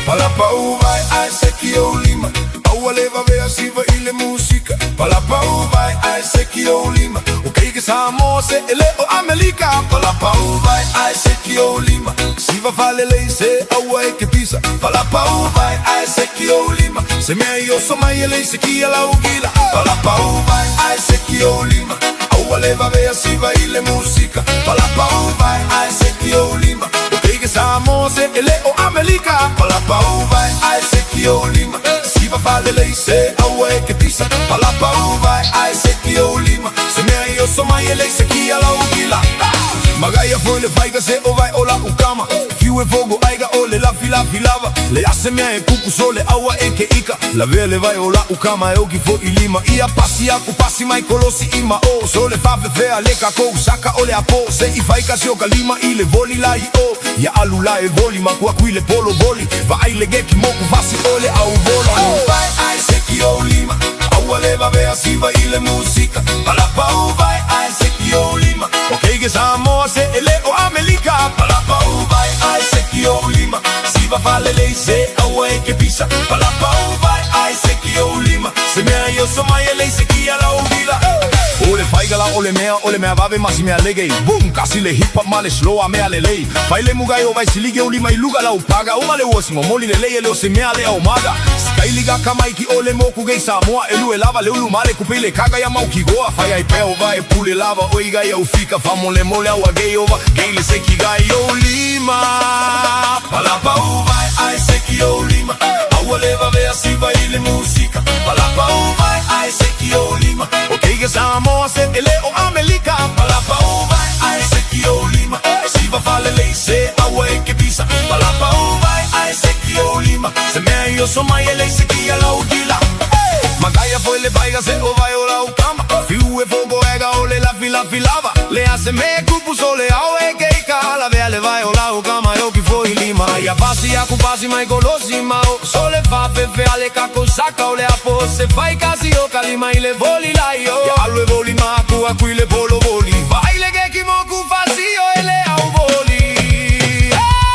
Palapau vai ai seki o lima Aua le vavea siva i le musika Palapau vai ai seki o lima O keiki Samoa se e le o Amelika Palapau vai ai seki o lima Siva falelei se aua e ke pisa Palapau vai ai seki o lima Se mea i oso mai e le seki a lau gila Palapau vai ai seki o lima Aua le vavea siva i le musika Palapau vai ai seki o lima O keiki Samoa se e le o Amelika Palapau vai ai seki o lima Siva falelei se aua e ke pisa Palapau vai ai seki o lima Se mea i oso mai e le seki a lau gila Magaia foi le faiga se o vai o la ukama Fiu e fogo aiga o le lafi lafi lava. Le ase mea e kupu sole aua e ke ika. Lavea le vai o la'u kama e oki fo'i lima ia pasi aku pasi mai kolosi i ma o. Sole fa'afefea le kakou saka o le apo. Se i fai kasi o ka lima i le voli la i o. Ia alu la e voli ma ku aku i le polo voli. Vaai le geki moku fasi o le au volo. Vai ai se ki o lima. Aua le vavea siva i le musika. Palapa u vai ai se ki o lima. O keike Samoa se e le o Amelika. Palapa u vai ai se ki o lima. Siva falelei se aua e ke pisa. Palapa u vai ai se ki o lima. Se mea i oso mai e lei se ki ala o vila. O le faigala o le mea o le mea vave ma si mea legei. Boom kasi le hip hop ma le slow a mea lelei. Fai le mugai o vai silige o lima i luga lau paga. O ma le uosi mo moli le lei e le o se mea le au maga. Skyliga kamaiki o le moku gei Samoa. E lue lava le ulu male kupe le kaga ia mau ki goa. Fai ai peo vai pule lava o iga ia ufika. Famole mole au a gei ova gei le seki gai o lima. Palapa u vai ai seki o lima. Aua le vavea siva i le musika. Palapa u vai ai seki o lima. O keike Samoa se e le o Amelika. Palapa u vai ai seki o lima. Siva falelei se aua e ke pisa. Palapa u vai ai seki o lima. Se mea i oso mai e lei seki ala o gila. Magaia foi le paiga se o vai o lau kama. Fiu e fogo ega o le lafi lafi lava. Le ase me kupu sole au e ke ika. La vea le vai o lau kama e oki foi lima. Ia pasi aku pasi mai kolosi mao. Sole fa fefe ale kako saka o le apo. Se fai kasi o kalima i le voli lai o. Ia alu e voli ma aku aku i le polo voli. Vai le keki moku fasi o ele au voli.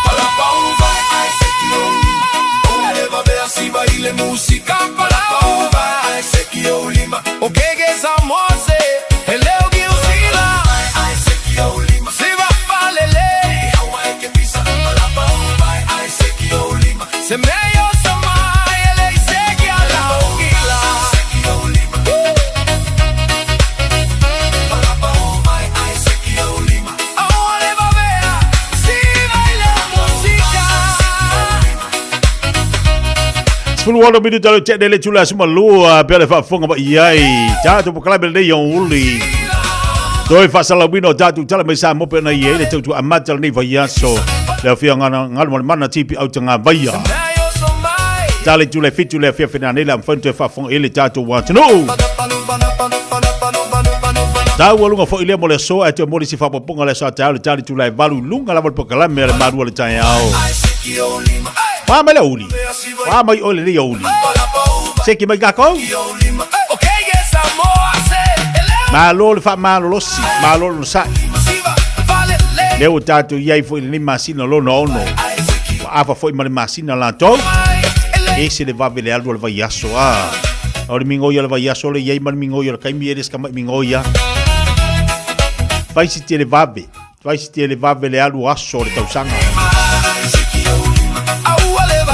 Palapa u vai ai seki o lima. O le vavea siva i le musika. Palapa u vai ai seki o lima. O keke Samoa se e leo ki o sila. Ai seki o lima. Siva falelei. Aua e ke pisa. Palapa u vai ai seki o lima. Se mea o samai e lei seki ala o gila. Seki o lima. Palapa u vai ai seki o lima. Aua le vavea siva i le musika. 16 minuta le tene le tula suma lua pea le faafofoga mai i ai tatou polokalame lenei aoauli. Toe faasalauina o tatou tala mai Samoa pei ona i ai le tautua amata o lenei vaiaso. Le afio galu ma le mana tipi au tagavaia. Tala i tula e fitu le afiafi nanei le a mafai ona toe faafofoga i ai le tatou atunuu. Taualuga foi lea mo le aso ae toe mo le isi faaopoopoga o le aso a taeao le tali tula e valu i luga lava o le polokalame a le Malu o le Taeao. Wā mai le aoauli. Wā mai oe lenei aoauli. Seki mai kākou. Malo le faamalolosi, malo le onosai. Lea ua tatou i ai foi i lenei masina lona ono. Ua afa foi ma le masina latou. Ese le vave le alu o le vaiaso a. O le migoi o le vaiaso le i ai ma le migoi o le kaimi e le se kama'i migoi a. Fai si tele vave. Fai si tele vave le alu aso o le tausaga.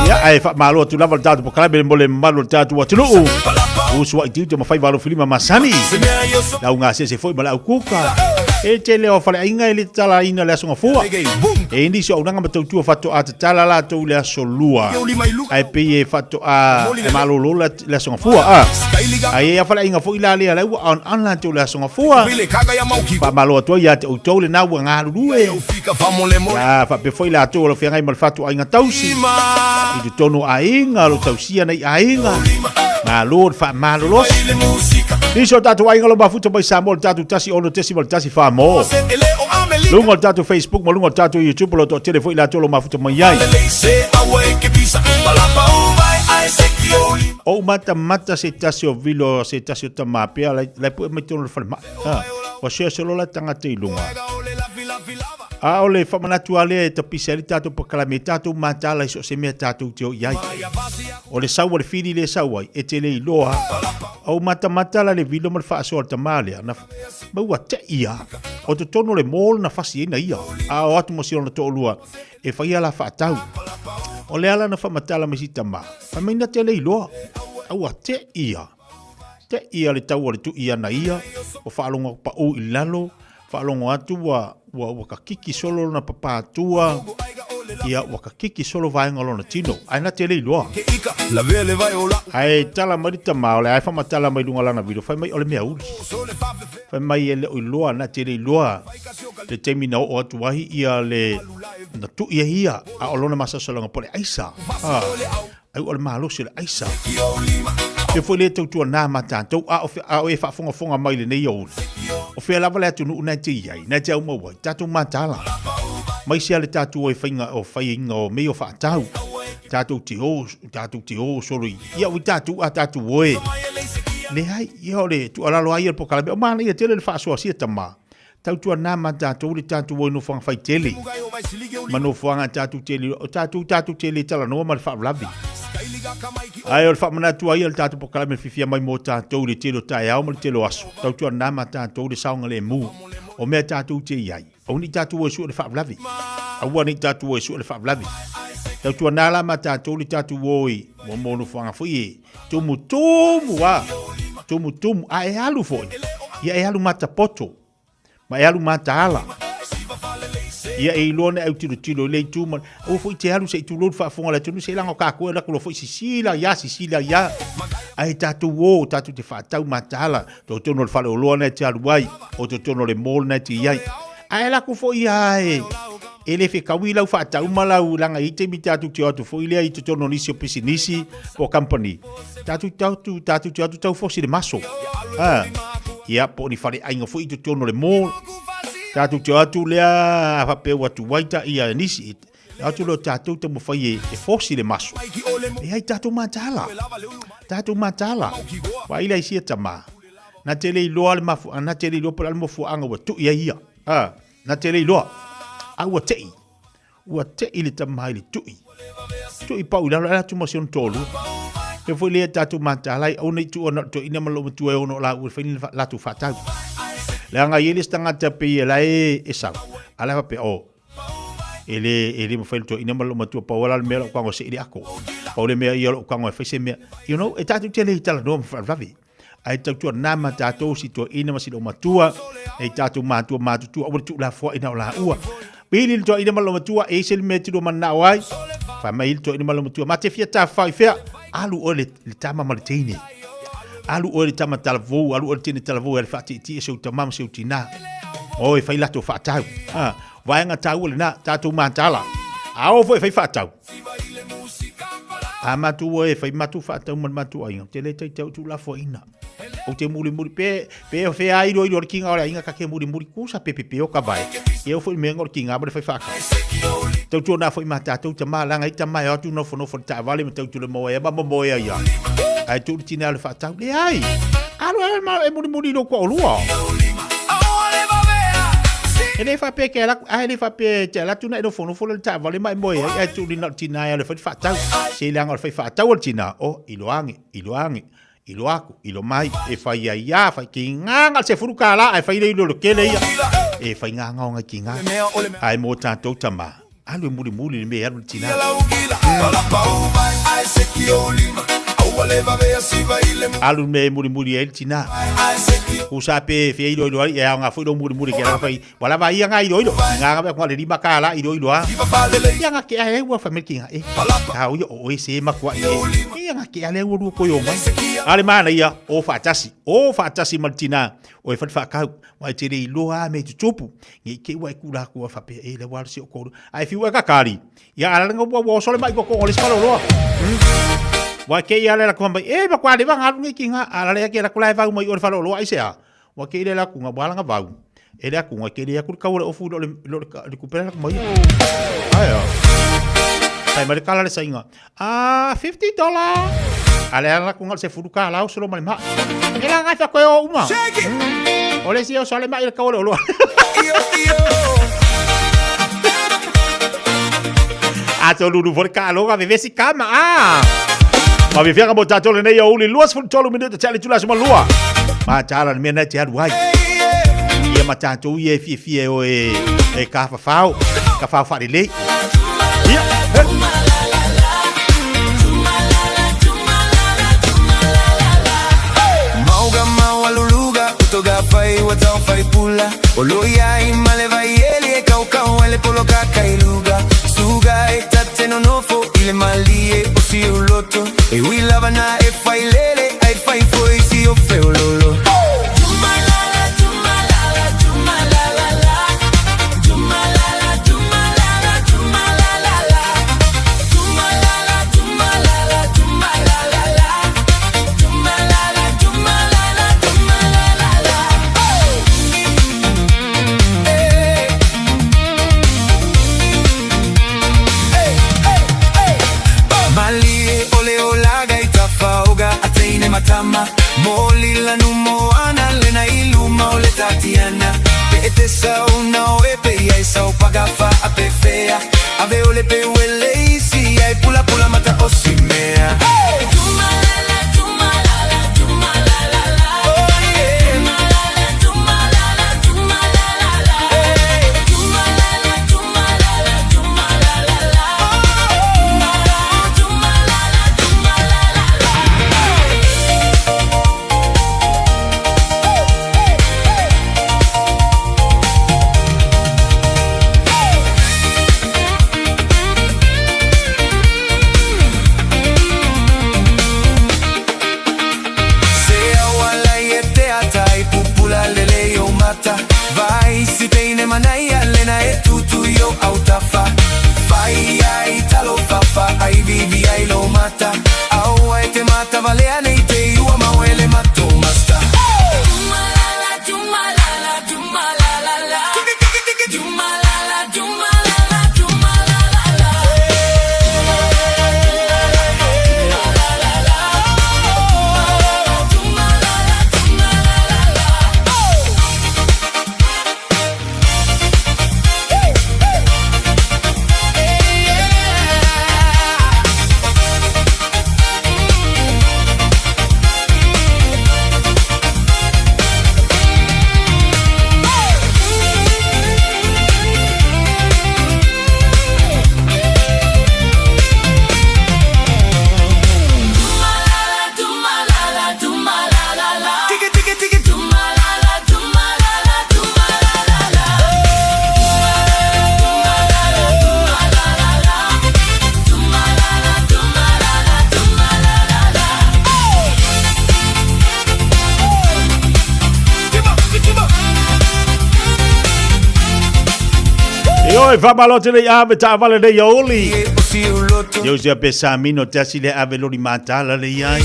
Ia, ae faamalo atu lava le tatou polokalame mo le mamalu o le tatou atunuu. Usua'i tiute ma faiva alofilima masani. Le au gasese foi ma le au kuka. E tele o faleaiga e le tatalaina le aso gafua. E i nisi o auaunaga ma tautua faatoa tatala latou i le aso lua. Ae pei e faatoa e malolo le aso gafua. A. Ae i ai faleaiga foi la lea la ua on latou le aso gafua. Faamalo atu ai ia te outou lena ua galulue. Ia faapea foi latou o lo feagai ma le fatuaiga tausi. I totonu o aiga o lo tausia nei aiga. Malo le faamalolosi. Nisi o tatou aiga o lo mafuta mai Samoa le tatou 16.1 Samoa. Luga o le tatou Facebook ma luga o le tatou YouTube o lo toatele foi latou o lo mafuta mai ai. O matamata se tasi o vilo se tasi o tamapea lai pue mai tonu le falemai. Ha. Ua seoseo loa la tagata i luga. A o le faamanatu lava lea e tapisa ai le tatou polokalame i tatou mataala i so o se mea tatou te o i ai. O le sau a le fili lea e sau ai, e te le iloa. Ou matamata la le vilo ma le faasoa a le tama lea, na ma ua te ia. O totonu o le mall na fasi ai na ia. A o atu ma si ona toalua e faia la faatau. O le ala na faamatala mai si tama, fai mai na te le iloa. A ua te ia. Te ia le tau o le tui ana ia, ua faalogo paʻū i lalo, faalogo atu ua, ua, ua kakiki solo lona papatua. Ia, ua kakiki solo vaega o lona tino, ae na te le iloa. Ae tala mai le tama, o le a e faamatala mai luga o lana video, fai mai o le mea uli. Fai mai e le o iloa, na te le iloa le taimi na oo atu ai ia le na tui ai ia, a o lona masalosaloga po o le aisa. Ah, ai o le malosi o le aisa. E foi le tautuana ma tatou, a o, a o e faafogafoga mai lenei aoauli. O fea lava le atunuu na e te i ai, na e te aumau ai, tatou mataala. Mai sea le tatou o e faiga o faiaina o mea o faatau. Tatou te o, tatou te o solo i, ia ui tatou a tatou o e. Leai, ia o le tuualalo lava ia o le polokalame, o manaia tele le faasoa sia tama. Tautuana ma tatou le tatou o i nofoaga faitele ma nofoaga tatou te o tatou tatou te le talanoa ma le faalavelave. Ae o le faamanatu ai o le tatou polokalame fiafia mai mo tatou i le tele o taeao ma le tele o aso. Tautuana ma tatou le saogalemu o mea tatou te i ai. Aua ne i tatou o e sue le faalavelave. Aua ne i tatou o e sue le faalavelave. Tautuana la ma tatou le tatou o i mo nofoaga foi e Tumutumu a, tumutumu, a e alu foi, ia e alu matapoto, ma e alu mataala. Ia e iloa ne au tilotilo i le itu ma, aua foi te alu se i tulou le faafofoga a le atunuu, se leaga o kākou e alu atu loa foi sisila ia, sisila ia. Ae tatou o, tatou te faatau mataala, totonu o le faleoloa na e te alu ai, o totonu o le mall na e te i ai. Ae alu atu foi a e, e le fetaui lau faatau ma lau leaga e i ai taimi tatou te o atu foi lea i totonu o nisi o pisinisi po o kamupani, tatou tatou tatou te o atu tau fosi le maso. Ha. Ia, po o ni faleaiga foi i totonu o le mall. Tatou te o atu lea a faapea ua tuai ta ia nisi, e o atu lea o tatou taumafai e, e fosi le maso. Leai, tatou mataala. Tatou mataala. Vaai la i sia tama. Na te le iloa le mafu, na te le iloa po o le a le mafuaaga ua tui ai ia. Ha. Na te le iloa. A ua tei. Ua tei le tama i le tui. Tui pau i lalo, ala atu ma si ona toalua. E foi lea tatou mataala ai, aua ne i tuua na o le toeaina ma lou matua e ono o laua e fai ni latou faatau. Leaga e i ai le isi tagata pei e la e, e sau, a la e faapea, oh, e le, e le mafai le toeaina ma lou matua, pau lava la le mea o lau tago e sei le ako. Pau le mea ia o lou tago e fai se mea. You know, e tatou te le i talanoa ma faalavelave. Ae tautuana ma tatou si toeaina ma si loomatua, nei tatou matua matutua, aua le tuulafoai na o laua. Pili le toeaina ma le loomatua, e ese le mea e te lua mananao ai. Fai mai le toeaina ma le loomatua, ma te fia tafafao i fea? Alu oe le, le tama ma le teine. Alu oe le tama talavou, alu oe le teine talavou e le faatietie se u tama ma se u tina. Oi, fai latou faatau. Ha, vaega taua lena, tatou mataala. A oo foi e fai faatau. A matou e fai matou faatau ma le matou aiga, ou te le taitau i tuulafoaiina. Ou te mulimuli, pe, pe o fea ai iloilo le kinga o le aiga ka ke mulimuli, kusa pe pepeo ka vae. Ia o foi mea o le kinga ma le fai faatau. Tautuana foi ma tatou tama, leaga i tama e o atu nofonofo i le taavale ma tau tule moea ma momoea ia. Ae tuu le tina o le faatau, leai. Alu e mulimuli i lou toalua. E le faapea e te alu atu, a e le faapea e te alu atu ona e nofonofo lea i le taavale ma e moe ai, ae tuu lina o le tina e alu e fai le faatau. Se leaga o le fai faatau a le tina, oh, ilo age, ilo age, ilo aku, ilo mai, e fai ai ia, fai ki ngā ngā se furu kā la, e fai le ilo le kele ia. E fai ngā ngā ngai ki ngā. Ae mō tātou tama, alu e mulimuli le mea e alu le tina. Alu le mea e mulimuli ai le tina. Kusa pe fia iloilo ai, e aoga foi lou mulimuli ke lava fai, ua lava ia ngā iloilo. Ngā ngā ngā le lima kā la iloilo a. Ia ngā ke a e ua whamel ki ngā e. Ka o ia o e se makua i e. Ia ngā ke a le ua lua koe o mai. A le mana ia, o whaatasi, o whaatasi ma le tina, o e whare whaakau. Wa e te le iloa a me tutupu. Nge i te ua e kula aku a whapea e le wala si o koru. A e whiu e kakari. Ia ala nga ua ua osole mai koko ole spalo loa. Wa ke ia le la kuha mai e ma kwa le wanga alu nge ki nga ala le ke la kula e vau mai ole falo loa i se a. Wa ke ile la kunga wala nga vau. E le aku nga ke le aku le kau le ofu lo le lo le kupela la kumai. Ai a. Sai mai le kala le sainga. Ah, $50. Ale ala ku ngal se furu ka lau solo male ma. E la ngai fa koe o uma. O le si o sale mai le kau le oloa. A to lulu fo le ka aloga vevesi kama ah. Ma vivia ka mo tatou lenei o uli 23 minuta te ale tula suma lua. Ma tala le mea nei te alu ai. Ia ma tatou ia e fiafia e o e, e ka whawhao, ka whao wharelei. Ia, he. Mauga mau aluluga utoga fai ua tau fai pula O loi ai male vai eli e kaukau ele polo kakailuga Suga e E ui lava na e fai lele ai fai foi si o feololo. Malie o le olaga i tafaoga a teine matama Moli lanu moana lena i luma o le tatiana Pe e te sau na o e pe ia e sau pagafa a pe fea Ave o le peu e leisi ai pula pula mata o si mea. Se auala i e te ata i pupula lele i o mata Vai si teine manaia lena e tutu i o autafa Fai ai talo fafa ai vivi ai lo mata Aua e te mata valea nei te iua mauele mato masta. Ioe, faamalo atu nei ave taavale nei aoli. Iau sia pe sa mino te asi le ave loli matala le iai.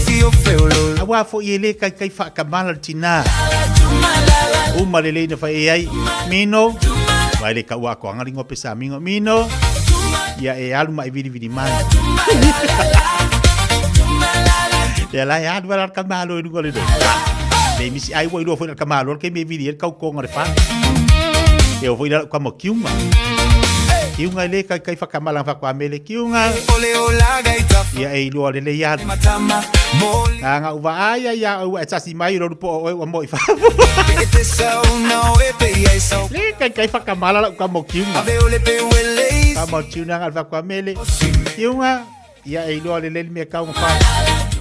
Aua foi e le kai kai whaakamala le tina. Uma le leina whai e ai. Mino. Vai le kau ako anga lingo pe sa mingo. Mino. Ia e alu mai vili vili mai. Ia lai alu ala kamalo e lunga le do. Le misi ai wa ilua foi le kamalo ke me vili e kau konga le wha. E o foi la ka mo kiunga. Kiunga le kai kai whakamala whakwa mele kiunga. Ia e ilua le le ia. Nga uva ai ia au e tasi mai ro po o o mo i whafu. Le kai kai whakamala la ka mo kiunga. Ka mo kiunga nga whakwa mele. Kiunga ia e iloa le leli mea kau ma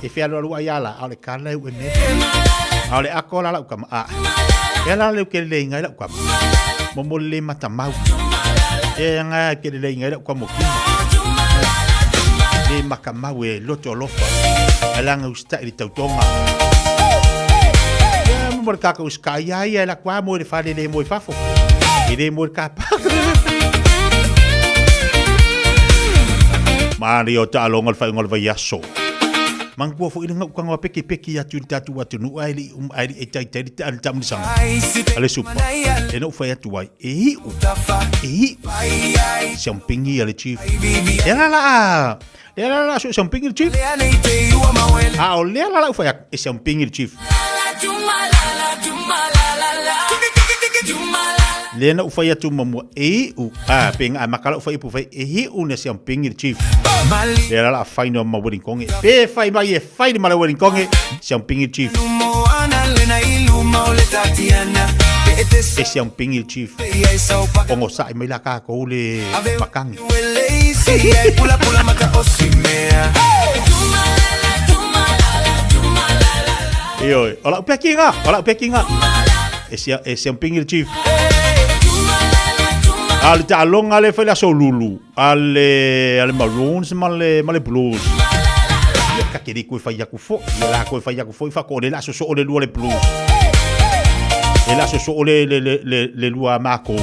E whia lua lua ia la, au le kala e ue me. Au le ako la lau kama a. E la leu ke le ingai lau kama. Mo mo le mata mau. E nga ke le ingai lau kama ki. Le maka mau e loto alofa. E langa usta i le tautonga. E mo mo le kaka uska ia ia e la kwa mo le whale le mo i fafo. E le mo le kapa. Maari o taaloga o le faaiuga o le vaiaso. Manatua foi le gaukaga o pekepeke atu i le tatou atunuu ae le i uma ae le i taitai le le taamulisaga a le supa. Lea na ou fai atu ai, e iu, e iu siampigi a le chief. Lea la la a, lea la la so siampigi le chief. A o lea la la ou fai atu, e siampigi le chief. Lea na ou fai atu ma mua, e iu, a, pe nga maka lau fai ipu fai, e iu na siampigi le chief. Lea la la fai no ma wedding konge. Pe fai mai e fai le ma le wedding konge, siampigi le chief. E siampigi le chief. Ongo sa'i mai la kākou le makangi. Ioe, o lau pekinga, o lau pekinga. E sia e siampigi le chief. A le taaloga le fai le aso lulu a le a le Maroons ma le ma le Blues. Ia ka te le koe fai aku fo'i. Ia la koe fai aku fo'i whako le la so so o le lua le blues. Le la so so o le le le le, le lua mākou.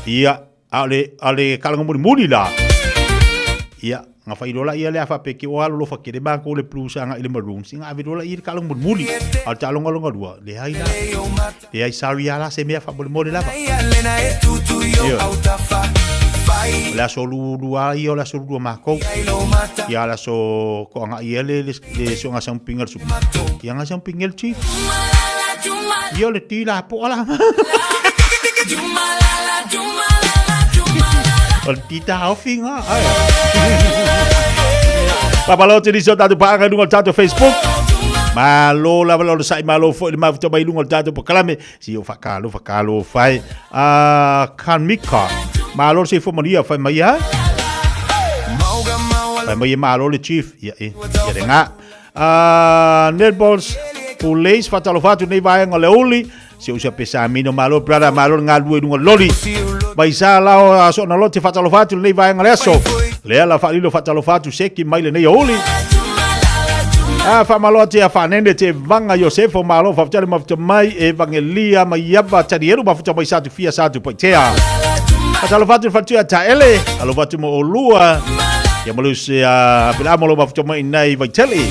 Ia, a le a le kalanga muli muli la. Ia, nga whai lola ia le a whape ke o alo lofa ke le mākou le blues anga i le maroon. Singa ave lola ia le kalanga muli muli. A le talonga longa lua, le ai la. Le ai sorry ala se mea whamolemole lava. Ia. O le aso lua ia o le aso lua mākou. Ia le aso ko anga ia le le le so nga sang pingal su. Ia nga sang pingal chief. Ia le ti la po ala. O le ti ta ofi nga. Ai. Papalo te nisi o tātou paanga i lunga o le tātou Facebook. Malo lava lo sai malo foi le mafuta mai lunga o le tātou pakalame. Si o whakalo, whakalo whai. A Kanmika. Malo se fo maria whai mai a. Whai mai e malo le chief. Ia e. Ia le ngā. A Netballs. Police whatalo whatu nei vaenga le uli. Se usa pesa mino malo brother malo ngā lue lunga loli. Mai sa lao a so na lote whatalo whatu nei vaenga le aso. Lea la whalilo whatalo whatu seki mai le nei uli. A whamalo ate a whanene te vanga Iosefo malo whafutale mafuta mai evangelia mai iava tanielu mafuta mai satu fia satu paitea. Whatalo whatu whatu a taele alo whatu mo olua. Ia maluse a pelamo lo mafuta mai nei vaitele.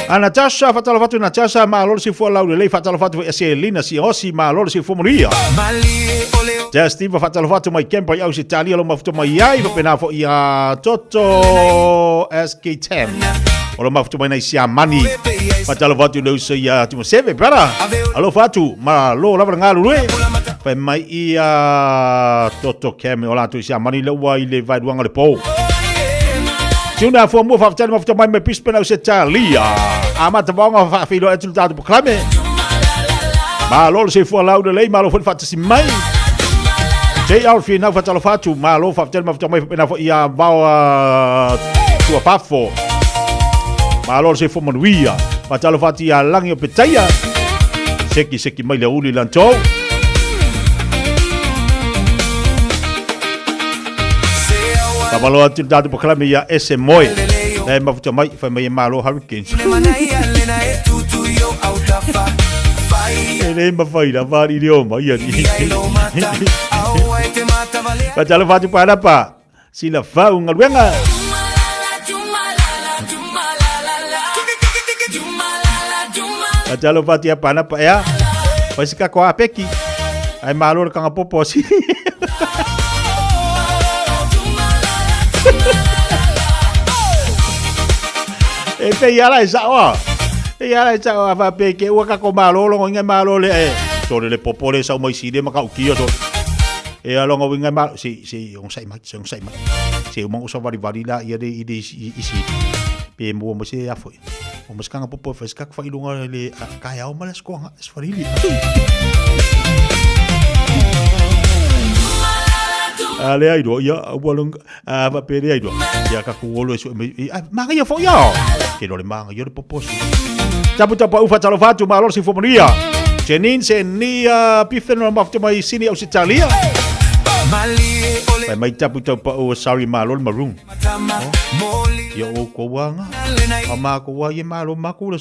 A Natasha, whatalo whatu Natasha, malo si fua lau lelei, whatalo whatu e se Lina si osi, malo si fua manuia. Te Steve whatalo whatu mai kempa i au si talia lo mafuta mai ai, wapena fo i a Toto SK10. O lo mafuta mai nei si a mani. Whatalo whatu le uso i a Timoseve, brother. Alo whatu, ma lo lava ngā lulue. Whai mai i a Toto Cam, o la tu si a mani le ua i le vairuanga le pō. Tuna fua mua whawhitani mafuta mai me Brisbane au se talia. A mata vaonga whawhilo e tulu tātou poklame. Malo le se fua lau le lei, malo fua whatasi mai. Te au whinau whatalo whatu, malo whawhitani mafuta mai whapena fo ia vaoa tua pafo. Malo le se fua manuia. Whatalo whati ia langi o petaia. Seki seki mai le uli lantou. Kamalo atu le tātou pakalame ia ese moe. E mafuta mai, whai mai e malo Hurricanes. E le mawhai la wāri reo mai ia ni. Ka talo whatu pānapa, sila whau ngaluenga. Ka talo whatu ia pānapa ea, whaisika ko apeki. Ai malo le kanga popo si. E pe ia la e sao a. E ia la e sao a fa pe ke ua ka ko malo longo inga malo le e. Tore le popo le sau mai si le maka ukia to. E a longo inga malo si si ong sai mai si ong sai mai. Si mo usa vari vari la ia le i le i si. Pe mo mo se afo. O mo skanga popo fa skak fa ilunga le ka au ma le skoanga sfarili. A le ai ia ua long a va pe le ai ia ka ku olo so me manga ia fo ia. Ke lo le manga ia le popo si. Tapu tapu ufa talo fatu ma lo si fo manuia. Jenin se ni pifen no mafte mai sini au Italia. Mai mai tapu tapu o sorry ma lo maroon. Ia o ko wanga. A ma ko wa ye malo makula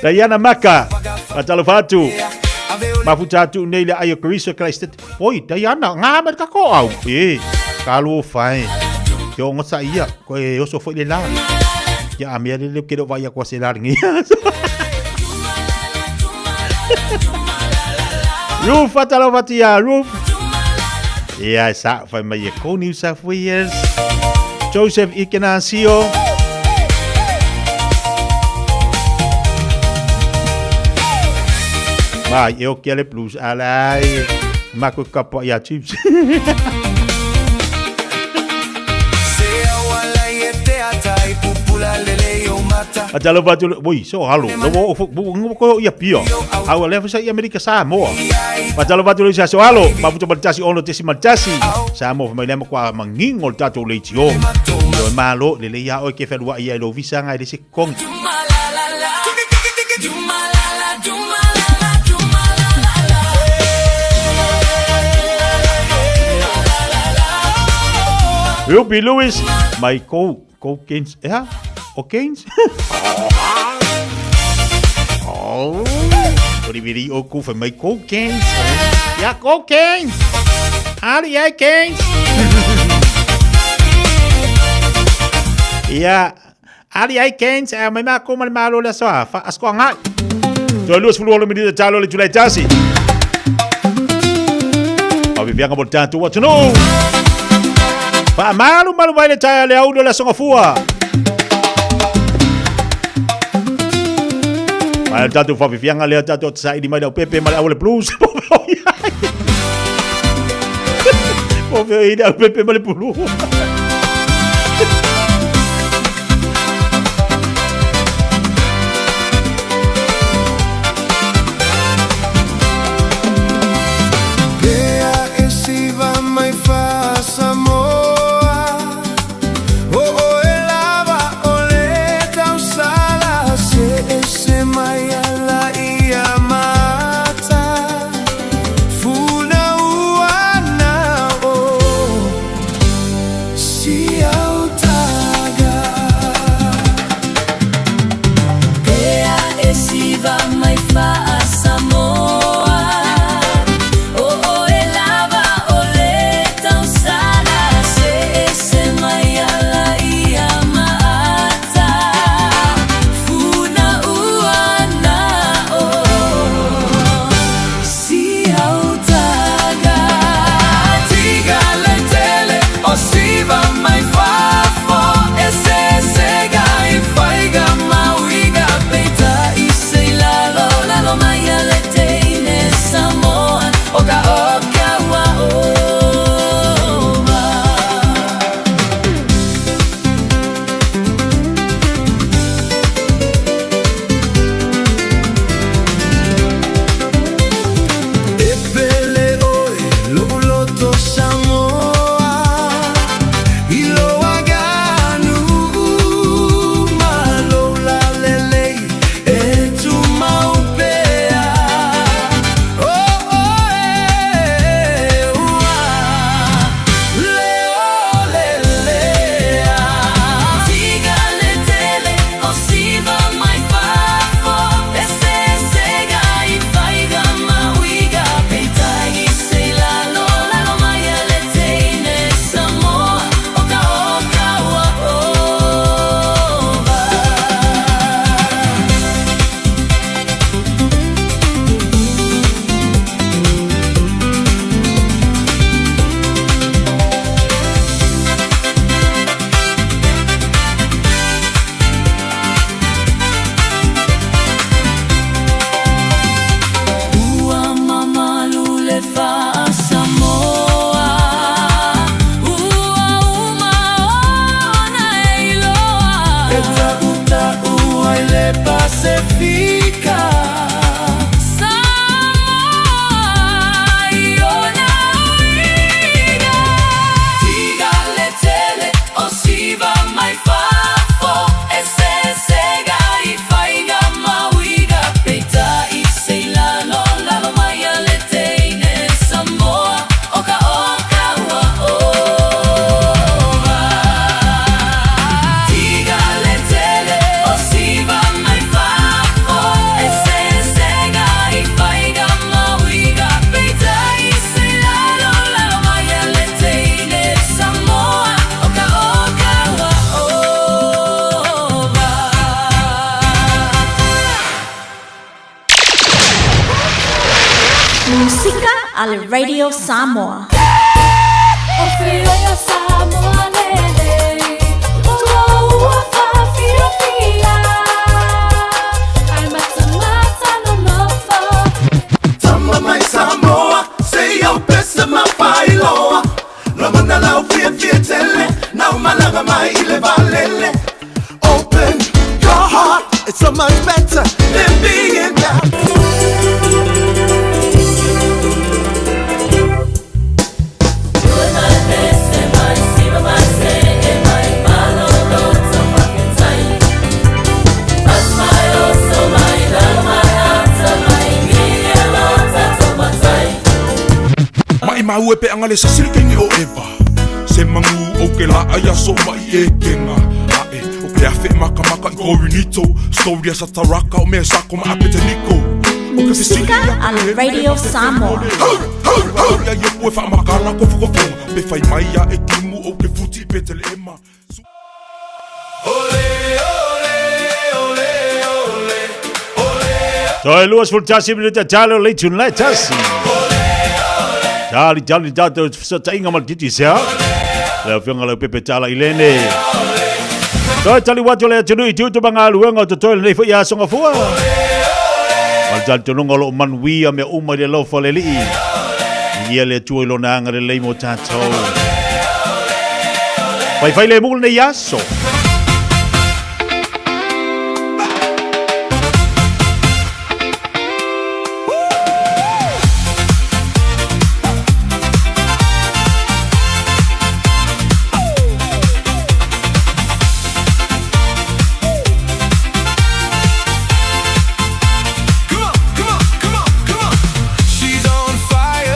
Diana Maka. Patalo fatu. Mafuta atu nei le ai o Kristo Christ. Oi, Diana, ngā mai ka ko au. E, ka lo whai. Ke o ngosa ia, ko e oso foi le la. Ia a mea le le ke vai a ko se la ngi. Ruf, fatalo fatia, Ruf. Ia, sa, whai mai e ko New South Wales. Joseph Ikenasio. Ma, e o kia le blues alai. Ma koe kapa ia Chiefs. A talo fatu, oi, so halo. Lo o ko ia pia. Au le fa ia Amerika Samoa. Ma talo fatu le sa so halo. Ma futa matasi ono tesi matasi. Samoa fa mai le kwa mangingo le tatou le tio. Yo malo le le ia o ke felua ia lo visa ngai le se kong. Ruby Lewis, mai kou. Go Gains. E a? O Gains? Oh. O riviri o ku whai mai Go Gains. Ya Go Gains. Ali ai Gains. Ia. Ali ai Gains. E mai mā ko ma le malo le aso a. Fa asko ngai. Toe lua sefulu olo minita talo le Julai tasi. O vivianga mo le tātou atunuu. Faamalu malu mai le taea le auli o le aso gafua. Mai le tātou whawhiwhianga lea tātou te saili mai le aupepe ma le au le blues. Po feo i le aupepe ma le pulu. Pea e siva mai faa-Samoa, o oe lava o le tausala, se ese mai ala ia mata, funa ua na o siautaga. Pea e siva mai faa-Samoa, o oe lava o le tausala, se ese mai ala ia maata, funa ua na o siautaga. Tiga le tele o siva mai fafo, e sesega i faiga ma uiga, Peitai se i lalo, lalo mai a le teine Samoa, o ka o ka ua ova. E pele oe lo'u loto Samoa, i lou aganuu ma lou lalelei e tumau pea. O oe ua leolelea. Tiga le tele o siva mai fafo, e sesega i faiga ma uiga, peitai se i lalo, lalo mai a le teine Samoa, o ka o ka ua ova. Ua mamalu le faa-Samoa, ua uma ona e iloa. E ta'uta'u ai le Pasefika. Samoa i ona uiga. Tiga le tele o siva mai fafo, e sesega i faiga ma uiga, peitai se i lalo, lalo mai a le teine Samoa, o ka o ka ua ova. Tiga le tele o siva mai fafo, e sesega i faiga ma uiga, peitai se i lalo, lalo mai a le teine Samoa, o ka o ka ua ova. Musika a le Radio Samoa. O whioia Samoa lelei, o ua whawhiawhia, ai matamata nonofo. Tama mai Samoa, se i au pese ma failoa. Lagona lau fiafia tele, na umalaga mai i le valele. Open your heart, it's so much better than being down. Maʻimau e peʻaga le sasi le kegi o Eva. Se magu o ke la ai aso mai e kenga. Pe afe makamaka i Korinito Story a Sataraka o mea sako ma Apeteniko Musika a le Radio Samoa. Ia ia poe whaamakala ko whakafonga Pe whai mai ia e kimu o ke futi i Petelehema Toe 21 minute talo le tune le tasi. Tali tali tatou fesootaiga ma le Digicel. Le afioga Leaupepe Tala i lene. Toe tali atu le atunuu i tiute ma galuega o totoe lenei foi aso gafua. Ma le talitonuga o lo o manuia mea uma i le alofa o le Alii. Viia le Atua i lona agalelei mo tatou. Faifai lemu lenei aso. She's on fire,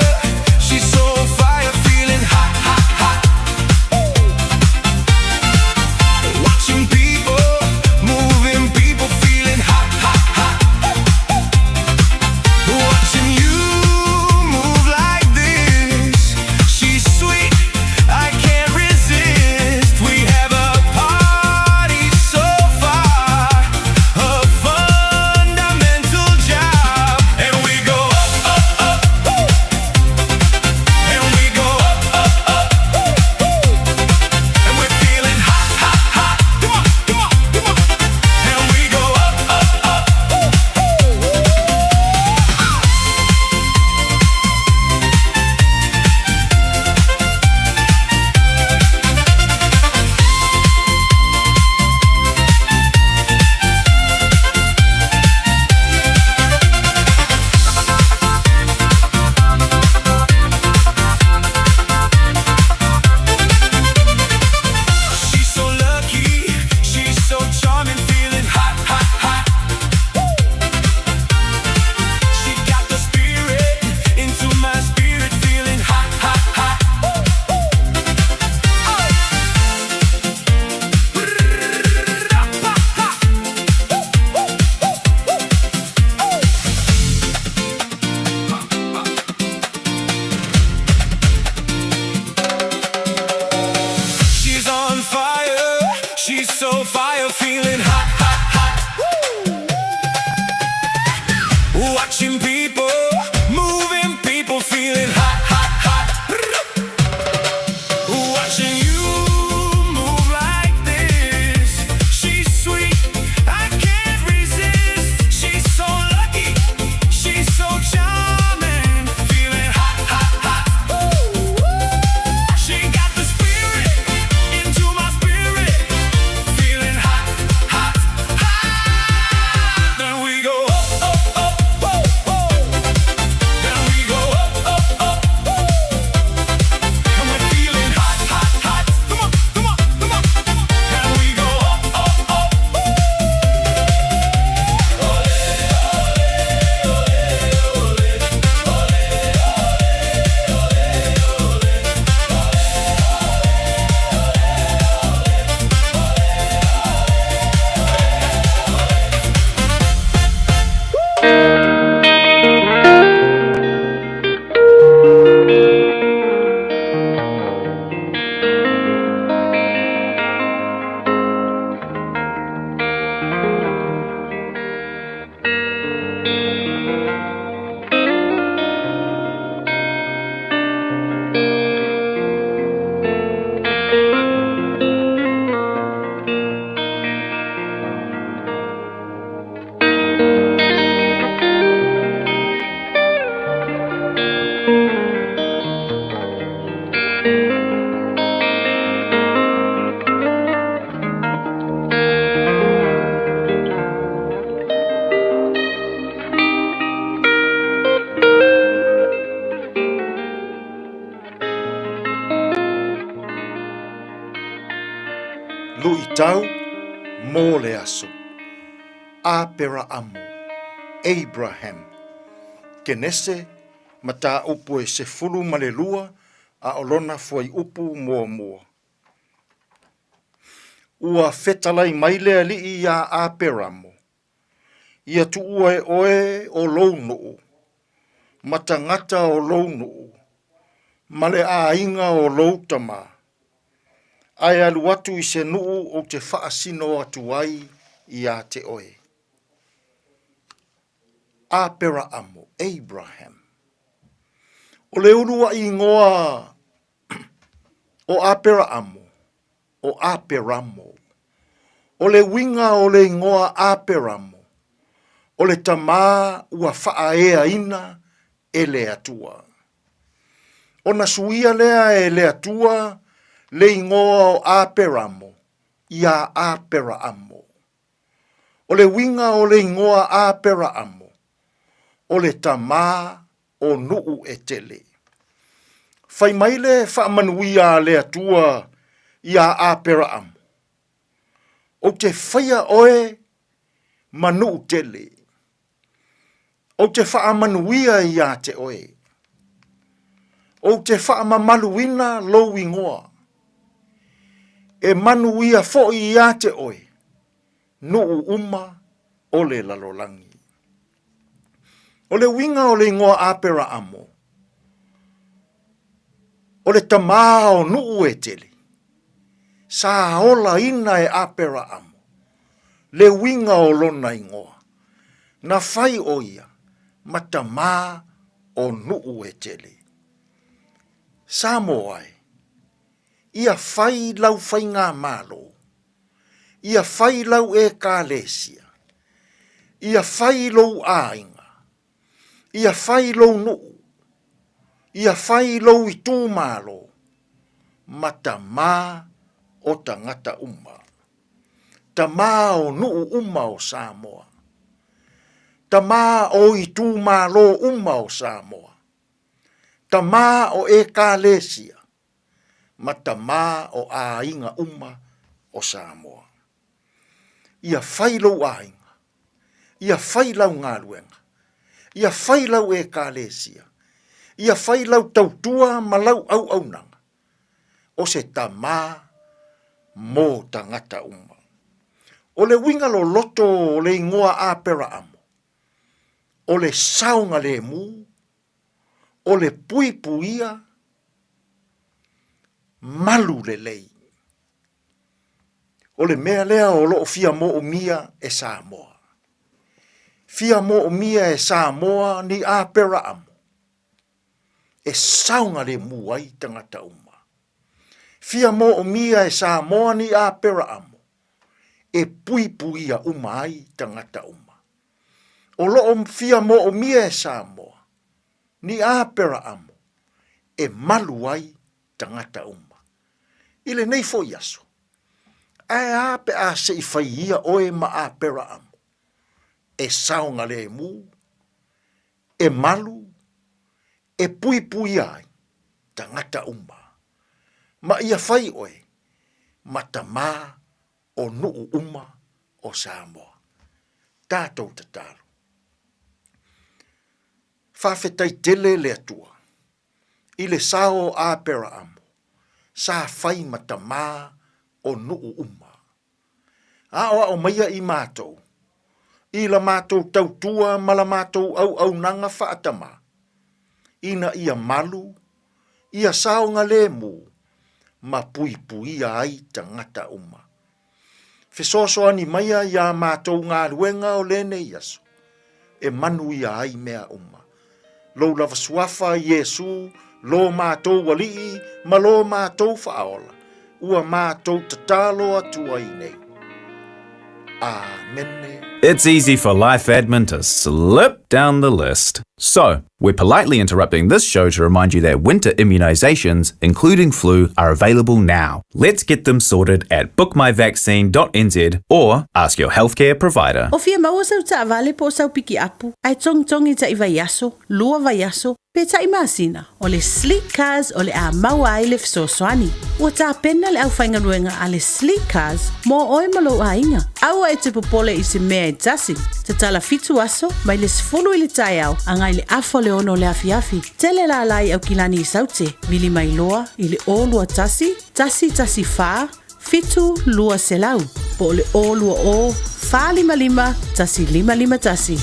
she's so fire, feeling hot, hot, hot. Watching people, moving people, feeling hot, hot, hot. Watching you move like this. She's sweet, I can't resist. We have a party so far, a fundamental job, and we go up, up, up, and we go up, up, up, and we're feeling hot, hot, hot. Come on, come on, come on, and we go up, up, up. She's so lucky, she's so charming, feeling hot, hot, hot. She got the spirit into my spirit, feeling hot, hot, hot. She's on fire, she's so fire, feeling hot, hot, hot. Watching people, moving people, feeling hot, hot, hot. Watching you move like this. She's sweet, I can't resist. She's so lucky, she's so charming, feeling hot, hot, hot. She got the spirit into my spirit, feeling hot, hot, hot. Then we go up, up, up, whoa, whoa. Then we go up, up, up, and we're feeling hot, hot, hot. Come on, come on, come on. And we go up, up, up. Luʻitau mo le aso. Aperaamu, Abraham. Kenese, mataupu e 12 a o lona fuaiupu muamua. Ua fetalai mai le Alii iā Aperamo, Ia tuua e oe o lou nuu, ma tagata o lou nuu, ma le aiga o lou tama, ae alu atu i se nuu ou te faasino atu ai iā te oe. Aperaamo, Abraham. O le uluaʻi igoa o Aperaamo, o Aperamo. O le uiga o le igoa Aperamo, o le tamā ua faaeaina e le Atua. Ona suia lea e le Atua le igoa o Aperamo iā Aperaamo. O le uiga o le igoa Aperaamo, o le tamā o nuu e tele. Fai mai le faamanuia a le Atua iā Aperaamo, Ou te faia oe ma nuu tele. Ou te faamanuia iā te oe. Ou te faamamaluina lou igoa. E manuia foi iā te oe nuu uma o le lalolagi. O le uiga o le igoa Aperaamo, o le tamā o nuu e tele, sa olaina e Aperaamo le uiga o lona igoa, na fai ʻo ia ma tamā o nuu e tele. Samoa e, ia fai lau faigamalo, ia fai lau Ekalesia, ia fai lou aiga, ia fai lou nuu, ia fai lou itumalo, ma tamā o tagata uma. Tamā o nuu uma o Samoa. Tamā o itumalo uma o Samoa. Tamā o Ekalesia, ma tamā o aiga uma o Samoa. Ia fai lou aiga, ia fai lau galuega, ia fai lau Ekalesia, ia fai lau tautua ma lau auaunaga, o se tamā mō tagata uma. O le uiga loloto o le igoa Aperaamo, o le saogalemu, o le puipuia malu lelei. O le mea lea o loo fia moomia e Samoa. Fia moomia e Samoa ni Aperaamo e saogalemu ai tagata uma. Fia moomia e Samoa ni Aperaamo e puipuia uma ai tagata uma. O loo fia moomia e Samoa ni Aperaamo e malu ai tagata uma. I lenei foi aso, ae a pe a se i fai ia oe ma Aperaamo e saogalemu, e malu, e puipuia ai tagata uma, ma ia fai oe ma tamā o nuu uma o Samoa. Tatou tatalo. Faafetai tele le Atua i le sao o Aperaamo, sa fai ma tamā o nuu uma. Aoao maia i matou, i la matou tautua ma la matou auaunaga faatamā, ina ia malu, ia saogalemu, ma puipuia ai tagata uma. Fesoasoani maia iā matou galuega o lenei aso, e manuia ai mea uma. Lou lava suafa, Iesu, lo matou Alii ma lo matou Faaola, ua matou tatalo atu ai nei. Amene. It's easy for life admin to slip down the list. So, we're politely interrupting this show to remind you that winter immunizations, including flu, are available now. Let's get them sorted at bookmyvaccine.nz or ask your healthcare provider. O fia maua sau taavale po o sau pikiapu, ae togitogi taʻi vaiaso, lua vaiaso, pe taʻi masina, o le Sleek Cars o le a maua ai le fesoasoani. Ua tapena le aufaigaluega a le Sleek Cars mo oe ma lou aiga. Aua e te popole i se mea e tasi. Tatala fitu aso, mai le 10 i le taeao agai le afa o le ono o le afiafi. Tele lala i Aukilani i Saute, vili mai loa i le 0 21 1 1 4. 7 200 po o le 020 455 1551.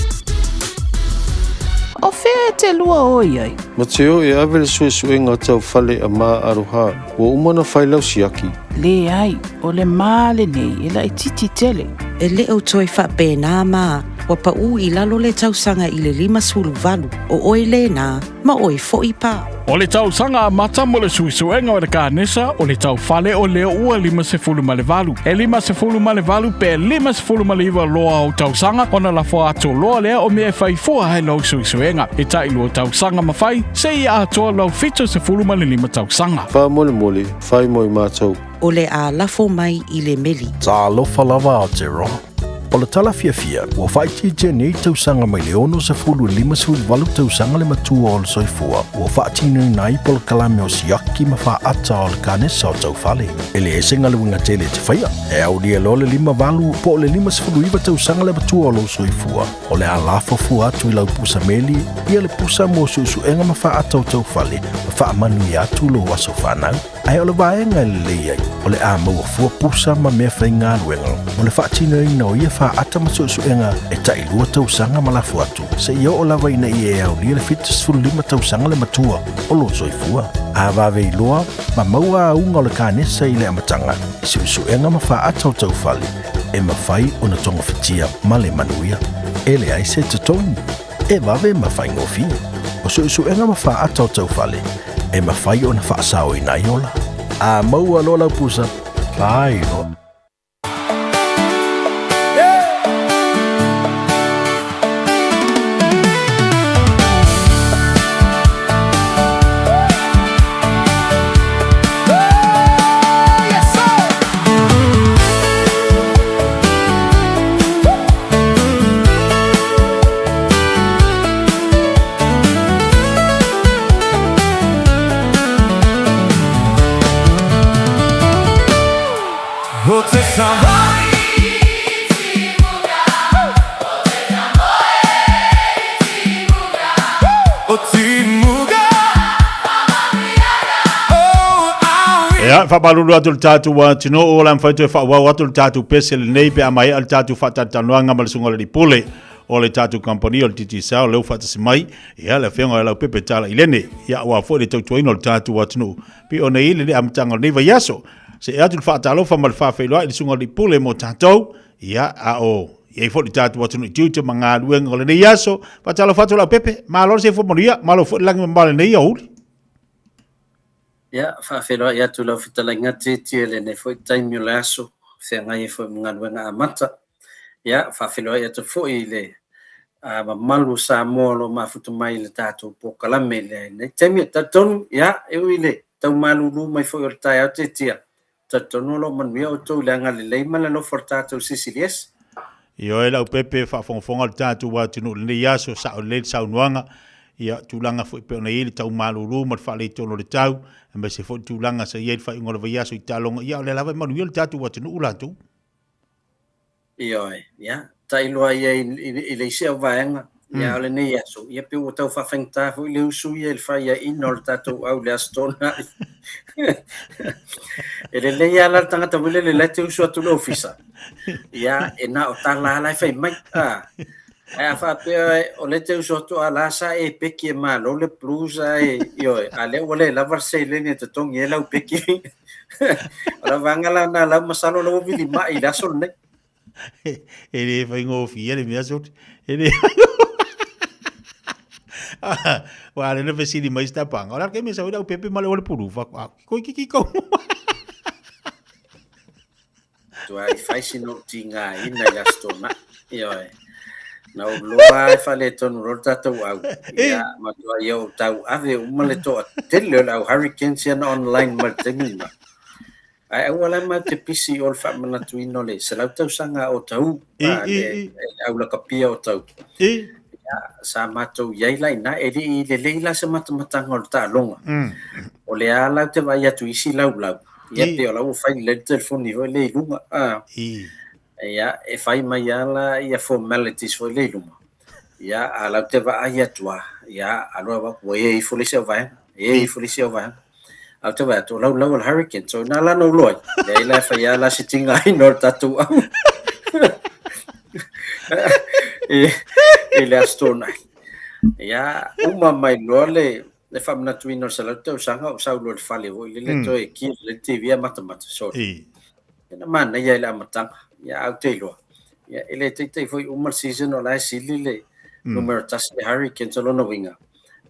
O fea e te lua o i ai? Ma te o e ave le suesuega tau fale a Ma Aroha, ua uma ona fai lau siaki. Leai, o le ma lenei e laitiiti tele. E le o toe faapena ma, ua paʻū i lalo le tausaga i le 58, o oe lena, ma oe foi pa. O le tausaga amata mo le suesuega o le kanesa o le taufale o lea ua 58. E 58 pe 59 loa o tausaga ona lafo atu loa lea o mea e fai fua ai lau suesuega. E tailua tausaga ma fai, seia atoa lau 75 tausaga. Faamolemole, fai mo i matou. O le a lafo mai i le meli. Talofa lava Aotearoa. O le tala fiafia, ua faaitiitia nei tausaga mai le 60 i le 58 tausaga le matua o le soifua ua faatinoina ai polokalame o siaki ma faata o le kanesa o taufale. E leai se galuega tele e te faia, e aulia loa le 58 po o le 59 tausaga le matua o lou soifua, o le a lafo fua atu i lau pusa meli ia le pusa mo suesuega ma faata o taufale ma faamanuia atu lou aso fanau. Ae o le vaega e lelei ai, o le a maua fua pusa ma mea faigaluega mo le faatinoina o ia faata ma suesuega e tailua tausaga ma lafo atu, seia oo lava ina ia e aulia le 75 tausaga le matua o lou soifua. A vave iloa ma maua auga o le kanesa i le amataga i suesuega ma faata o taufale, e mafai ona togafitia ma le manuia. E leai se totogi. E vave ma faigofie. O suesuega ma faata o taufale, e mafai ona faasaoina ai ola. A maua loa lau pusa, fai loa. Ia, faamalulu atu i le tatou atunuu, o le a mafai toe faaauau atu le tatou pese lenei pe a maea le tatou faatalatalanoaga ma le Susuga i le Alii Pule o le tatou kamupani o le Digicel, lea ua faatasi mai, ia, le Afioga ia Leaupepe Tala Ilene, ia, aua foi le tautuaina o le tatou atunuu pei ona i ai le amataga o lenei vaiaso. Se'e atu le faatalofa ma le faafeiloai i le Susuga i le Alii Pule mo tatou, ia, a o i ai foi le tatou atunuu i tiute ma galuega o lenei aso. Faatalofa atu Leaupepe, malo le soifua manuia, malo foi le lagi mamao i lenei aoauli. Ia, faafeiloai atu i lau fetalaiga Tietie i lenei foi taimi o le aso, feagai ai foi ma galuega amata. Ia, faafeiloai atu foi i le mamalu o Samoa o lo o mafuta mai i le tatou polokalame i lenei taimi. E talitonu, ia, e ui i le tau malulu mai foi o le taeao Tietie, talitonu o lo o manuia outou i le agalelei ma le alofa o le tatou CCDS. Ioe Leaupepe, faafogafoga le tatou atunuu i lenei aso, sao lelei le saunoaga, ia, tulaga foi pei ona i ai le tau malulu ma le faaletonu o le tau, aemaise foi le tulaga sa i ai le faaiuga o le vaiaso i taaloga, ia, o lea lava e manuia le tatou atunuu latou. Ioe, ia, tailo ai ai i le isi au vaega, ia, o lenei aso, ia, pei ua tau faafaigata foi le usu ia i le faiaina o le tatou au i le Aso Toonai. E lelei lava la le tagata foi lele la e te usu atu i le ofisa, ia, e na o tala lava la e fai mai, a. Ae a faapea o lea e te usu atu a la sa e peki e malo le blues ae, ioe, a lea ua le lava le seleni e totogi ai lau peki. O la vaega la na lau masalo la ua vilima'i i le aso lenei. E le faigofie le mea soli. E le Ua le na fesili mai se tapanga. O le a le taimi e sau ai le aupepe ma le ole pulu. Fa a koi kiki kou. Tuai fai sina ou tigaina i le Aso Toonai. Ioe. Na ou loa e faaletonu loa le tatou au. Ia, matuai ou tauave uma le toatele o le au Hurricanes ia na online mai le taimi lena. Ae aua la matou te pisi i o le faamanatuina o le 100 tausaga o Tahu, le au lakapia o Tahu. Ia, sa matou i ai la i ina, e le i lelei la se matamataga o le taaloga. O lea lava la ou te vaai atu i isi laulau, Ia pei o la ua fai lelei le telefoni foi lea i luga. A. Ia, e fai mai lava la ia formalities foi lea i luma. Ia, a la ou te vaai atu lava, ia, alu alu ua ea ifo le isi au vaega, ea ifo le isi au vaega. Ae ou te vaai atu, o laulau o le Hurricanes, so ina la na ou iloa ai, leai la e fai lava la se tigaina o le tatou au i, i le Aso Toonai. Ia, uma mai loa le, le faamanatuina o le 100 tausaga, ou sau loa i le fale foi lele, mm. toe kia le TV a matamata, sorry. I. Na manaia i le amataga, ia, ae ou te iloa. Ia, e le taitai foi uma le season o la e sili le mm. numero tasi le Hurricanes o lona uiga.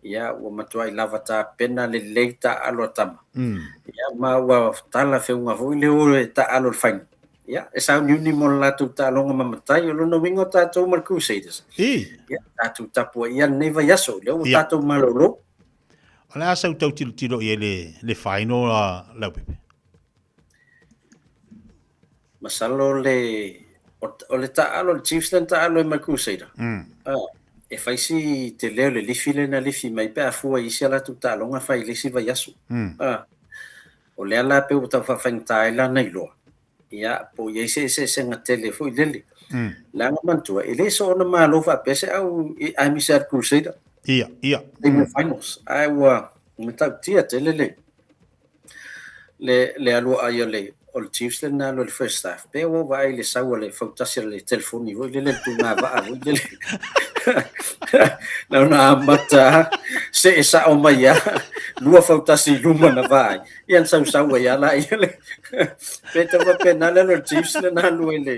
Ia, ua matuai lava tapena lelei taaalo a tama. Mm. Ia, ma ua talafeuga foi le o e taaalo i le final. Ia, e sauniuni mo le latou taaloga ma matai, o lona uiga o tatou ma le Crusaders. I. Ia, tatou tapuaia lenei vaiaso, lea ua Ia. tatou malolo. O le a sau tau tilotilo i ai le, le final a Leaupepe? Masalo le, o, o le taaalo, le Chiefs lea na taaalo ai ma le Crusader. Mm. Ah, e fai si tele o le lifi lea na lifi mai pe a fua i isi a latou taaloga fai i le isi vaiaso. Mm. Ah, o lea la pei ua tau faafaigata ai lana iloa. Ia, po o i ai se eseesega tele foi lele. Mm. Leaga manatua, e le soona malo faapea se au i aemaise lava le Crusader. Ia, ia. I mm. finals. Ae ua matautia tele le, le, le alu ai o le, o le Chiefs le na alu i le first half. Pe ua vaai i le sau a le fautasi a le telefoni foi lele, le tugavaa foi lele. Na ona amata see sao mai lava, lua fautasi i luma na vaai. Ia na sausau ai lava laia le. Pe tau faapena le alu a le Chiefs le na alu ai le,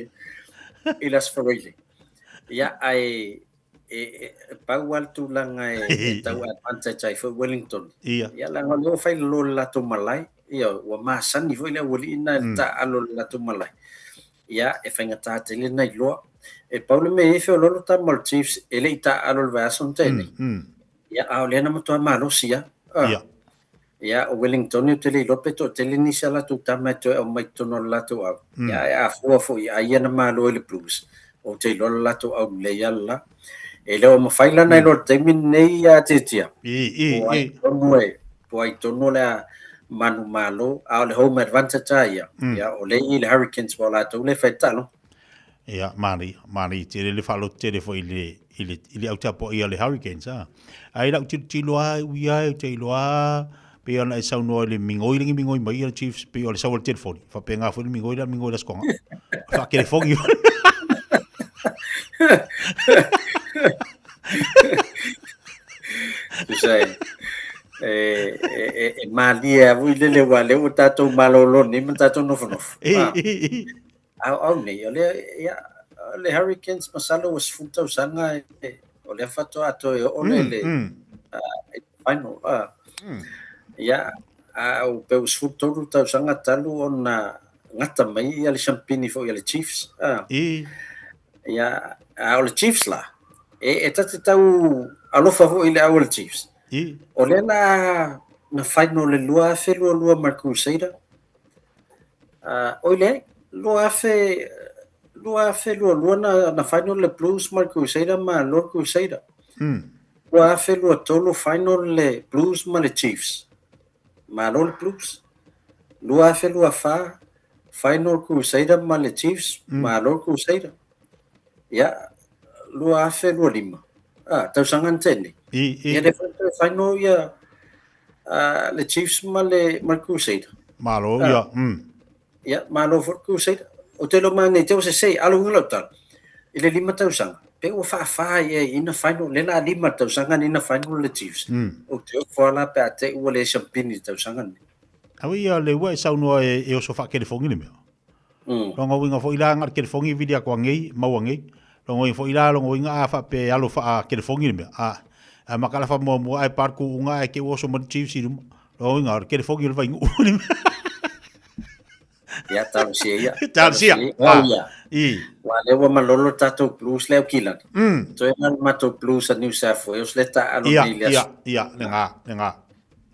i le Aso Faraile. Ia, ae e, e pau lava le tulaga e, e tau advantage ai foi Wellington. Ia. Ia, leaga o lea ua fai lalo le latou malae. Ia, ua masani foi le aualii na i le taaalo i le latou malae. Ia, e faigata tele na iloa. E pau le mea e i ai feoloolo tama o le Chiefs e le i taaalo i le vaiaso na tea nei. Ia, a o lea na matua malosi lava. Ia. Ia, o Wellington ou te le iloa pe toatele nisi a latou tama e toe aumai i totonu o le latou au. Ia, ae a fua foi ai ia na malo i le Blues, ou te iloa le latou au lelei lava le la. E le o mafai la ona iloa i le taimi lenei ia Tiatia. I, i, Po ai i. tonu e, po ai tonu o le a manumalo, a o le home advantage lava ia, ia, o lea e i le Hurricanes aua o latou lea e fai le taaloga. Ia, manaia, manaia tele le faaloto tele foi i le, i le, i le au tapuaia a le Hurricanes, a. Ae lau tilotilo lava, e ui lava, ou te iloa lava, pei ona e saunoa i le migoi lenei migoi mai a le Chiefs, pei o le sau o le telefoni. Faapena foi le migoi lea, migoi i le Aso Toga. Faatelefogi. Tusa e, e, e, e, e malie lava foi lele aua o lea ua tatou malolo nei ma tatou nofonofo. I, Ah. i, i. Au, au nei, o lea, ia, o le Hurricanes masalo ua 10 tausaga e, o lea faatoa toe oo le, le, i le final. Ah. Ia, a o pe ua 13 tausaga talu ona gata mai ia le siampini foi a le Chiefs. Ah. I. Ia, a o le Chiefs la, e, e ta te tau alofa foi i le au o le Chiefs. I. O lea la na final le 2022 ma le Crusader, Uh, oi leai, 2000, 2022 na, na final le Blues ma le Crusader ma le Crusader. 2023 final le Blues ma le Chiefs. Malo le Blues. 2024 final Crusader ma le Chiefs, malo le Crusader. Ia, 2025. Ah, tausaga na tēnei. I, i. Ia, le toe final ia le Chiefs ma le, ma le Crusader. Malo, ia. Ia, malo foi le Crusader. O te iloa mai nei te o se sei, alo uiga lau tala, i le lima tausaga, pe ua faafa ia i ina final, lea la lima tausaga ni ina final le Chiefs. Ou te ofo lava la pe a te ua le siampini i le tausaga lenei. Aue ia le ua e saunoa e, e oso faakelefogi le mea. Longa uiga foi la nga le kelefogi vili atu angei, mau angei. Longa uiga foi la longa uiga a faape e alo faa kelefogi le mea. A, a maka la faamuamua ae pa le kuuga ae ke ua oso mai le Chiefs i luma. Longa uiga o le kelefogi o le vainuu le mea. Ia, talosia ia. Talosia. Oh, ia. I. Ua lea ua malolo tatou Blues le Aukilani. Toe la le matou Blues a New South Wales le taalo nei le Ia, aso. ia, le nga, le nga.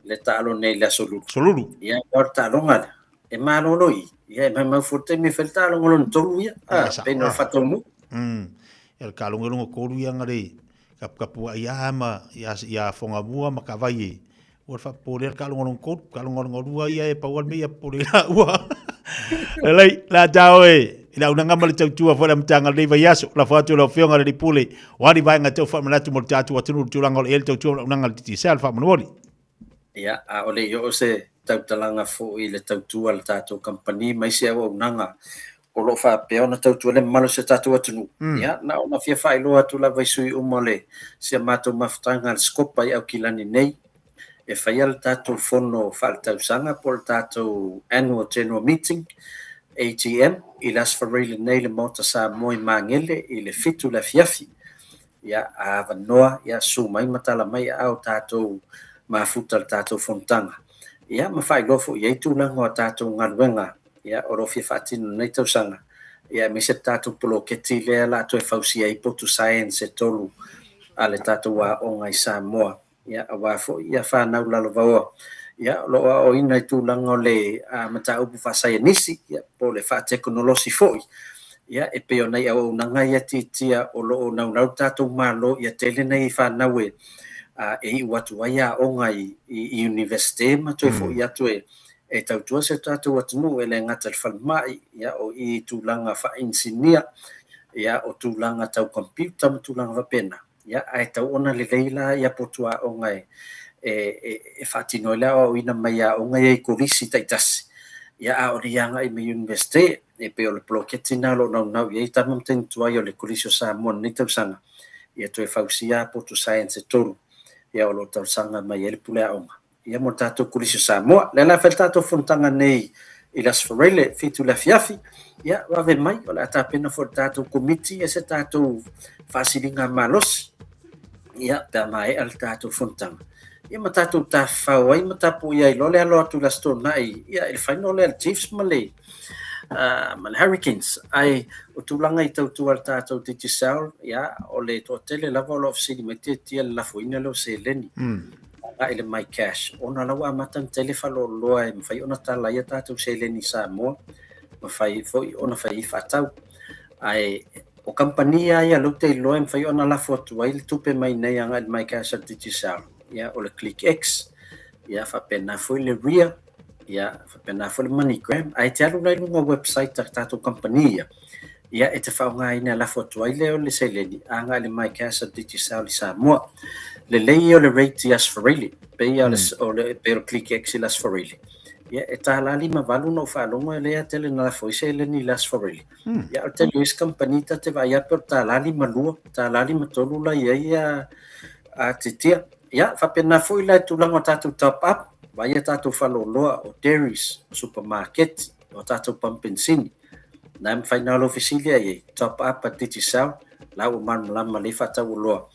Le taalo nei le aso Lulu. Aso Lulu. Ia, o le taaloga lea. E malolo i, ia e maumau foi le taimi e fai le taaloga lona tolu ia, Ia, sa, pei ona ah. faataunuu. Ia le taaloga lona tolu ia na le kapukapuai lava ma ia, ia Fogamua ma Kavai e. Ua le faapopole le taaloga lona tolu, taaloga lona lua ia e pau lava le mea ia popole laua. Lelei, la tau e, i le aunaga ma le tautua foi le amataga o lenei vaiaso, lafo atu i lau Afioga i le Alii Pule, o a ni vaega e tau faamanatu mo le tatou atunuu i le tulaga o le ea le tautua ma le auaunaga a le Digicel, faamolemole. Ia, a o le i oo se tautalaga foi i le tautua a le tatou kamupani ma isi auaunaga o lo o faapea ona tautua le mamalu o si o tatou atunuu. Ia, na ona fia faailoa atu lava i sui uma o le si a matou mafutaga a le Scopa i Aukilani nei, e faia le tatou fono faaletausaga po o le tatou Annual General Meeting, AGM, i le Aso Faraile nei i le Maota Samoa i Magele i le 7 i le afiafi. Ia, a avanoa, ia, susu mai ma tala mai aao tatou mafuta i le tatou fonotaga. Ia, ma faailoa foi i ai tulaga o a tatou galuega, ia, o lo o fia faatino i lenei tausaga, ia, aemaise le tatou poloketi lea o le a toe fausia ai potu science e tolu a le tatou aoga i Samoa. Ia, aua foi ia fanau lalovaoa, ia, o lo o aoaoina i tulaga o le mataupu faasaienisi, ia, po o le faatekonolosi foi. Ia, e pei o nai auaunaga ia tiatia o lo o naunau le tatou Malo ia tele nai fanau e e iu atu ai aoga i Iunivesite ma toe foi atu e tautua si o tatou atunuu, e le gata i le falemai, ia, o i tulaga faainisinia, ia, o tulaga tau computer ma tulaga faapena. Ia, ae tatau ona lelei la ia potu aoga e, e, e faatino ai le aoaoina mai aoga ia i kolisi taitasi, ia a o le agai mai Iunivesite, e pei o le poloketi lena o lo o naunau i ai tama ma teine tuai o le Kolisi o Samoa i lenei tausaga, ia toe fausia potu science e tolu, ia o lo o talosaga mai ai le pule aoga. Ia mo le tatou Kolisi o Samoa. Lea la e fai le tatou fonotaga nei i le Aso Faraile, 7 i le afiafi, ia vave mai, o le a tapena foi le tatou komiti ia se tatou faasiliga malosi, ia pe a maea le tatou fonotaga. Ia ma tatou tafafao ai ma tapuia ai loa le alo atu i le Aso Toonai, ia i le final lea le Chiefs ma le ma le Hurricanes. Ae o tulaga i tautua a le tatou Digicel, ia o le toatele lava o lo o fesili mai tiatia le lafoina lea o seleni. Agai i le MyCash, ona o la ua amata ona tele faleoloa e mafai ona tala ai a tatou seleni i Samoa, mafai foi ona fai ai faatau. Ae o kamupani lava ia lea ou te iloa e mafai ona lafo atu ai le tupe mai nei agai i le MyCash a le Digicel, ia o le ClickX, ia faapena foi le Ria, ia faapena foi le MoneyGram. Ae te alu la i luga o website a tatou kamupani ia, ia e te faaaogaina e lafo atu ai lea o le seleni agai i le MyCash a Digicel i Samoa. Lelei ia o le rate i Aso Faraile, pei o le, o le, pei o le ClickX i le Aso Faraile. Ia e $1.58 na ou faalogo e lea tele na lafo ai seleni i le Aso Faraile. Ia o le tele o isi kamupani ta te vaai atu o le $1.52, $1.53 la i ai a titia. Ia, faapena foi la i tulaga o tatou top up, vaai a tatou faleoloa, o dairies, o supermarket, o tatou pamu penisini. Na e mafai na o lou fesili lea i ai, top up a Digicel, la ua malamalama lelei faatau oloa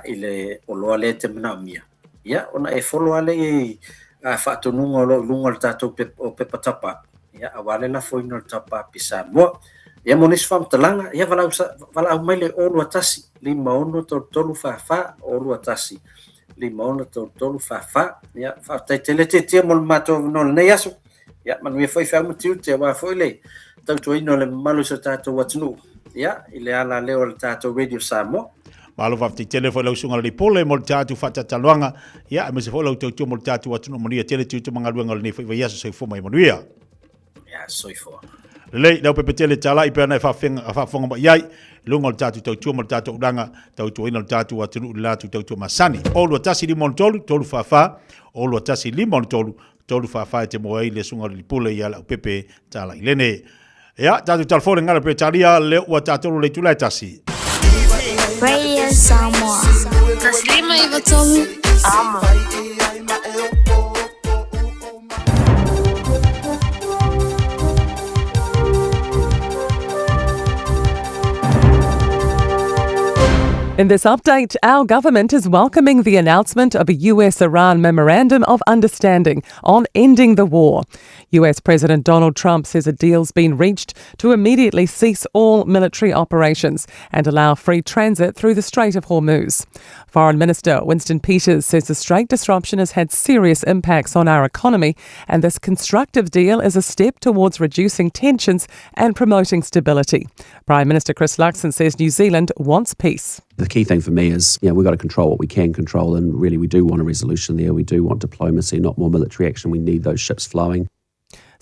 i le oloa lea e te manaomia. Ia, ona e follow lava lea i ai faatonuga o lo o i luga o le tatou o pepa top up, ia, aua le lafoina o le top up i Samoa. Ia, mo nisi faamatalaga, ia, valaau mai le 021 56 33 44, 021 56 33 44. Ia, faafetai tele Tietia mo le matou avanoa i lenei aso. Ia, manuia foi feau ma tiute aua foi le tautuaina o le mamalu o si o tatou atunuu, ia, i le alaleo o le tatou Radio Samoa. Malo faafetai tele foi lau susuga Lipole mo le tatou faatatalanoaga, ia, aemaise foi lau tautua mo le tatou atunuu. Manuia tele tiute ma galuega o lenei foi vaiaso. Soifua ma ia manuia. Ia, soifua. Lelei, Leaupepe tele talai pe ana e faafofoga mai ai, i luga o le tatou tautua ma le tatou ulaga, tautuaina o le tatou atunuu i le latou tautua masani. 0 21 5 3 3 4 4, 0 21 5 3 3 4 4 e te moe ai le susuga o le Lipule ia Leaupepe Talailene. Ia, tatou talafou le gala Peretania, lea ua tatou le itula e tasi. Radio Samoa. 153 Amo. In this update, our government is welcoming the announcement of a US Iran Memorandum of Understanding on ending the war. US President Donald Trump says a deal's been reached to immediately cease all military operations and allow free transit through the Strait of Hormuz. Foreign Minister Winston Peters says the strait disruption has had serious impacts on our economy, and this constructive deal is a step towards reducing tensions and promoting stability. Prime Minister Chris Luxon says New Zealand wants peace. The key thing for me is, you know, we've got to control what we can control, and really we do want a resolution there. We do want diplomacy, not more military action. We need those ships flowing.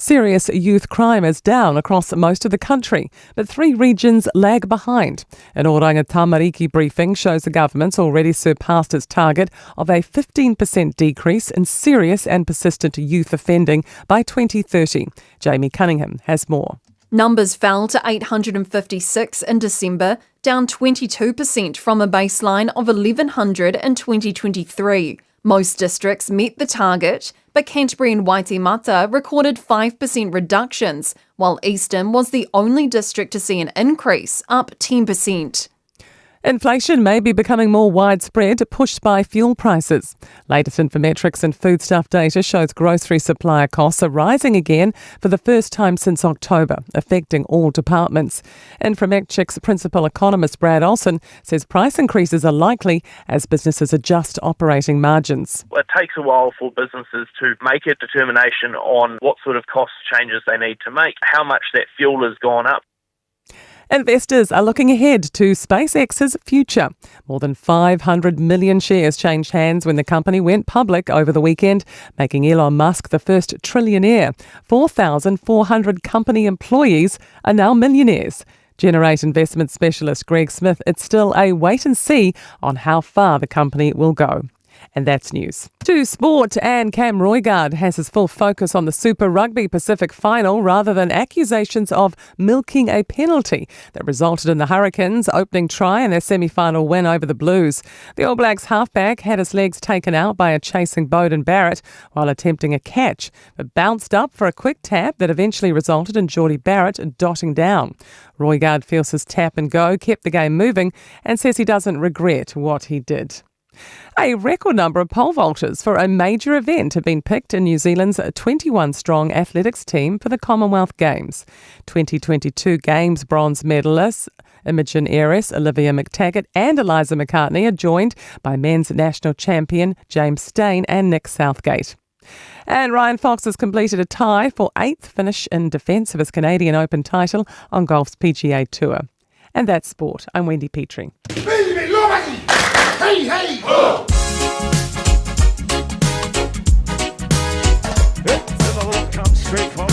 Serious youth crime is down across most of the country, but three regions lag behind. An Oranga Tamariki briefing shows the government's already surpassed its target of a 15% decrease in serious and persistent youth offending by 2030. Jamie Cunningham has more. Numbers fell to 856 in December, down 22% from a baseline of 1,100 in 2023. Most districts met the target, but Canterbury and Waitemata recorded 5% reductions, while Eastern was the only district to see an increase, up 10%. Inflation may be becoming more widespread, pushed by fuel prices. Latest Infometrics and foodstuff data shows grocery supplier costs are rising again for the first time since October, affecting all departments. Infometrics principal economist Brad Olson says price increases are likely as businesses adjust operating margins. It takes a while for businesses to make a determination on what sort of cost changes they need to make, how much that fuel has gone up. Investors are looking ahead to SpaceX's future. More than 500 million shares changed hands when the company went public over the weekend, making Elon Musk the first trillionaire. 4,400 company employees are now millionaires. Generate investment specialist Greg Smith, it's still a wait and see on how far the company will go. And that's news. To sport, and Cam Roigard has his full focus on the Super Rugby Pacific final rather than accusations of milking a penalty that resulted in the Hurricanes opening try in their semi final win over the Blues. The All Blacks halfback had his legs taken out by a chasing Beauden Barrett while attempting a catch, but bounced up for a quick tap that eventually resulted in Jordie Barrett dotting down. Roigard feels his tap and go kept the game moving and says he doesn't regret what he did. A record number of pole vaulters for a major event have been picked in New Zealand's 21 strong athletics team for the Commonwealth Games. 2022 Games bronze medalists Imogen Ayris, Olivia McTaggart, and Eliza McCartney are joined by men's national champion James Steyn and Nick Southgate. And Ryan Fox has completed a tie for eighth finish in defence of his Canadian Open title on golf's PGA Tour. And that's sport. I'm Wendy Petrie. Hey, hey! Oh! Straight from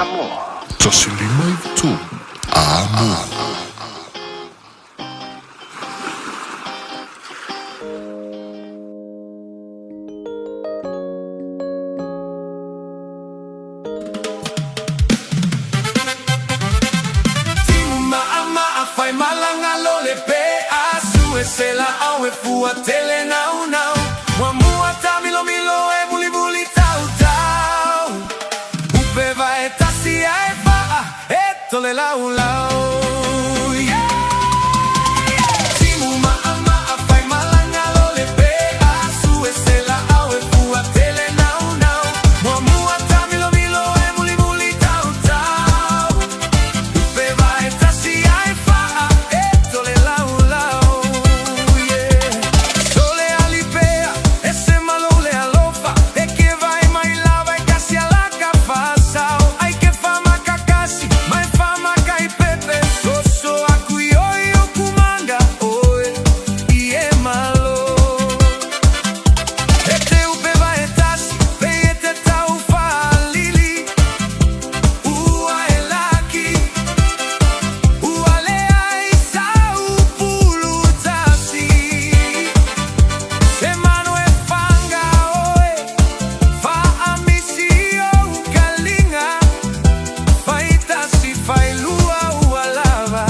Samoa. 153 Amo. Timu ma'a fai malaga lo le pe a sue se la au e fua tele nau nau Muamua tamilomilo e mulimuli tautau Upe vae tasi ae faa e tole lau lau Yeah! Timu ma'a ma'a fai malaga lo le pe a sue se la au e fua tele nau nau Muamua tamilomilo e mulimuli tautau Upe vae tasi ae faa e tole lau lau Yeah! Sole alipea e se malo le alofa e ke vai mai lava e kasi alaka fasao ai ke fama kakasi mai fama kai pepe soso aku ioi o kumanga oe i e malo E te upe vae tasi pe e te tau whaalili Ua e laki Ua leai sau pulu tasi Se manu e fanga oe Faamisi o kalinga Faitasi failua ua lava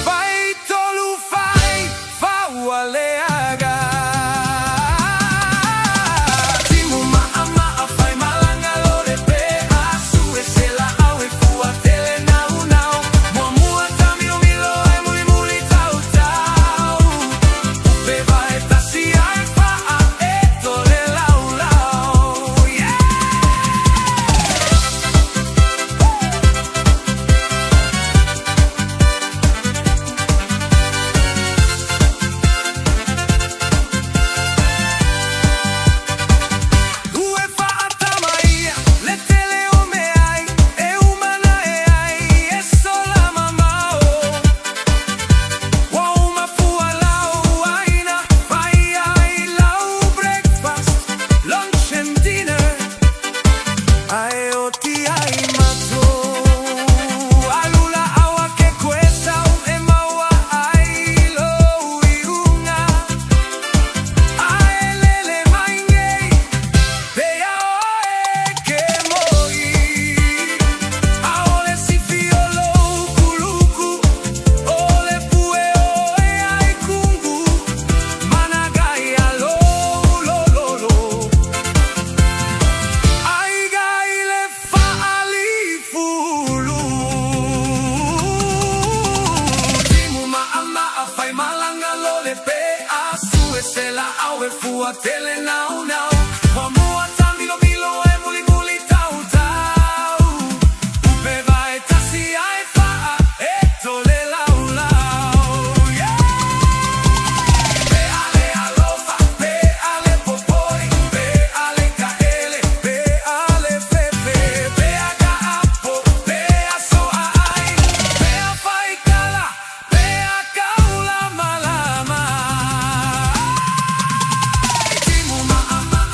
Fai tolu fai faua leaga Timu ma'a ma'a fai malaga lo le pe asu e se la au e fua tele nau nau Muamua tamilomilo e mulimuli tau tau Upe vae tasi ae faa e tole lau lau Yeah! Ua fa'atamaia le tele o meai e umana e ai e sola mamao Ua uma fualau aina fai ai lau breakfast, lunch and dinner Ae oti ai matou alu la'au a ke koesau e maua ai lou iuga Ae lele mai nei pea oe ke moi Aole sifi o lou kuluku O le pue oe ai kungu Managai a lou lololo Aiga i le faalifulu Timu ma'a fai malaga lo le pe a sue se la au e fua tele nau nau Muamua tamilomilo e mulimuli tau tau Upe vae tasi ae faa e tole lau lau Yeah! Pe ale alofa, pe ale popoi, pe ale kaele, pe ale fefe, pe a kaapo, pe a soa ai, pe a faikala, pe a kaula malama. Timu ma'a ma'a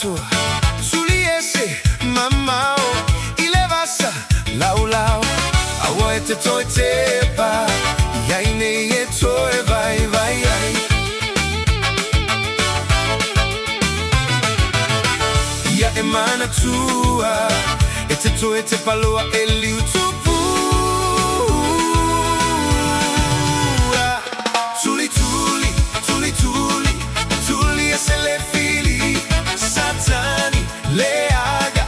manatua Tuli ese mamao I le vasa laulau Aua e te toe tepa I ai nei e toe vaivai ai Ia e manatua E te toe tepa loa e liu tupua Tuli tuli, tuli tuli, tuli ese le fili Satani le aga,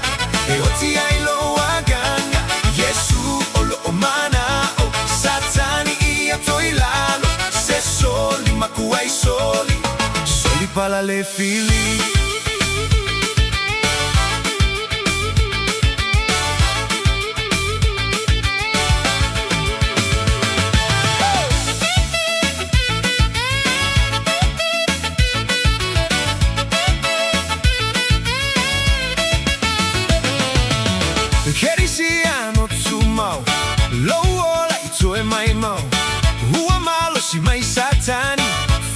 e oti ai lou agaga Iesu o loo manao, Satani ia toe i lalo Se soli makuai soli, soli pala le fili. Kerisiano tumau, lou ola i toe maimau Ua malosi mai Satani,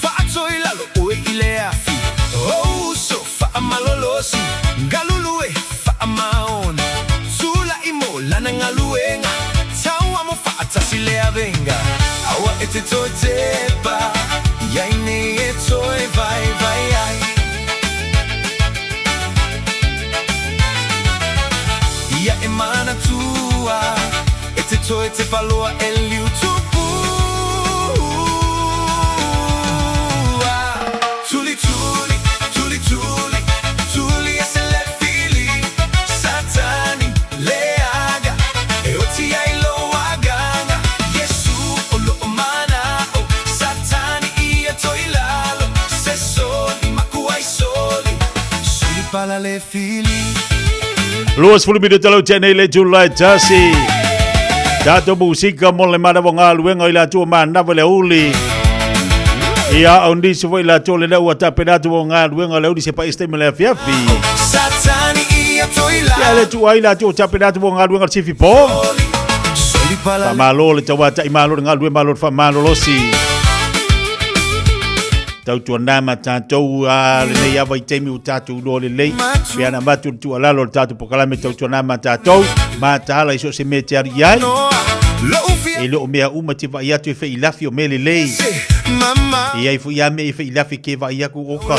faatoi lalo oe i le afi O uso faamalolosi, galulue faamaoni Tulai mo lana galuega, tauamo faatasi le avega Aua e te toe tepa, i ai nei e toe vaivai ai Ia e manatua, e te toe tepa loa e liu tupua Tuli tuli, tuli tuli, tuli ese le fili Satani le aga, e oti ai lou agaga Iesu o loo manao, Satani ia toe i lalo Se soli, makuai soli, soli pala le fili. 20 minuta lau tea nei le itula e tasi. Tatou musika mo le manawa o galuega i latou manava le auli. Ia o nisi foi latou le ua tapena atu o galuega le auli se paʻi se taimi o le afiafi. Satani ia toe i lalo. Ia le tuu ai latou tapena atu o galuega le sifi po. Soli pala le Faamalo le tauata'i malo le galulue malo le faamalolosi. Tautuana ma tatou a lenei ava i taimi ua tatou iloa lelei pe ana avatu le tuualalo o le tatou pokalame tautuana ma tatou mataala i so o se mea e te alu i ai. E le o mea uma te vaai atu e feilafi o mea lelei. E i ai foi lava mea e feilafi ke vaai aku oka.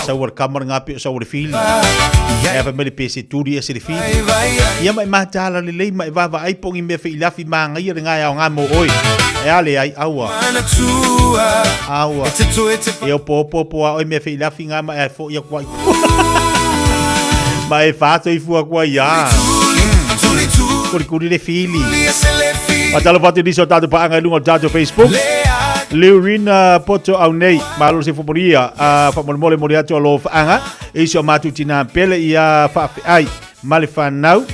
Sau a le kama le gape o sau a le fili. Ae fai mai le pese tuli ese le fili. Ia ma e mataala lelei ma e vaavaai po o ni mea feilafi magaia le gae aoga mo oe. E a leai, aua. Aua. E opoopoopo a oe mea feilafi ngā ma e foʻi aku ai. Ma e faatoifu aku ai ia. Kulikuli le fili. Faatalofa atu i nisi o tatou paaga i luga o le tatou Facebook. Leurina Poto au nei, malo se fomolia, a faamolemole moli atu alofaaga, e isi o matou tinā pele ia faafeai ma le fanau,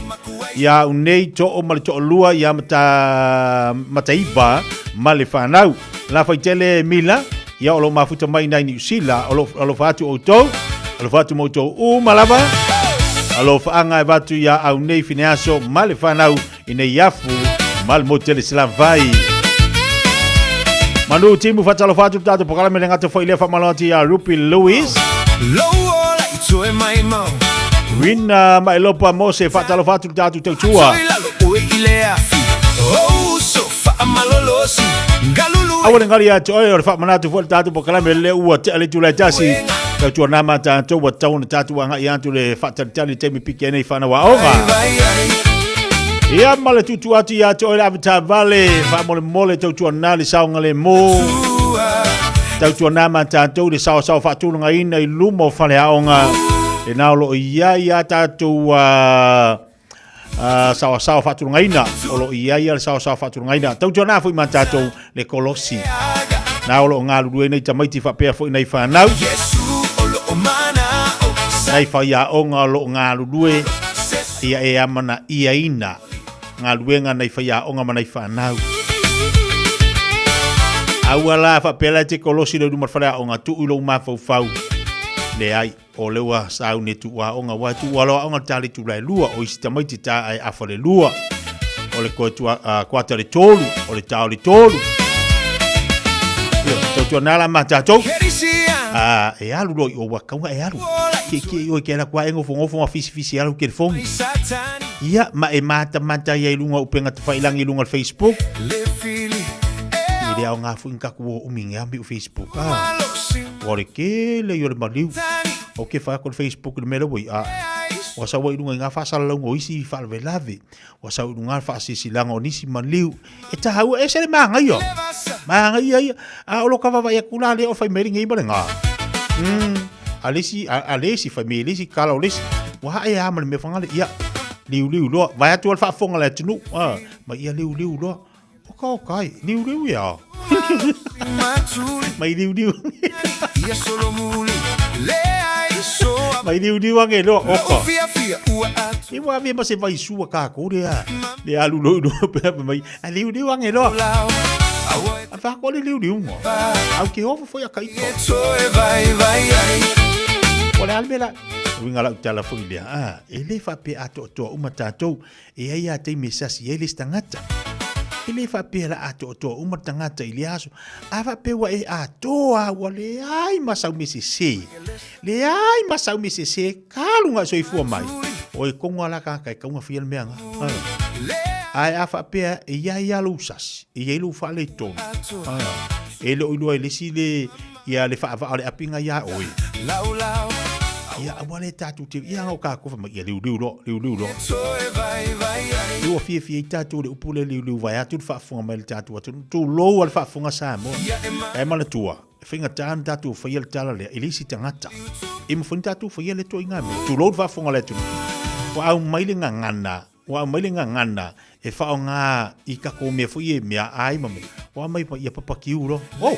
ia au nei too ma le toalua ia mata, mataiva ma le fanau. La faitele Mila, ia o lo mafuta mai nai Niu Sila, o lo alofa atu outou, alofa atu ma outou uma lava, alofaaga e avatu ia au nei Fineaso ma le fanau i nei afu ma le motu tele Silavai. Manu timu faatalofa atu le tatou pokalame le gata foi lea faamalo atu ia Rupi Lewis. Rina Maelopa Mose faatalofa atu le tatou tautua. Aua le gali ia te oe o le faamanatu foi le tatou pokalame le ua tea le itula e tasi. Tautua nā ma tatou ua tatau ona tatou agai atu le faatalitali i taimi piki ai nei whanau aoga. Ia ma le tutu atu ia te oe le avetaavale faamolemole tautua nā le saogalemu. Tautua nā ma tatou le saoasao faatulagaina i luma o faleaoga. E nā o loo i ai a tatou saoasao faatulagaina o loo i ai a le saoasao faatulagaina. Tautua nā foi ma tatou le kolosi. Nā o loo galulue nei tamaiti faapea foi nei whanau. Nei whaiaonga o loo galulue ia e amana iaina galuega nei whaiaonga ma nei whanau. Aua la faapea la e te kolosi le luma o le faleaoga tuu i lou mafaufau. Leai, o lea ua sauni e tuu aoga, aua e tuu alo aoga le ta le itula e lua, o isi tamaiti ta ae afa le lua. O le koe tua, uh, kuata le tolu, o le tao le tolu. Ia, tautua nā la ma tātou. E alu loa i o ua kaunga e alu. Tietie i oe ke ala kua e ngofongofo ma fisifisi ala u telefoni. Ia, ma e matamata ia i luga o upega tafailangi i luga o le Facebook. I le aoga foi ni taku o umi ngea mi u Facebook. Ah. Ua o le tele ia o le maliu. O ke whai ako le Facebook i le mea lea ua i a. Ua sau ai i luga i ngā faasalalauga o isi faalavelave. Ua sau i luga le faasilasilaga o nisi maliu. E taua ese le manaia. Manaia ia. A o lo ka vaavaai atu la lea o fai mai lenei ma lena. A le isi, a le isi fai mai le isi kala o le isi. Ua hae lava ma le mea fagale. Ia, liuliu loa. Vae atu le faafofoga a le atunuu. Ma ia liuliu loa. Oka oka ai, liuliu ia. Mai liuliu. Mai liuliu age loa, oka. E ua ave ma se vaisua kākou lea. Le alu loi loa pe ave mai. A liuliu age loa. A whako le liuliunga. Au ke ofo foi a ka ito. O le alme la. Uinga lau tala foi lea. Ah, e le whape atoatoa uma tātou. E ai a taimi e sasi ai le isi tagata. E le faapea la atoatoa uma le tagata i lea aso. A faapea ua e atoa ua leai ma sau mea sese. Leai ma sau mea sese kalu ngai soifua mai. O e kongo ala tagata e kaunga faia le mea nga. Ae a faapea e iai a lou sasi, e iai lou faaletonu. E le o iloa e le isi le ia le faavaa o le apiga iā oe. Ia aua le tatou te ia o kākou fai mai ia liuliu loa, liuliu loa. Ia ua fiafia ai tatou i le upu lea liuliu vaeatu le faafofoga mai a le tatou atunuu. Tulou a le faafofoga Samoa. Ae manatua, e faigata ona tatou faia le tala lea i le isi tagata. E mafai ona tatou faia lea ituaiga mea. Tulou le faafofoga a le atunuu. Ua aumai le gagana Ua aumai le gagana e faaaoga i tatou mea foi ia i meaai ma mea. Ua aumai ma ia papakiu loa. Oh!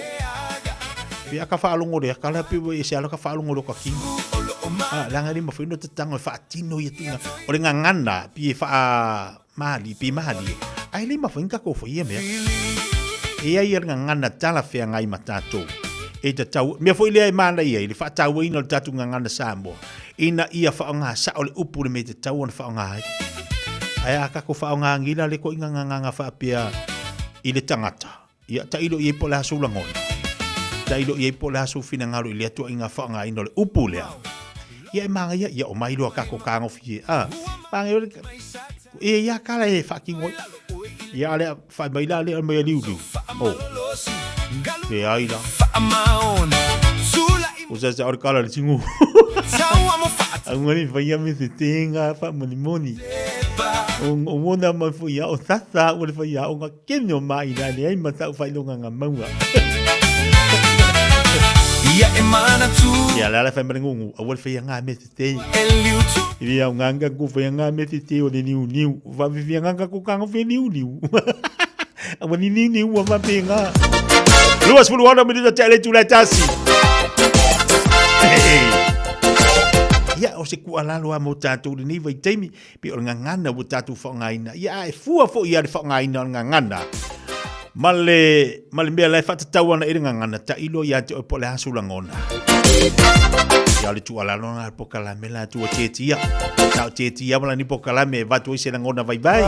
Pe a ka faalogo lea kala pe ua ese ala ka faalogo lea o ka kino. Ah, leaga e le mafai ona tatanga e faatino ia tuiga. O le gagana pi e faa mali, pi malie. Ae le mafai ona tatou faia ia mea. E ai le gagana talafeagai ma tatou. E tatau, mea foi lea e manaia ai le faatauaina o le tatou gagana Samoa. Ina ia faaaoga sao le upu le mea e tatau ona faaaoga ai. Ae a tatou faaaoga nei la le ituaiga gagana faapea i le tagata, ia tailo i ai po o le a sou lagona, tailo i ai po o le a sou finagalo i lea ituaiga faaaogaina o le upu lea. Ia e manaia, ia omai loa tatou tagofie, a, manaia le, e ia kala e faatino ai. Ia a lea, fai mai la lea mai liuliu. Oh. Leai la. O sa sa o le kala le tingu. Au ngani fai ia me te tenga fa moni moni. O o mona mai fo ia o sasa o le fai ia o nga kene o mai la le ai ma sa fai longa nga maua. Ia e mana tu. Ia la la fai mai ngungu au le fai ia nga me te te. I au nganga ku fai nga me te te o le niu niu. Fa fi nga ka ku kanga fi niu niu. Aua ni niu niu ua faapena. 26 minute tea le itula e tasi. Ia, o se kualalo a mo tātou lenei vaitaimi, pe o le gagana ua tātou faaaogaina. Ia, a e fua foi ia le faaaogaina o le gagana, ma le, ma le mea la e faatatau ana i le gagana, tailo ia te oe po o le a sou lagona. Ia, o le tuualalo lena le pokalame la atu o Tietia. Na o Tietia ma lani pokalame e avatu ai se lagona vaivai.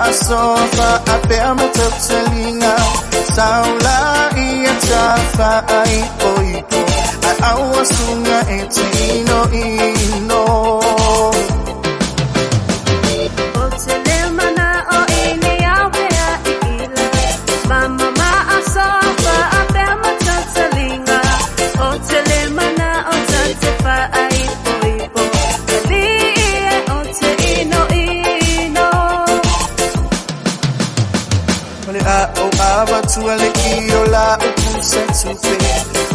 aso fa'apea ma tautaliga saula'i e tafa'aipoipo ae aua suga e te inoino. O te le mana o ini awea i ila Mama ma aso fa'apea ma tautaliga O te le mana o tate fa'aipoipo Ali e o te ino ino. O le a'o avatua le i o la'u puse tupe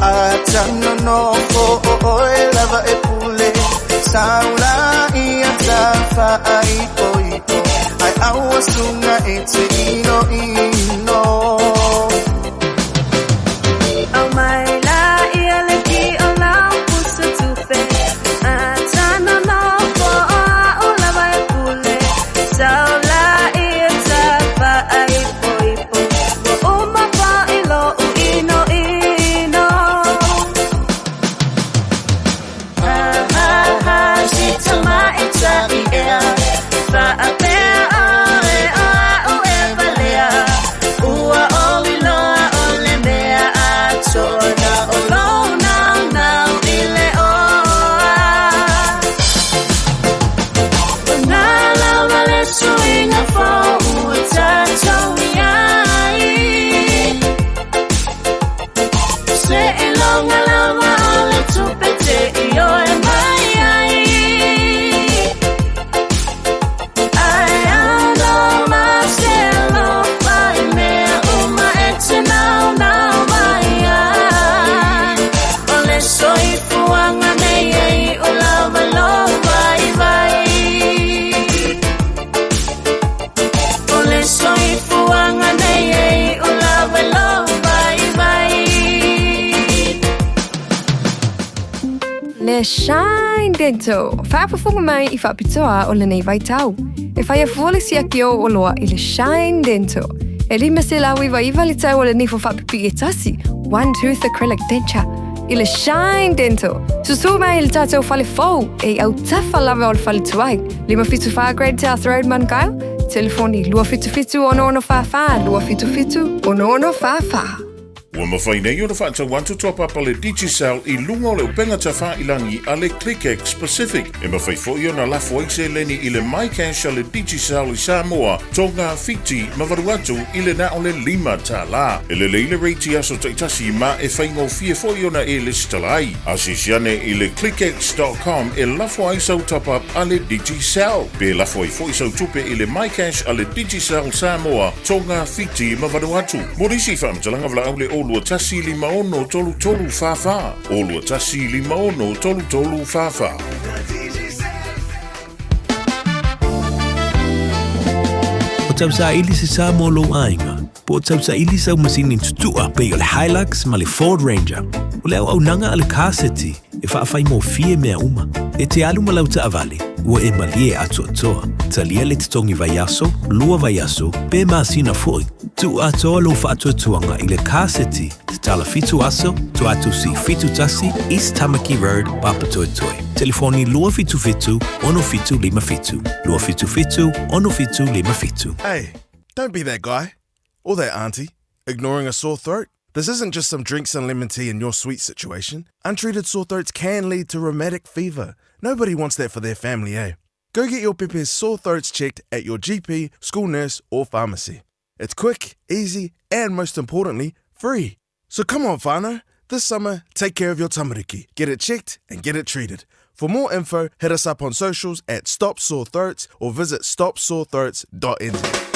Atanonofo o oe lava e pule Saula'i a tafa'aipoipo Ae aua suga e te inoino. Au mai la ia le ki o lau pusa tupe Atana no po o au lava e pule Saula ia tafa ai po ipo Wa uma pa i lo u ino ino. Ha ha ha si tama e ta i ea Whaapea oe o au e valea Ua oli loa o le mea atoa Na o lou nau nau i le oa O nā lava le suiga fou ua tatou i ai Se e longa lava o le tupe te i oe mai ai Ai ano ma se alofa i mea uma e te nau nau mai ai O le soifuaga nei e i o lava lo vai vai O le soifuaga nei e i o lava lo vai vai. Le Shine Dental. Faafofoga mai i faapitoa o lenei vaitau. E fai afua le siaki o oloa i le Shine Dental. E 599 le tau o le nifo faapipii e tasi, one tooth acrylic denture. I le Shine Dental. Susū mai i le tātou fale fou e i autafa lava o le fale tuai. 574 Great South Road, Manukau. Telefoni 277 6644 277 6644. Ua mafai nei ona faatau atu top up a le Digicel i luga o le upega tafailagi a le ClickX Pacific. E mafai foi ona lafo ai seleni i le MyCash a le Digicel i Samoa, Tonga, Fiti ma Vanuatu i le na o le $5. E lelei le rate i aso taitasi ma e faigofie foi ona e lesitala ai. Asiasi ane i le clickx.com e lafo ai sau top up a le Digicel. Pe lafo ai foi sau tupe i le MyCash a le Digicel Samoa, Tonga, Fiti ma Vanuatu. Mo nisi faamatalaga valaau le 021 56 33 44. 021 56 33 44. O tausaili se sa mo lou aiga, po o tausaili sau masini tutua pei o le Hilux ma le Ford Ranger. O le auaunaga a le Car City e faafaigofie mea uma. E te alu ma lau taavale, ua e malie atoatoa. Talia le totogi vaiaso, lua vaiaso, pe masina foi. Tuu atoa lou faatuatuaga i le Car City, tatala 7 aso, Toatusi 71, East Tamaki Road, Papatoetoe. Telefoni 277 6757. 277 6757. Hey, don't be that guy. Or that auntie, ignoring a sore throat. This isn't just some drinks and lemon tea in your sweet situation. Untreated sore throats can lead to rheumatic fever. Nobody wants that for their family, eh? Go get your pepe's sore throats checked at your GP, school nurse, or pharmacy. It's quick, easy, and most importantly, free. So come on, whānau. This summer, take care of your tamariki. Get it checked and get it treated. For more info, hit us up on socials at Stop Sore Throats or visit stopsorethroats.nz.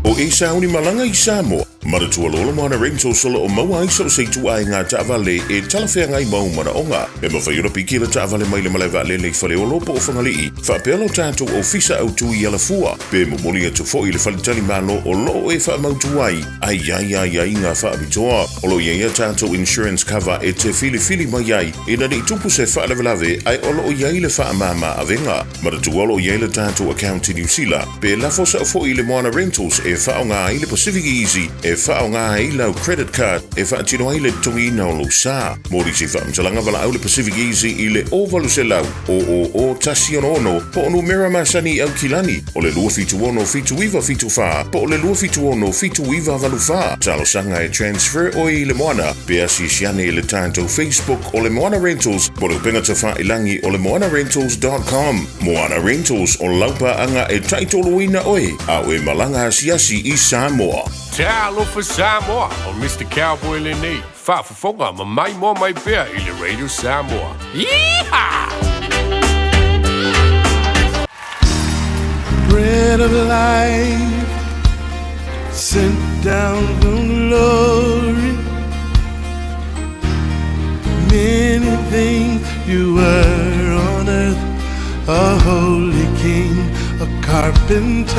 O e sauni malaga i Samoa, manatua loa le Moana Rentals o lo o maua ai so o se ituaiga taavale e talafeagai ma ou manaoga. E mafai ona piki le taavale mai le malae vaalele i Faleolo po o Fagalii, faapea lo tatou ofisa autu i Alafua, pe momoli atu foi i le faletalimalo o lo o e faamautu ai, a i ai aiaiga faapitoa. O lo o i ai a tatou insurance cover e te filifili mai ai ina ne i tupu se faalavelave ae o lo o i ai le faamama avega. Manatua o lo o i ai le tatou account i Niu Sila, pe lafo sao foi i le Moana Rentals e faaaoga ai le Pacific Easy e faaaoga ai lau credit card e faatino ai le totogiina o lou sa. Mo nisi faamatalaga valaau le Pacific Easy i le 0800 000 166 po o numera masani i Aukilani o le 276 7974 po o le 276 7984. Talosaga e transfer oe i le Moana pe asiasi ane i le tatou Facebook o le Moana Rentals po o le upega tafailangi o le moanarentals dot com. Moana Rentals, o lau paaga e taitoloina oe a o e malaga asiasi i Samoa. Talofa Samoa, o Mister Cowboy lenei, faafofoga ma maimoa mai pea i le Radio Samoa. Yeehaw! Bread of life sent down from glory. Many things you were on earth, a holy king, a carpenter.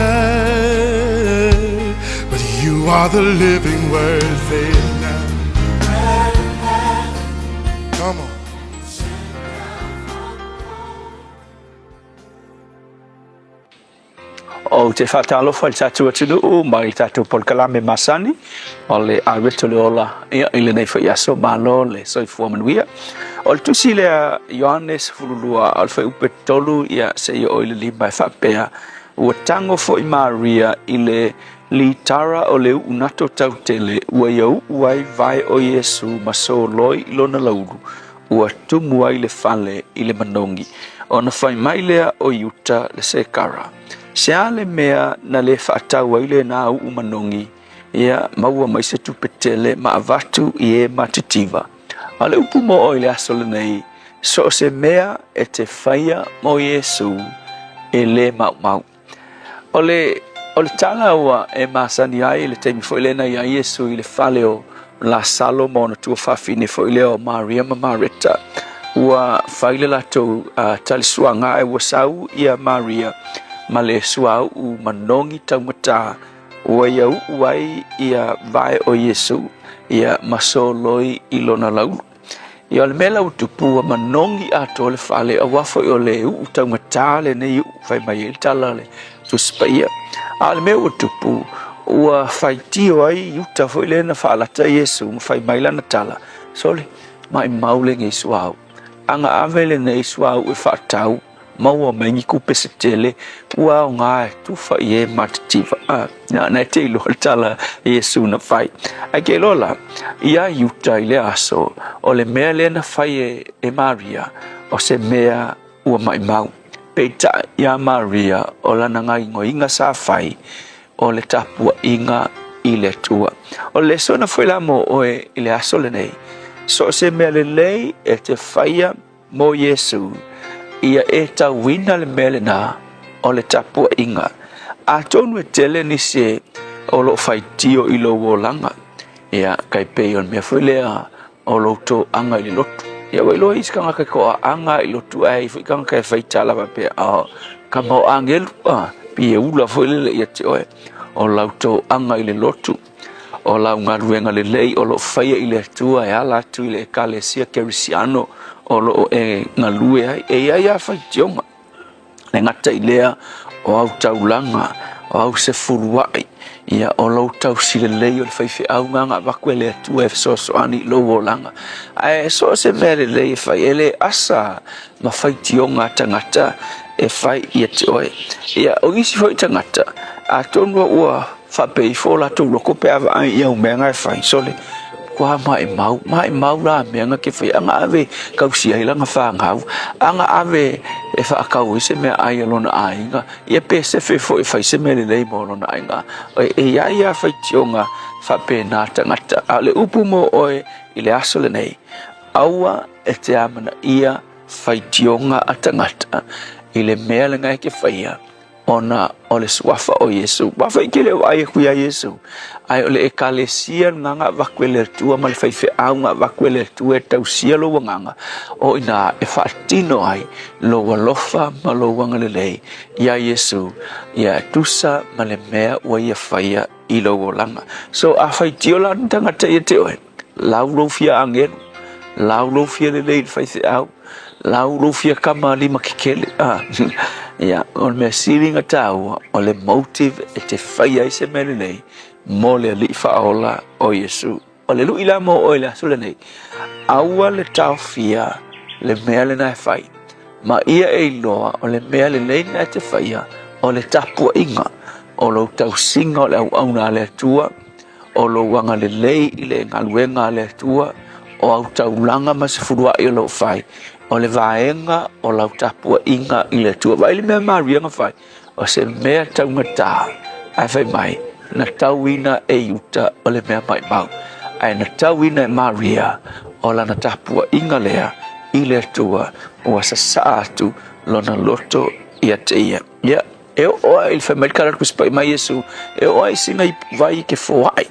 But you are the living word, say it now. Come on. Ou te faatalofa i le tatou atunuu mai le tatou polokalame masani o le Aueto le Ola ia, i lenei foi aso malo le soifua manuia. O le tusi lea Ioane 12 o le fuaiupu 3 ia seia oo i le 5 e faapea, Ua tago foi Maria i le litara o le uu nato tautele ua ia uu ai vae o Iesu ma soloi i lona laulu, ua tumu ai le fale i le manogi. Ona fai mai lea o Iuta le Sekara, Se a le mea na le faatau ai lena uu manogi, ia maua mai se tupe tele ma avatu i e matitiva? A o le upu mo oe i le aso lenei, so o se mea e te faia mo Iesu, e le maumau. O le, o le tala ua e masani ai i le taimi foi lea na i ai Iesu i le fale o Lasalo ma ona tuafafine foi lea o Maria ma Mareta, ua fai le latou uh, talisuaga ae ua sau ia Maria ma le suauu manogi taugata ua ia uu ai ia vae o Iesu ia ma soloi i lona laulu. Ia o le mea la ua tupu ua manogi atoa le fale aua foi o le uu taugata lenei uu fai mai ai le tala a le Tusi Paia. A o le mea ua tupu ua faitio ai Iuta foi lea na faalata Iesu ma fai mai lana tala, Sole, maimau lenei suauu. Aga ave lenei suauu e faatau maua mai ni kupe se tele ua aoga e tufa i e matitiva. Ah, na, na e te iloa le tala Iesu na fai. Ae ke iloa la, ia Iuta i le aso, o le mea lea na fai e, e Maria, o se mea ua maimau. Peitai iā Maria o lana gaoioiga sa fai, o le tapuaiga i le Atua. O le lesona foi la mo oe i le aso lenei, so o se mea lelei e te faia Mo Iesu, ia e tauina le mea lena o le tapuaiga. Atonu e tele nisi o lo o faitio i lou olaga, ia, kai pei o le mea foi lea o lou toaga i le lotu. Ia, ua iloa isi tagata e toaaga i lotu, ae i foi tagata e faitala faapea, oh, kama o agelu, ah, pi e ula foi lele ia te oe, o lau toaga i le lotu. O lau galuega lelei o lo o faia i le Atua e ala atu i le Ekalesia Kerisiano o lo o e galue ai. E i ai lava faitioga, e gata i lea o au taulaga, o au sefuluai, ia, o lou tausi lelei o le faifeau na avatu e le Atua e fesoasoani i lou olaga. Ae so o se mea lelei e fai, e le asa ma faitioga a tagata e fai ia te oe. Ia, o nisi foi tagata, atonu ua Faapea ifo o latou loko pe a vaai i au mea nga e fai, sole, kua maimau, maimau la mea nga ke fai, anga ave kausi ai lana whanau, anga ave e whaakau ai se mea ai a lona aiga, ia pe sefe foi e fai se mea lelei mo lona aiga. E, e ia ia faitioga faapena tagata. A o le upu mo oe i le aso lenei, aua e te amanaia faitioga a tagata i le mea lena e ke faia, ona o le suafa o Iesu. Ua fai ke le vaai aku iā Iesu, ae o le Ekalesia lena na avatu e le Atua ma le faifeau na avatu e le Atua e tausia lou agaga, o i ina e faatino ai lou alofa ma lou agalelei iā Iesu, ia e tusa ma le mea ua Ia faia i lou olaga. So, a faitio la ni tagata ia te oe, lau lou fia agelu, Lau lou fia lelei i le faifeau, lau lou fia kama lima kekele, a. Ia, o le mea sili ona taua, o le motive e te faia ai se mea lelei mo le Alii Faaola o Iesu. O le lui la mo oe i le aso lenei, aua le taofia le mea lena e fai, ma ia e iloa o le mea lelei lena e te faia, o le tapuaiga o lou tausiga o le auauna a le Atua, o lou agalelei i le galuega a le Atua, o au taulaga ma se fuluai o lo o fai, o le vaega o lau tapuaiga i le Atua. Vaai le mea Maria na fai, o se mea taugata, ae fai mai, na tauina e Iuta o le mea maimau, ae na tauina e Maria o lana tapuaiga lea i le Atua, ua sasaa atu lona loto ia te ia. Ia, e oo lava i le fai mai le tala a le Tusi Paia mai Iesu, e oo lava i sina ipuvai e te foai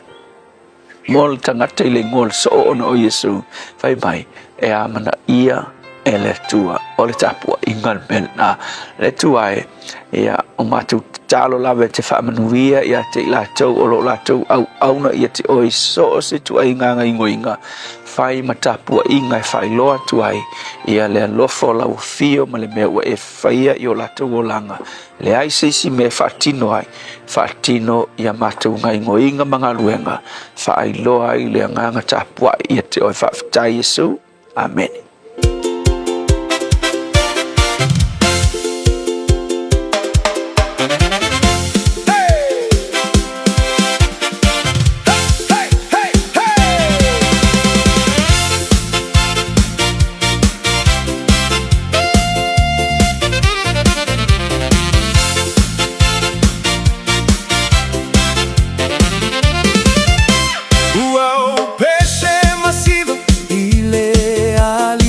mo le tagata i le igoa o le soo ona o Iesu, fai mai, e amanaia e le Atua. O le tapuaiga le mea lena. Le Atua e, ia, o matou tatalo lava e te faamanuia ia te i latou o lo o latou auauna ia te oe i so o se ituaiga gaoioiga, fai ma tapuaiga e faailoa atu ai ia le alofa o lau afio ma le mea ua e faia i o latou olaga. Leai se isi mea e faatino ai, faatino i a matou gaoioiga ma galuega, faailoa ai le agaga tapuai ia te oe. Faafetai Iesu. Amene. Ua ou pese masiva i le aliʻi.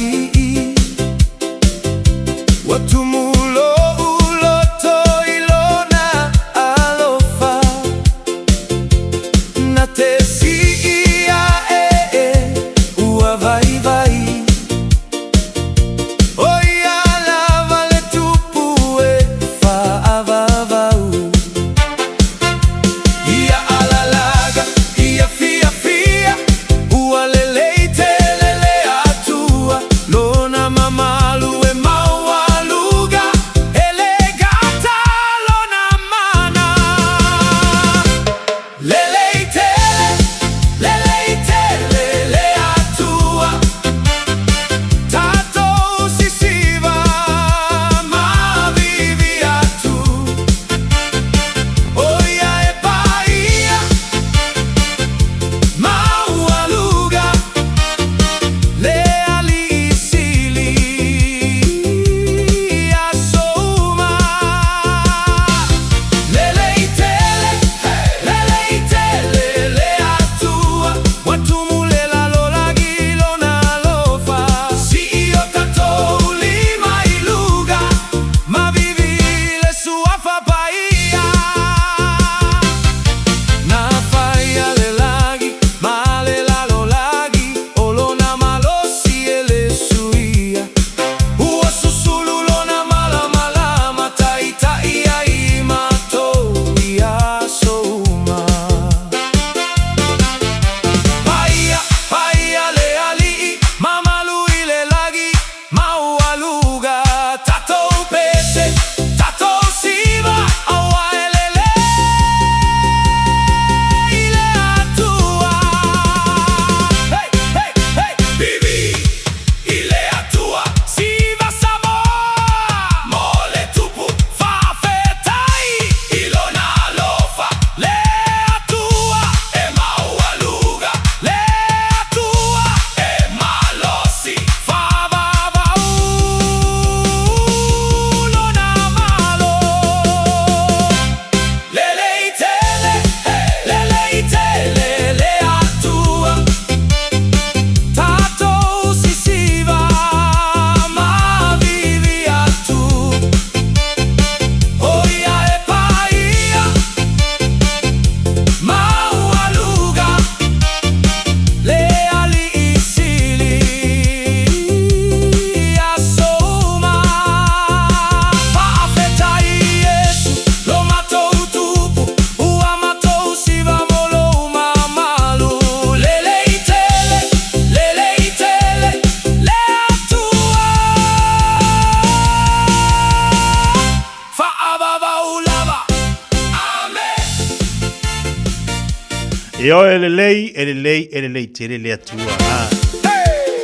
Ioe, e lelei, e lelei, e lelei tele le Atua. Ha.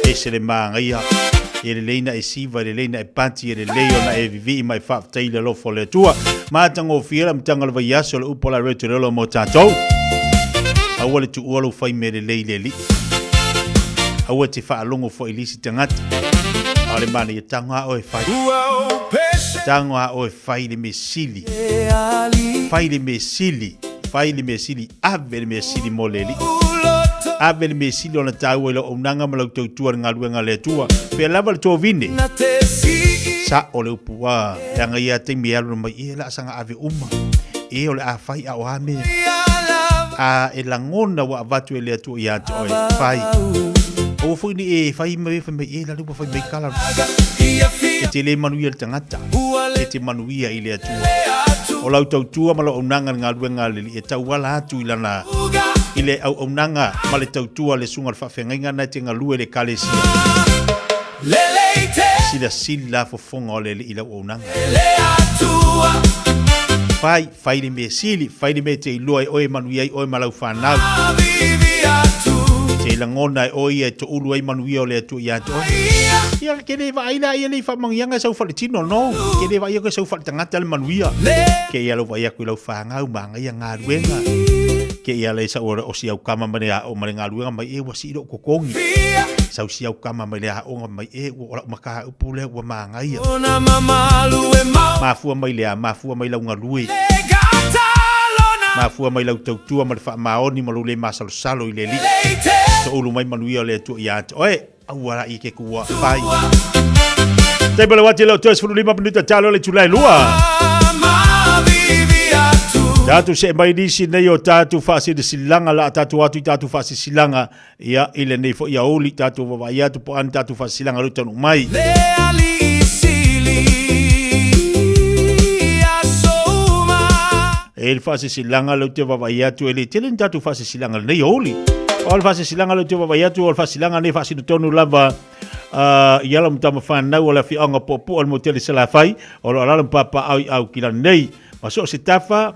Ese le māngaia. E lelei na e siva, e lelei na e pati, e lelei ona e vivii ma e faafetai i le alofa o le Atua. Matagofie le amataga o le vaiaso o le upu a la Rete Lolo mo tatou. Aua le tuua lou fai mea lelei i le Alii. Aua e te faalogo foi i le isi tagata. A o le manaia, tago a oe e fai. Tago a oe e fai le mea sili. Fai le mea sili. Fai le mea sili. Ave le mea sili mo le Alii. Ave le mea sili ona taua i lau auaunaga ma lau tautua i le galuega a le Atua. Pea lava le tovine. Sao le upu a, leaga ia taimi e alu mai, e la saga ave uma. E o le a fai a o a mea. A e lagona ua avatu e le Atua ia te oe, fai. Aua foi ne i e fai mai, fai mai, e la le ua fai mai kala. E te le manuia le tagata, e te manuia i le Atua. O lau tautua ma lau auaunaga i le galuega a le Alii e tauala atu i lana i le auaunaga ma le tautua a le susuga o le faafeagaiga na e te galue i le Ekalesia. Silasila la fofoga o le Alii i lau auaunaga. Fai, fai le mea sili, fai le mea e te iloa e oe e manuia ai oe ma lau fanau. Te lagona e oe ia e toulu ai manuia o le Atua ia te oe. Ia, ke le vaai la ia le i faamanuiaga e sau faletino, no. Ke le vaai aku e sau faletagata le manuia. Ke ia lau vaai aku i lau fanau ma ia galuega. Ke ia le sau o si au kama ma le ao ma le galuega mai e ua sii lou totogi. Sau si au kama mai le aoga mai e ua o lau mataupu lea ua magaia. Mafua mai le a? Mafua mai lau galue. Mafua mai lau tautua ma le faamaoni ma lou le masalosalo i le Alii. Toulu mai manuia o le Atua ia te oe. Aua la i ke kua fai. Taimi o le wati leo toe 15 minuta talo le itula e lua. Tātou se mai nisi nei o tātou whaasilasilaga la tātou atu i tātou whaasilasilaga ia i lenei foi aouli tātou vavaai atu po ani tātou whaasilasilaga leo taunuu mai. E le whaasilasilaga leo te vavaai atu e le tele ni tātou whaasilasilaga lenei aouli. O le whaasilasilaga leo te vavaai atu o le whaasilasilaga nei whaasino tonu lava i alo ma tama whanau o le afioaga Puapua o le Motele Salafai, o lo o alala ma papaao i Aukilani nei. Ma so o se tafa,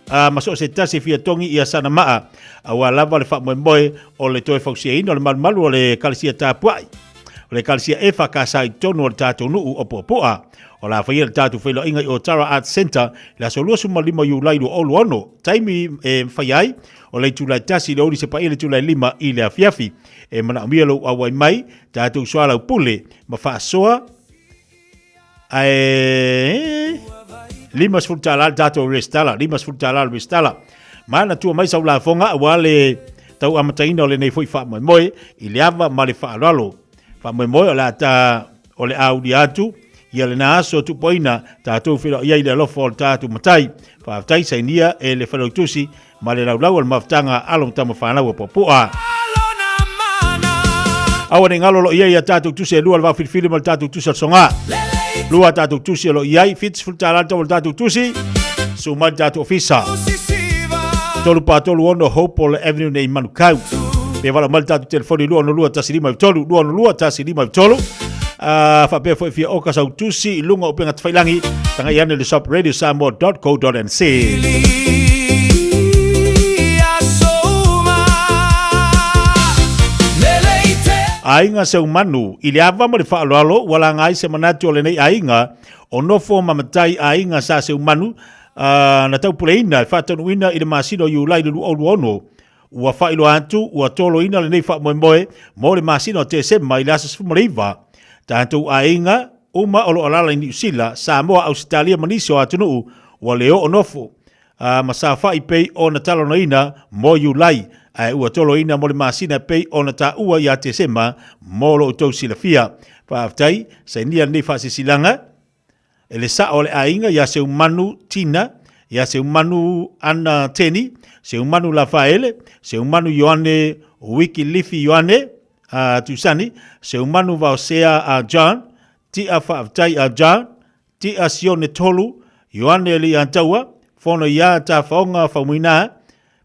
ma so o se tasi e fia togi ia sana maa, auā lava le faamoemoe o le toe fausiaina o le malumalu o le Ekalesia Tapuai, o le Ekalesia e whakasa i totonu o le tātou nuu o Puapua. O la whaia le tātou whailoainga i Otara Arts Centre i le aso 25 Iulai 2026, taimi e mawhai ai o le itula e tasi i le aoauli sepaia i le itula e lima i le afiafi. E manaomia lou auai mai, tatou soalaupule ma faasoa, ae 50 tala le tatou resitala, 50 tala le resitala. Ma na tua mai sau lafoga aua le tau amataina o lenei foi faamoemoe i le ava ma le faaaloalo. Faamoemoe o le a ta o le a ulia atu ia lena aso tupoina tatou feiloai ai i le alofa o le tatou Matai. Faafetai sainia e le Failautusi ma le laulau o le mafutaga a alo ma tama fanau a Puapua. Aua ne i galo o lo o i ai a tatou tusi e lua le vaofilifili ma le tatou tusi o le soga. Lua a tatou tusi o lo o i ai, $70 le tau o le tatou tusi, su'u mai le tatou ofisa. 3 4 3 6 Hopewell Avenue nei i Manukau. Pe valaau mai le tatou telefoni 262 153 262 153. Faapea foi fia oka sau tusi i luga o upega tafailangi, tagai ane le shop radiosamoa.co.nz. Aiga Seumanu, i le ava ma le faaaloalo ua laga ai se manatu o lenei aiga o nofo ma matai aiga sa Seumanu na taupuleina e faataunuuina i le masina o Iulai le 2026. Ua faailoa atu ua toloina lenei faamoemoe mo le masina o Tesema i le aso 19. Tatou aiga uma o lo o alaala i Niu Sila, Samoa, Ausetalia ma nisi o atunuu ua le oo nofo ma saofai pei ona talanoaina mo Iulai, ae ua toloina mo le masina pei ona taua ia Tesema mo lo outou silafia. Faafetai, sainia lenei faasilasilaga. E le sao o le aiga ia Seumanu Tina, ia Seumanu Ana Teni, Seumanu Lafaele, Seumanu Ioane Wikilifi Ioane a Tusani, Seumanu Vaosea a John, Tia Faafetai a John, Tia Sione Tolu, Ioane Liantaua, Fono ia Tafaoga Faumuina,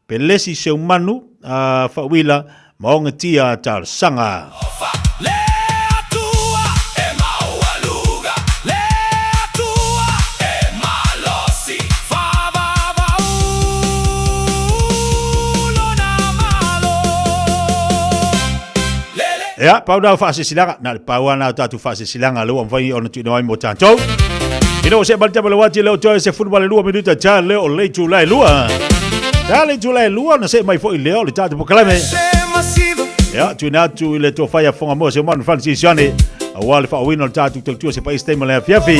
Pelesi Seumanu a Fauila ma Oga Tia Talosaga. Ia, pau na o faasesilaga, na o le pau lava na o tatou faasesilaga lea ua mafai ona tuuina mai mo tatou. Ina ua see mai le tama le uati lea o toe 12 minuta ta lea o le itula e lua. Ta le itula e lua ona see mai foi lea o le tatou polokalame. Ia, tuuina atu i le tofa ia Fogamoa Seumanu Francis Sione, aua le faaauauina o le tatou tautua se paisi taimi o le afiafi.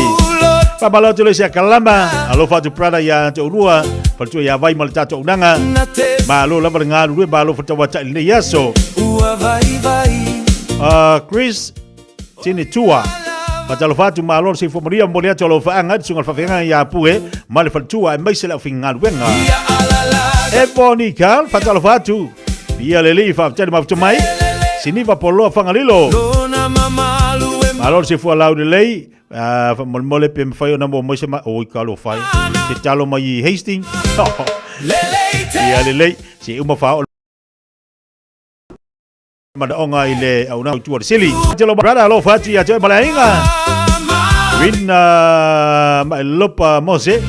Faamalo atu le isi a Kalama, alofa atu brother ia te ulua, faletua ia Vai ma le tatou auaunaga. Malo lava le galulue, malo fatauatai lenei aso. Chris Tinitua, faatalofa atu, malo le soifua manuia, momoli atu alofaaga i le susuga i le faafeagaiga ia Pue ma le faletua aemaise le aufaigaluega. Ebony Carl, faatalofa atu. Ia le alii, faafetai le mafuta mai. Siniva Poloa Fagalilo. Malo le soifua laulelei. Faamolemole pe mafai ona maua mai se ma... Oi, talofa e. Se talo mai i Hastings. Ia lelei. Se uma faaoo manaoga i le auaunaga i tua o le sili. Telo brother, alofa atu ia te oe ma le aiga. Rina Maelopa Mose.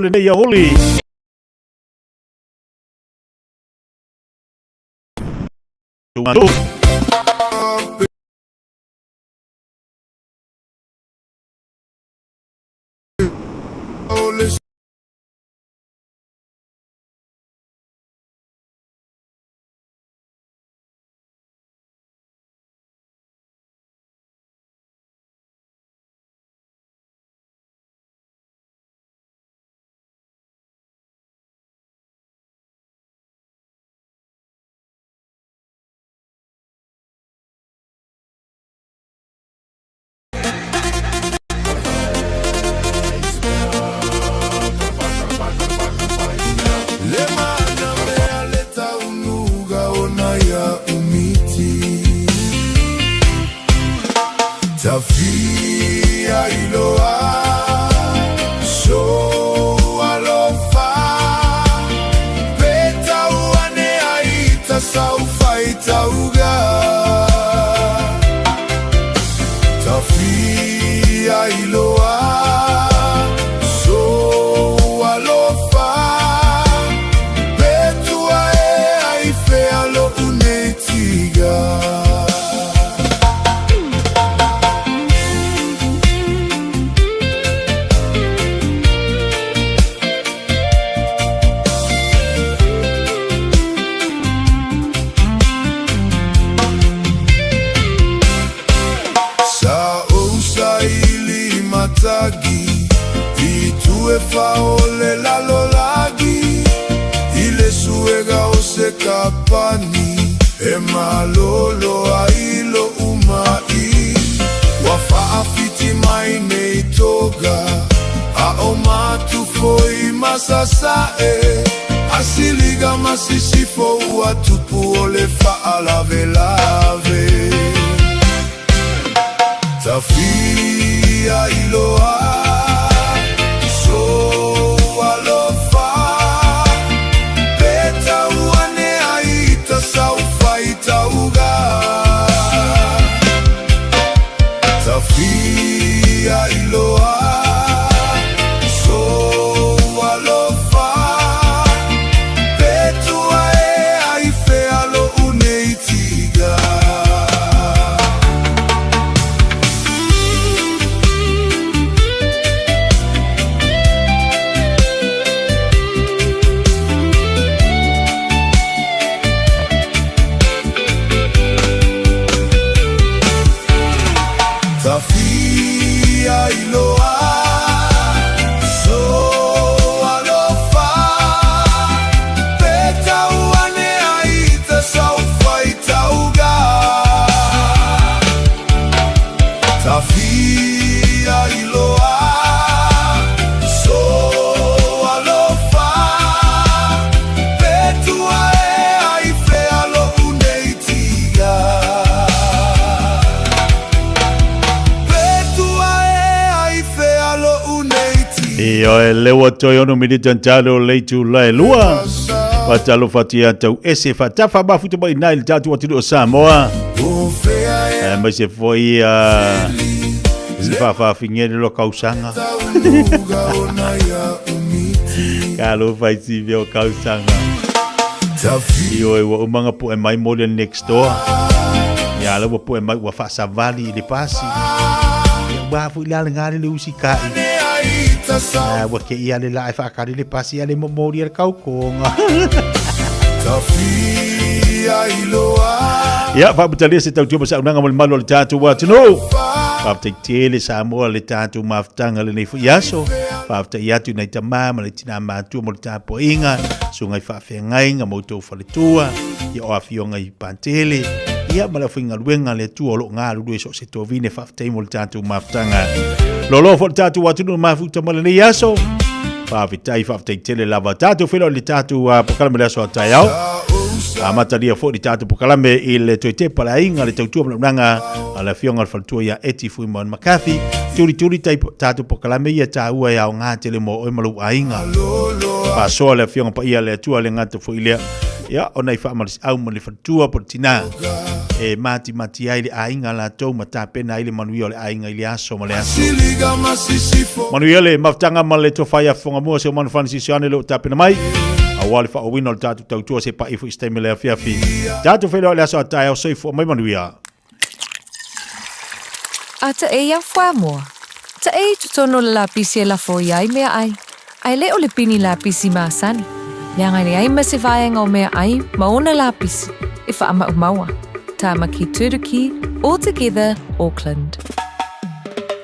Lenei aoauli. Ioe, le ua toe ono minita talo le itula e lua. Faatalofa atu ia tau ese faatafa mafuta mai nai le tatou atunuu o Samoa. Aemaise foi Si faafaafine le lua kausaga. Talofa i si mea o kausaga. Ioe ua uma ona pu'e mai mo le next door. Ia la ua pu'e mai ua faasavali i le pasi. Ia ua foi le ale le usikai. Ah, ua ke ia le la e faakali le pasi ale momoli le kaukonga. Ia, faamatalia se tautua ma saunoaga mo le malu o le tatou atunuu. Faafetai tele Samoa le tatou mafutaga lenei foi aso. Faafetai atu i nai tamā ma le tinā matua mo le tapuaiga, susuga i faafeagaiga ma outou faletua, ia o afioga i Patele, ia ma le aufaigaluega a le Atua o lo o galulue i so o se tovine. Faafetai mo le tatou mafutaga. Loaloa foi le tatou atunuu mafuta ma lenei aso. Faafetai, faafetai tele lava. Tatou feiloai i le tatou polokalame i le aso a taeao. Amatalia foi le tatou polokalame i le toe tepa le aiga le tautua ma le auaunaga a le afioga i le faletua ia Eti Fuimaono McCarthy. Tulituli tatou polokalame ia taua e aoga tele mo oe ma lou aiga. Faasoa le afioga paia a le Atua le gata foi lea. Ia, ona i faamalosiau ma le faletua po le tinā e matimati ai le aiga latou ma tapena ai le manuia o le aiga i le aso ma le aso. Manuia le mafutaga ma le tofa ia fofoga mua se o manu fani sisiane le o tapena mai. Aua le faaauauina o le tatou tautua se pai foi se taimi o le afiafi. Tatou feiloai i le aso a taeao soifua mai manuia. A ta e ia fuamoa. Ta e i totonu o le lapisi e lafo i ai meaai, a e le o le pini lapisi masani, leaga e leai ma se vaega o meaai ma ona lapisi e faamaumaua. Tamaki Turuki, All Together, Auckland.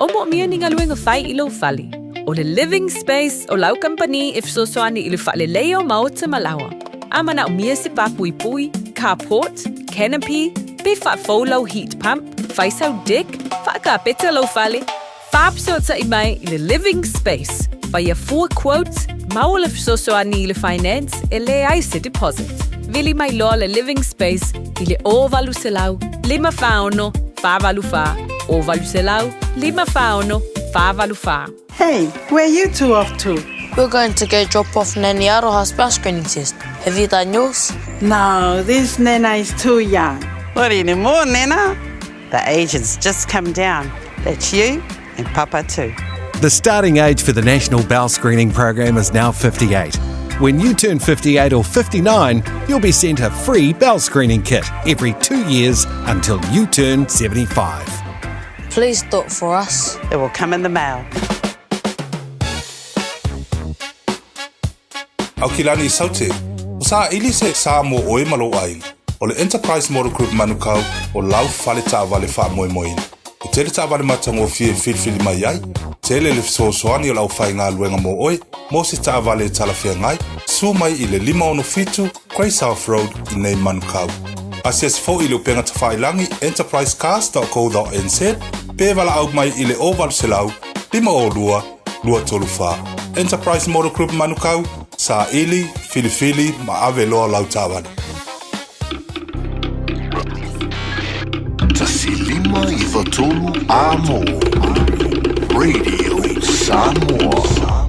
O moomia ni galuega fai i lou fale. O le Living Space o lau kamupani e fesoasoani i le faaleleia o maota ma laoa. A manaomia se pāpuipui, carport, canopy, pe faafou lau heat pump, fai sau deck, faakapeta lou fale, faafesootai mai i le Living Space. Faia fua quote, maua le fesoasoani i le finance e leai se deposit. Vili mai loa le Living Space i le 0800 546 484, 0800 546 484. Hey, where are you two off to? We're going to go drop off Nanny Aroha's bowel screening test. Have you done yours? No, this Nana is too young. Not anymore, Nana. The age has just come down. That's you and Papa too. The starting age for the National Bowel Screening Program is now 58. When you turn 58 or 59, you'll be sent a free bowel screening kit every 2 years until you turn 75. Please do it for us. It will come in the mail. Aukilani i Saute, o saili se sa mo oe ma lou aiga. O le Enterprise Motor Group Manukau o lau fale taavale faamoemoeina. E tele taavale matagofie e filifili mai ai, tele le fesoasoani o le aufaigaluega mo oe mo se taavale e talafeagai, suo mai i le 567 Grey South Road i nei Manukau. Asiasi foi i le upega tafailagi enterprisecars.co.nz pe valaau mai i le 0800 502 234. Enterprise Motor Group Manukau, saili, filifili ma ave loa lau taavale. 1 5 9 3 Amo Radio Samoa.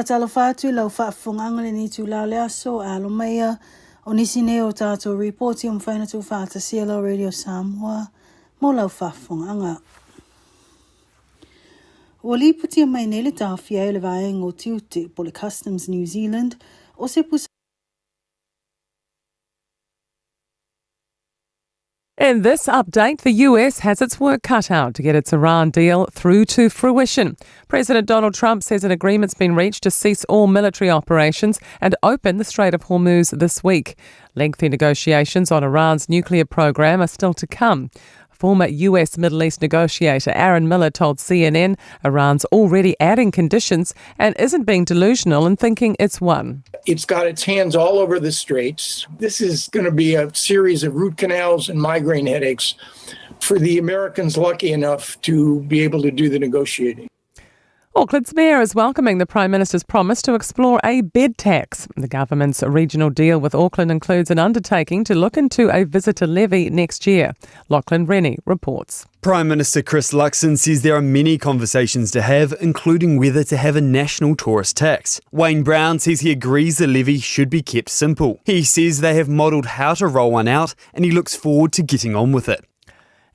faatalofa atu i lau faafofogaaga i lenei itulā o le aso, alo maia o nisi nei o tatou ripoti ua mafai ona tuufaatasia e lau Radio Samoa mo lau faafofogaaga. Ua lipotia mai nei le taofia ai o le vaega o tiute po o le Customs New Zealand o se pusa In this update, the US has its work cut out to get its Iran deal through to fruition. President Donald Trump says an agreement's been reached to cease all military operations and open the Strait of Hormuz this week. Lengthy negotiations on Iran's nuclear program are still to come. Former US Middle East negotiator Aaron Miller told CNN Iran's already adding conditions and isn't being delusional in thinking it's won. It's got its hands all over the straits. This is going to be a series of root canals and migraine headaches for the Americans lucky enough to be able to do the negotiating. Auckland's mayor is welcoming the Prime Minister's promise to explore a bed tax. The government's regional deal with Auckland includes an undertaking to look into a visitor levy next year. Lachlan Rennie reports. Prime Minister Chris Luxon says there are many conversations to have, including whether to have a national tourist tax. Wayne Brown says he agrees the levy should be kept simple. He says they have modelled how to roll one out and he looks forward to getting on with it.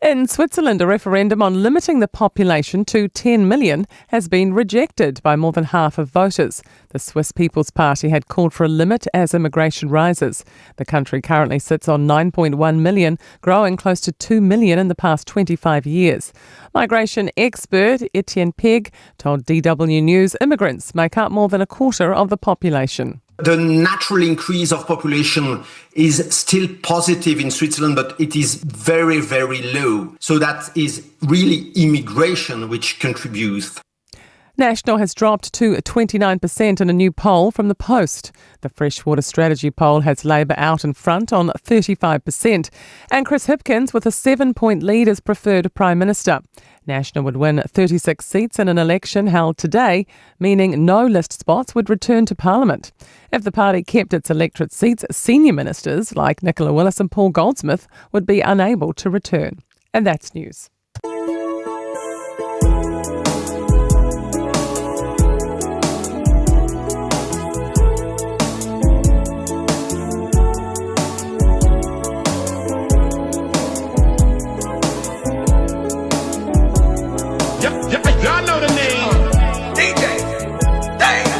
In Switzerland, a referendum on limiting the population to 10 million has been rejected by more than half of voters. The Swiss People's Party had called for a limit as immigration rises. The country currently sits on 9.1 million, growing close to 2 million in the past 25 years. Migration expert Etienne Pegg told DW News immigrants make up more than a quarter of the population. The natural increase of population is still positive in Switzerland, but it is very, very low. So that is really immigration which contributes. National has dropped to 29% in a new poll from the Post. The Freshwater Strategy poll has Labour out in front on 35%, and Chris Hipkins with a seven point lead as preferred Prime Minister. National would win 36 seats in an election held today, meaning no list spots would return to Parliament. If the party kept its electorate seats, senior ministers like Nicola Willis and Paul Goldsmith would be unable to return. And that's news. Y'all know the name. DJ. Dang.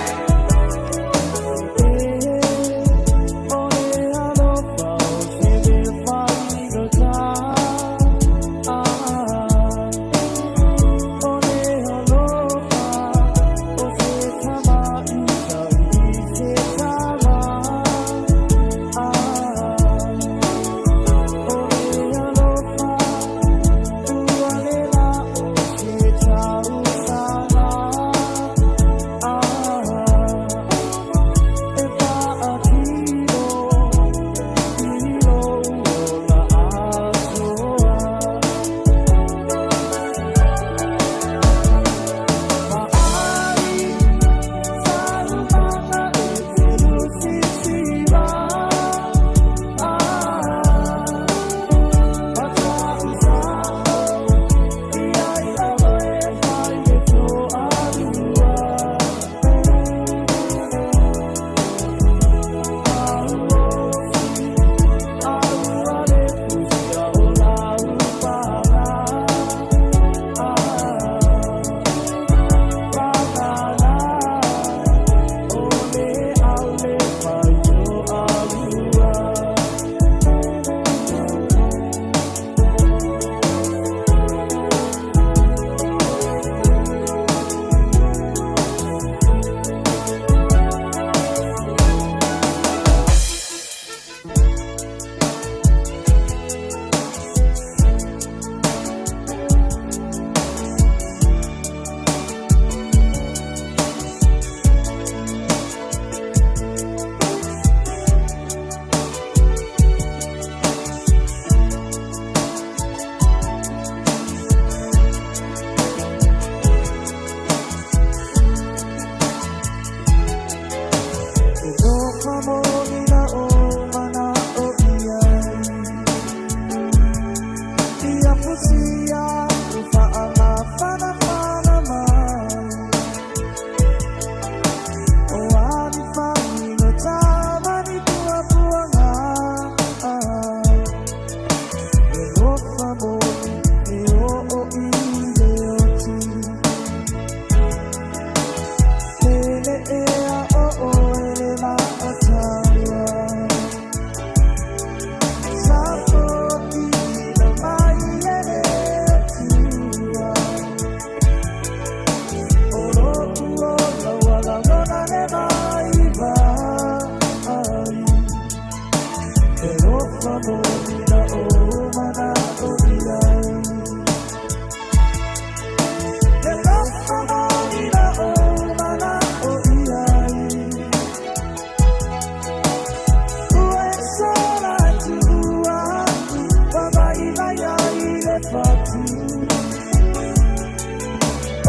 na ou manaʻo i ai. E alofa moni na ou manaʻo i ai. Ua e sola atu aku, wāwaiwai ai le fatu.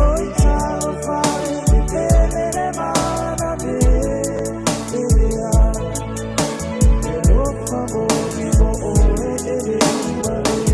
Oi talofa e te pele le mana me ea. E alofa moni mo oe e le ua le.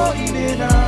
hoʻi lena.